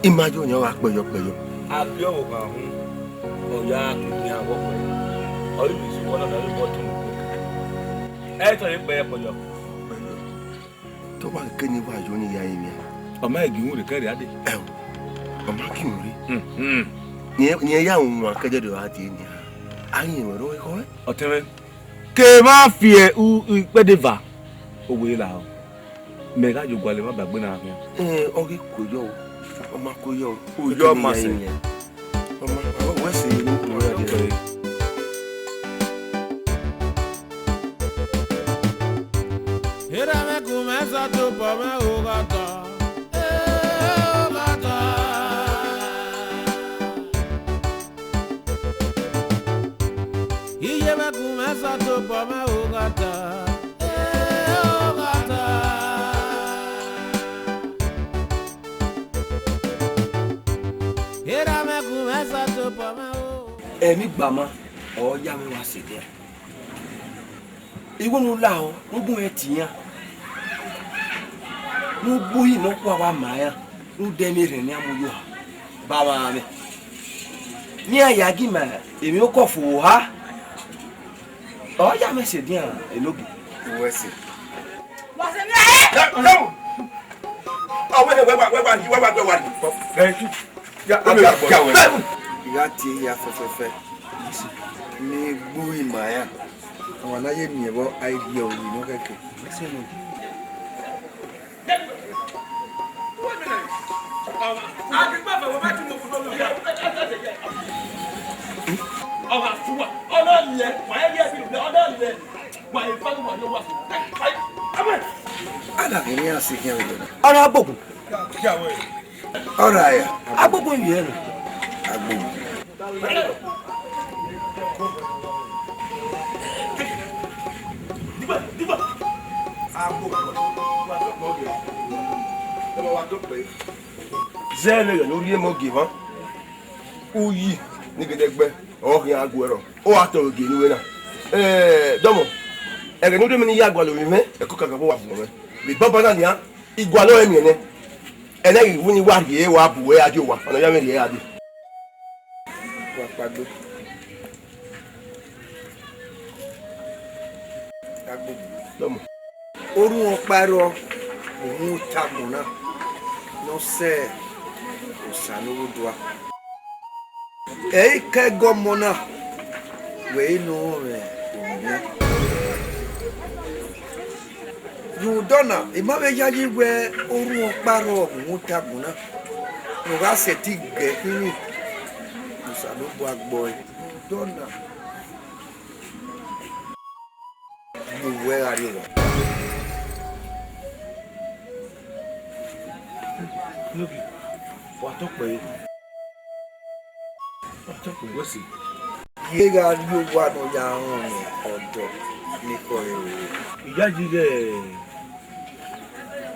I ma yo yan, ọ gha kpẹyọ kpẹyọ. A gie ọvbokhan uhunmwu, ọ ya kugbe iran vbe ọkpẹn. Ọ i vbe sẹ uwa na, ọ na vbe bọ tọn ukpo. Ẹ i tọn ye kpẹyọ kpẹyọ. Te ọ wa keke ne I wa yo ne I ya rinmwian. Ọ ma gie uhunmwu rre kẹrriọ dee. Ẹo, ọ ma gie uhunmwu rre. Hmm, hmm. Rẹn, rẹn ya rinmwian kẹdẹdẹ ọ gha dee nian. A rinmwian ẹre ọ khọe. Ọtẹn mwẹ, ke emwa fi u, u ikpẹdẹ eva, owa lahọ. Mẹ gha ye ogualọ emwa ba egbe na khian. Ẹ, ọ ghi ku yọ o. Ọ ma ku yọ o. U yọ ma sẹ. Ọ ma, ọ wẹ sẹ ne u ku yọ dee. Erha mwẹ gun mwẹ sẹ tobọ mwẹ oghọtọ, e oghọtọ. Iye mwẹ gun mwẹ sẹ tobọ mwẹ oghọtọ, e oghọtọ. Erha mwẹ gun mwẹ sẹ tobọ mwẹ o. Emwi gbama, ọ ya mwẹ wa sẹ dia. Igho ne u lahọ, ne u gun ẹtin iran, ne u gbe uhi ne ọ kua wa ma iran, ne u dẹ emwi erhẹn ne iran mu ye oha, ba vbe mwẹ. Ne iran ya gie ima emwi okọ fo vbe oha, ọ ya mwẹ sẹ edian enogie. Uwẹ sẹ. Wa sẹ emwi ẹre. Ẹ, ẹ, ẹ, ọ wẹ, wẹ, wẹ, wẹ, wẹ, wẹ, wẹ, wẹ, wẹ. Thank you. Ya, a gha tie hia fẹfẹfẹ. Ne I gbe uhi ma iran. Ọmwa ne a ye miẹn vbọ, a i rhie ọvbi ne ọ khẹke. A na ghi ne iran sẹ khian vbe na. Ọ na gbogun. Ọ ra ya. Agbogbo ivbi ẹre. Agbogbo. Zẹ ne ẹghẹ ne u rhie mọ gie mwa, u yi ne gẹdẹgbẹ, ọ khian gu ẹrọ, ọ ra tọn vbe gie ne uwẹ na. Eh, dọmọ, ẹghẹ ne u rhie mẹ ne I ya gualọ ovbi mwẹ, ẹko kakabọ wa vuọn mwẹ. Vbe banbanna nian, I gualọ ẹre miẹn nẹ. Ẹna ghi wu ne I wa rhie wa bu ẹre gha die owa, ọna ya mwẹ rhie gha die. Wa kpaegbe. Agbọn. Dọmọ. Orhunmwu ọkpa rrọọ, uhunmwu ota agbọn na. Ne ọ sẹ Osanobhodua. Ẹ i ke ẹgọ ọmọ na, wẹ i nọ mwẹ orhiọn. Rhunmwuda ọna, I ma vbe yayi wẹ orhunmwu ọkpa rrọọ mu uta agbọn na, ne ọ gha sẹtin gẹ khin, Osanobua gbọe. Rhunmwuda ọna, ne uwẹ gha rrie owa. Nogie, wa tọ kpẹre. Wa tọ kpẹre wẹ sẹ. Iye gha rrie owa ne ọ ya rọnmwẹ ọdọ ne ekhọe roro. I yayi ighẹ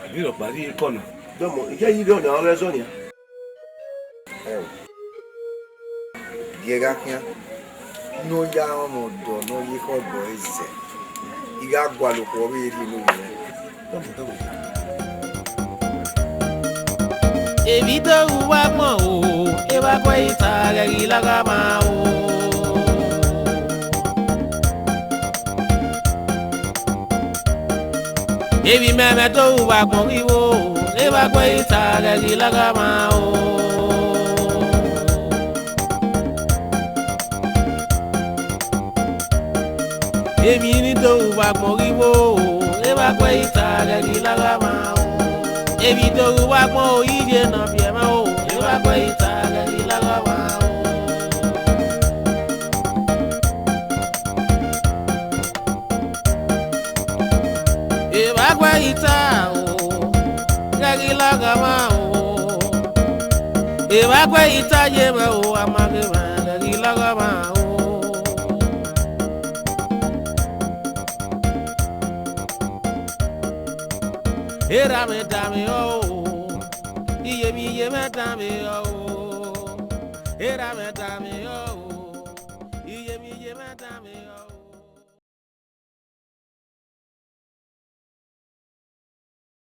emwi rhọkpa rrie ekọ na. Dọmọ, I yayi ighẹ ọna ọre ẹzọ nian. Ẹo, gie gha khian, ne ọ ya rọnmwẹ ọdọ ne ọ ye ekhọe ọdọ ẹre zẹ, I gha gualọ okhuo vbe rhie ne ovbi mwẹ. Evbi do ru vbe agbọn o, evba guẹ ita ghẹ ghi lagha mwa o. Evbi mẹ mwẹ do ru vbe agbọn ghi vbo, evba guẹ ita ghẹ ghi lagha mwa o. Emwi ni do ru vbe agbọn ghi vbo, evba guẹ ita ghẹ ghi lagha mwa o. Emwi do ru vbe agbọn oyi ye ne ọ biẹ mwẹ o, evba guẹ ita ghẹ ghi lagha mwa o. Evba guẹ ita o, ghẹ ghi lagha mwa o. Evba guẹ ita ye mwẹ o, a ma ghe mwẹ ghẹ ghi lagha mwa o. Erha mwẹ da mwẹ o, iye mwẹ iye mwẹ da mwẹ o. Erha mwẹ da mwẹ o.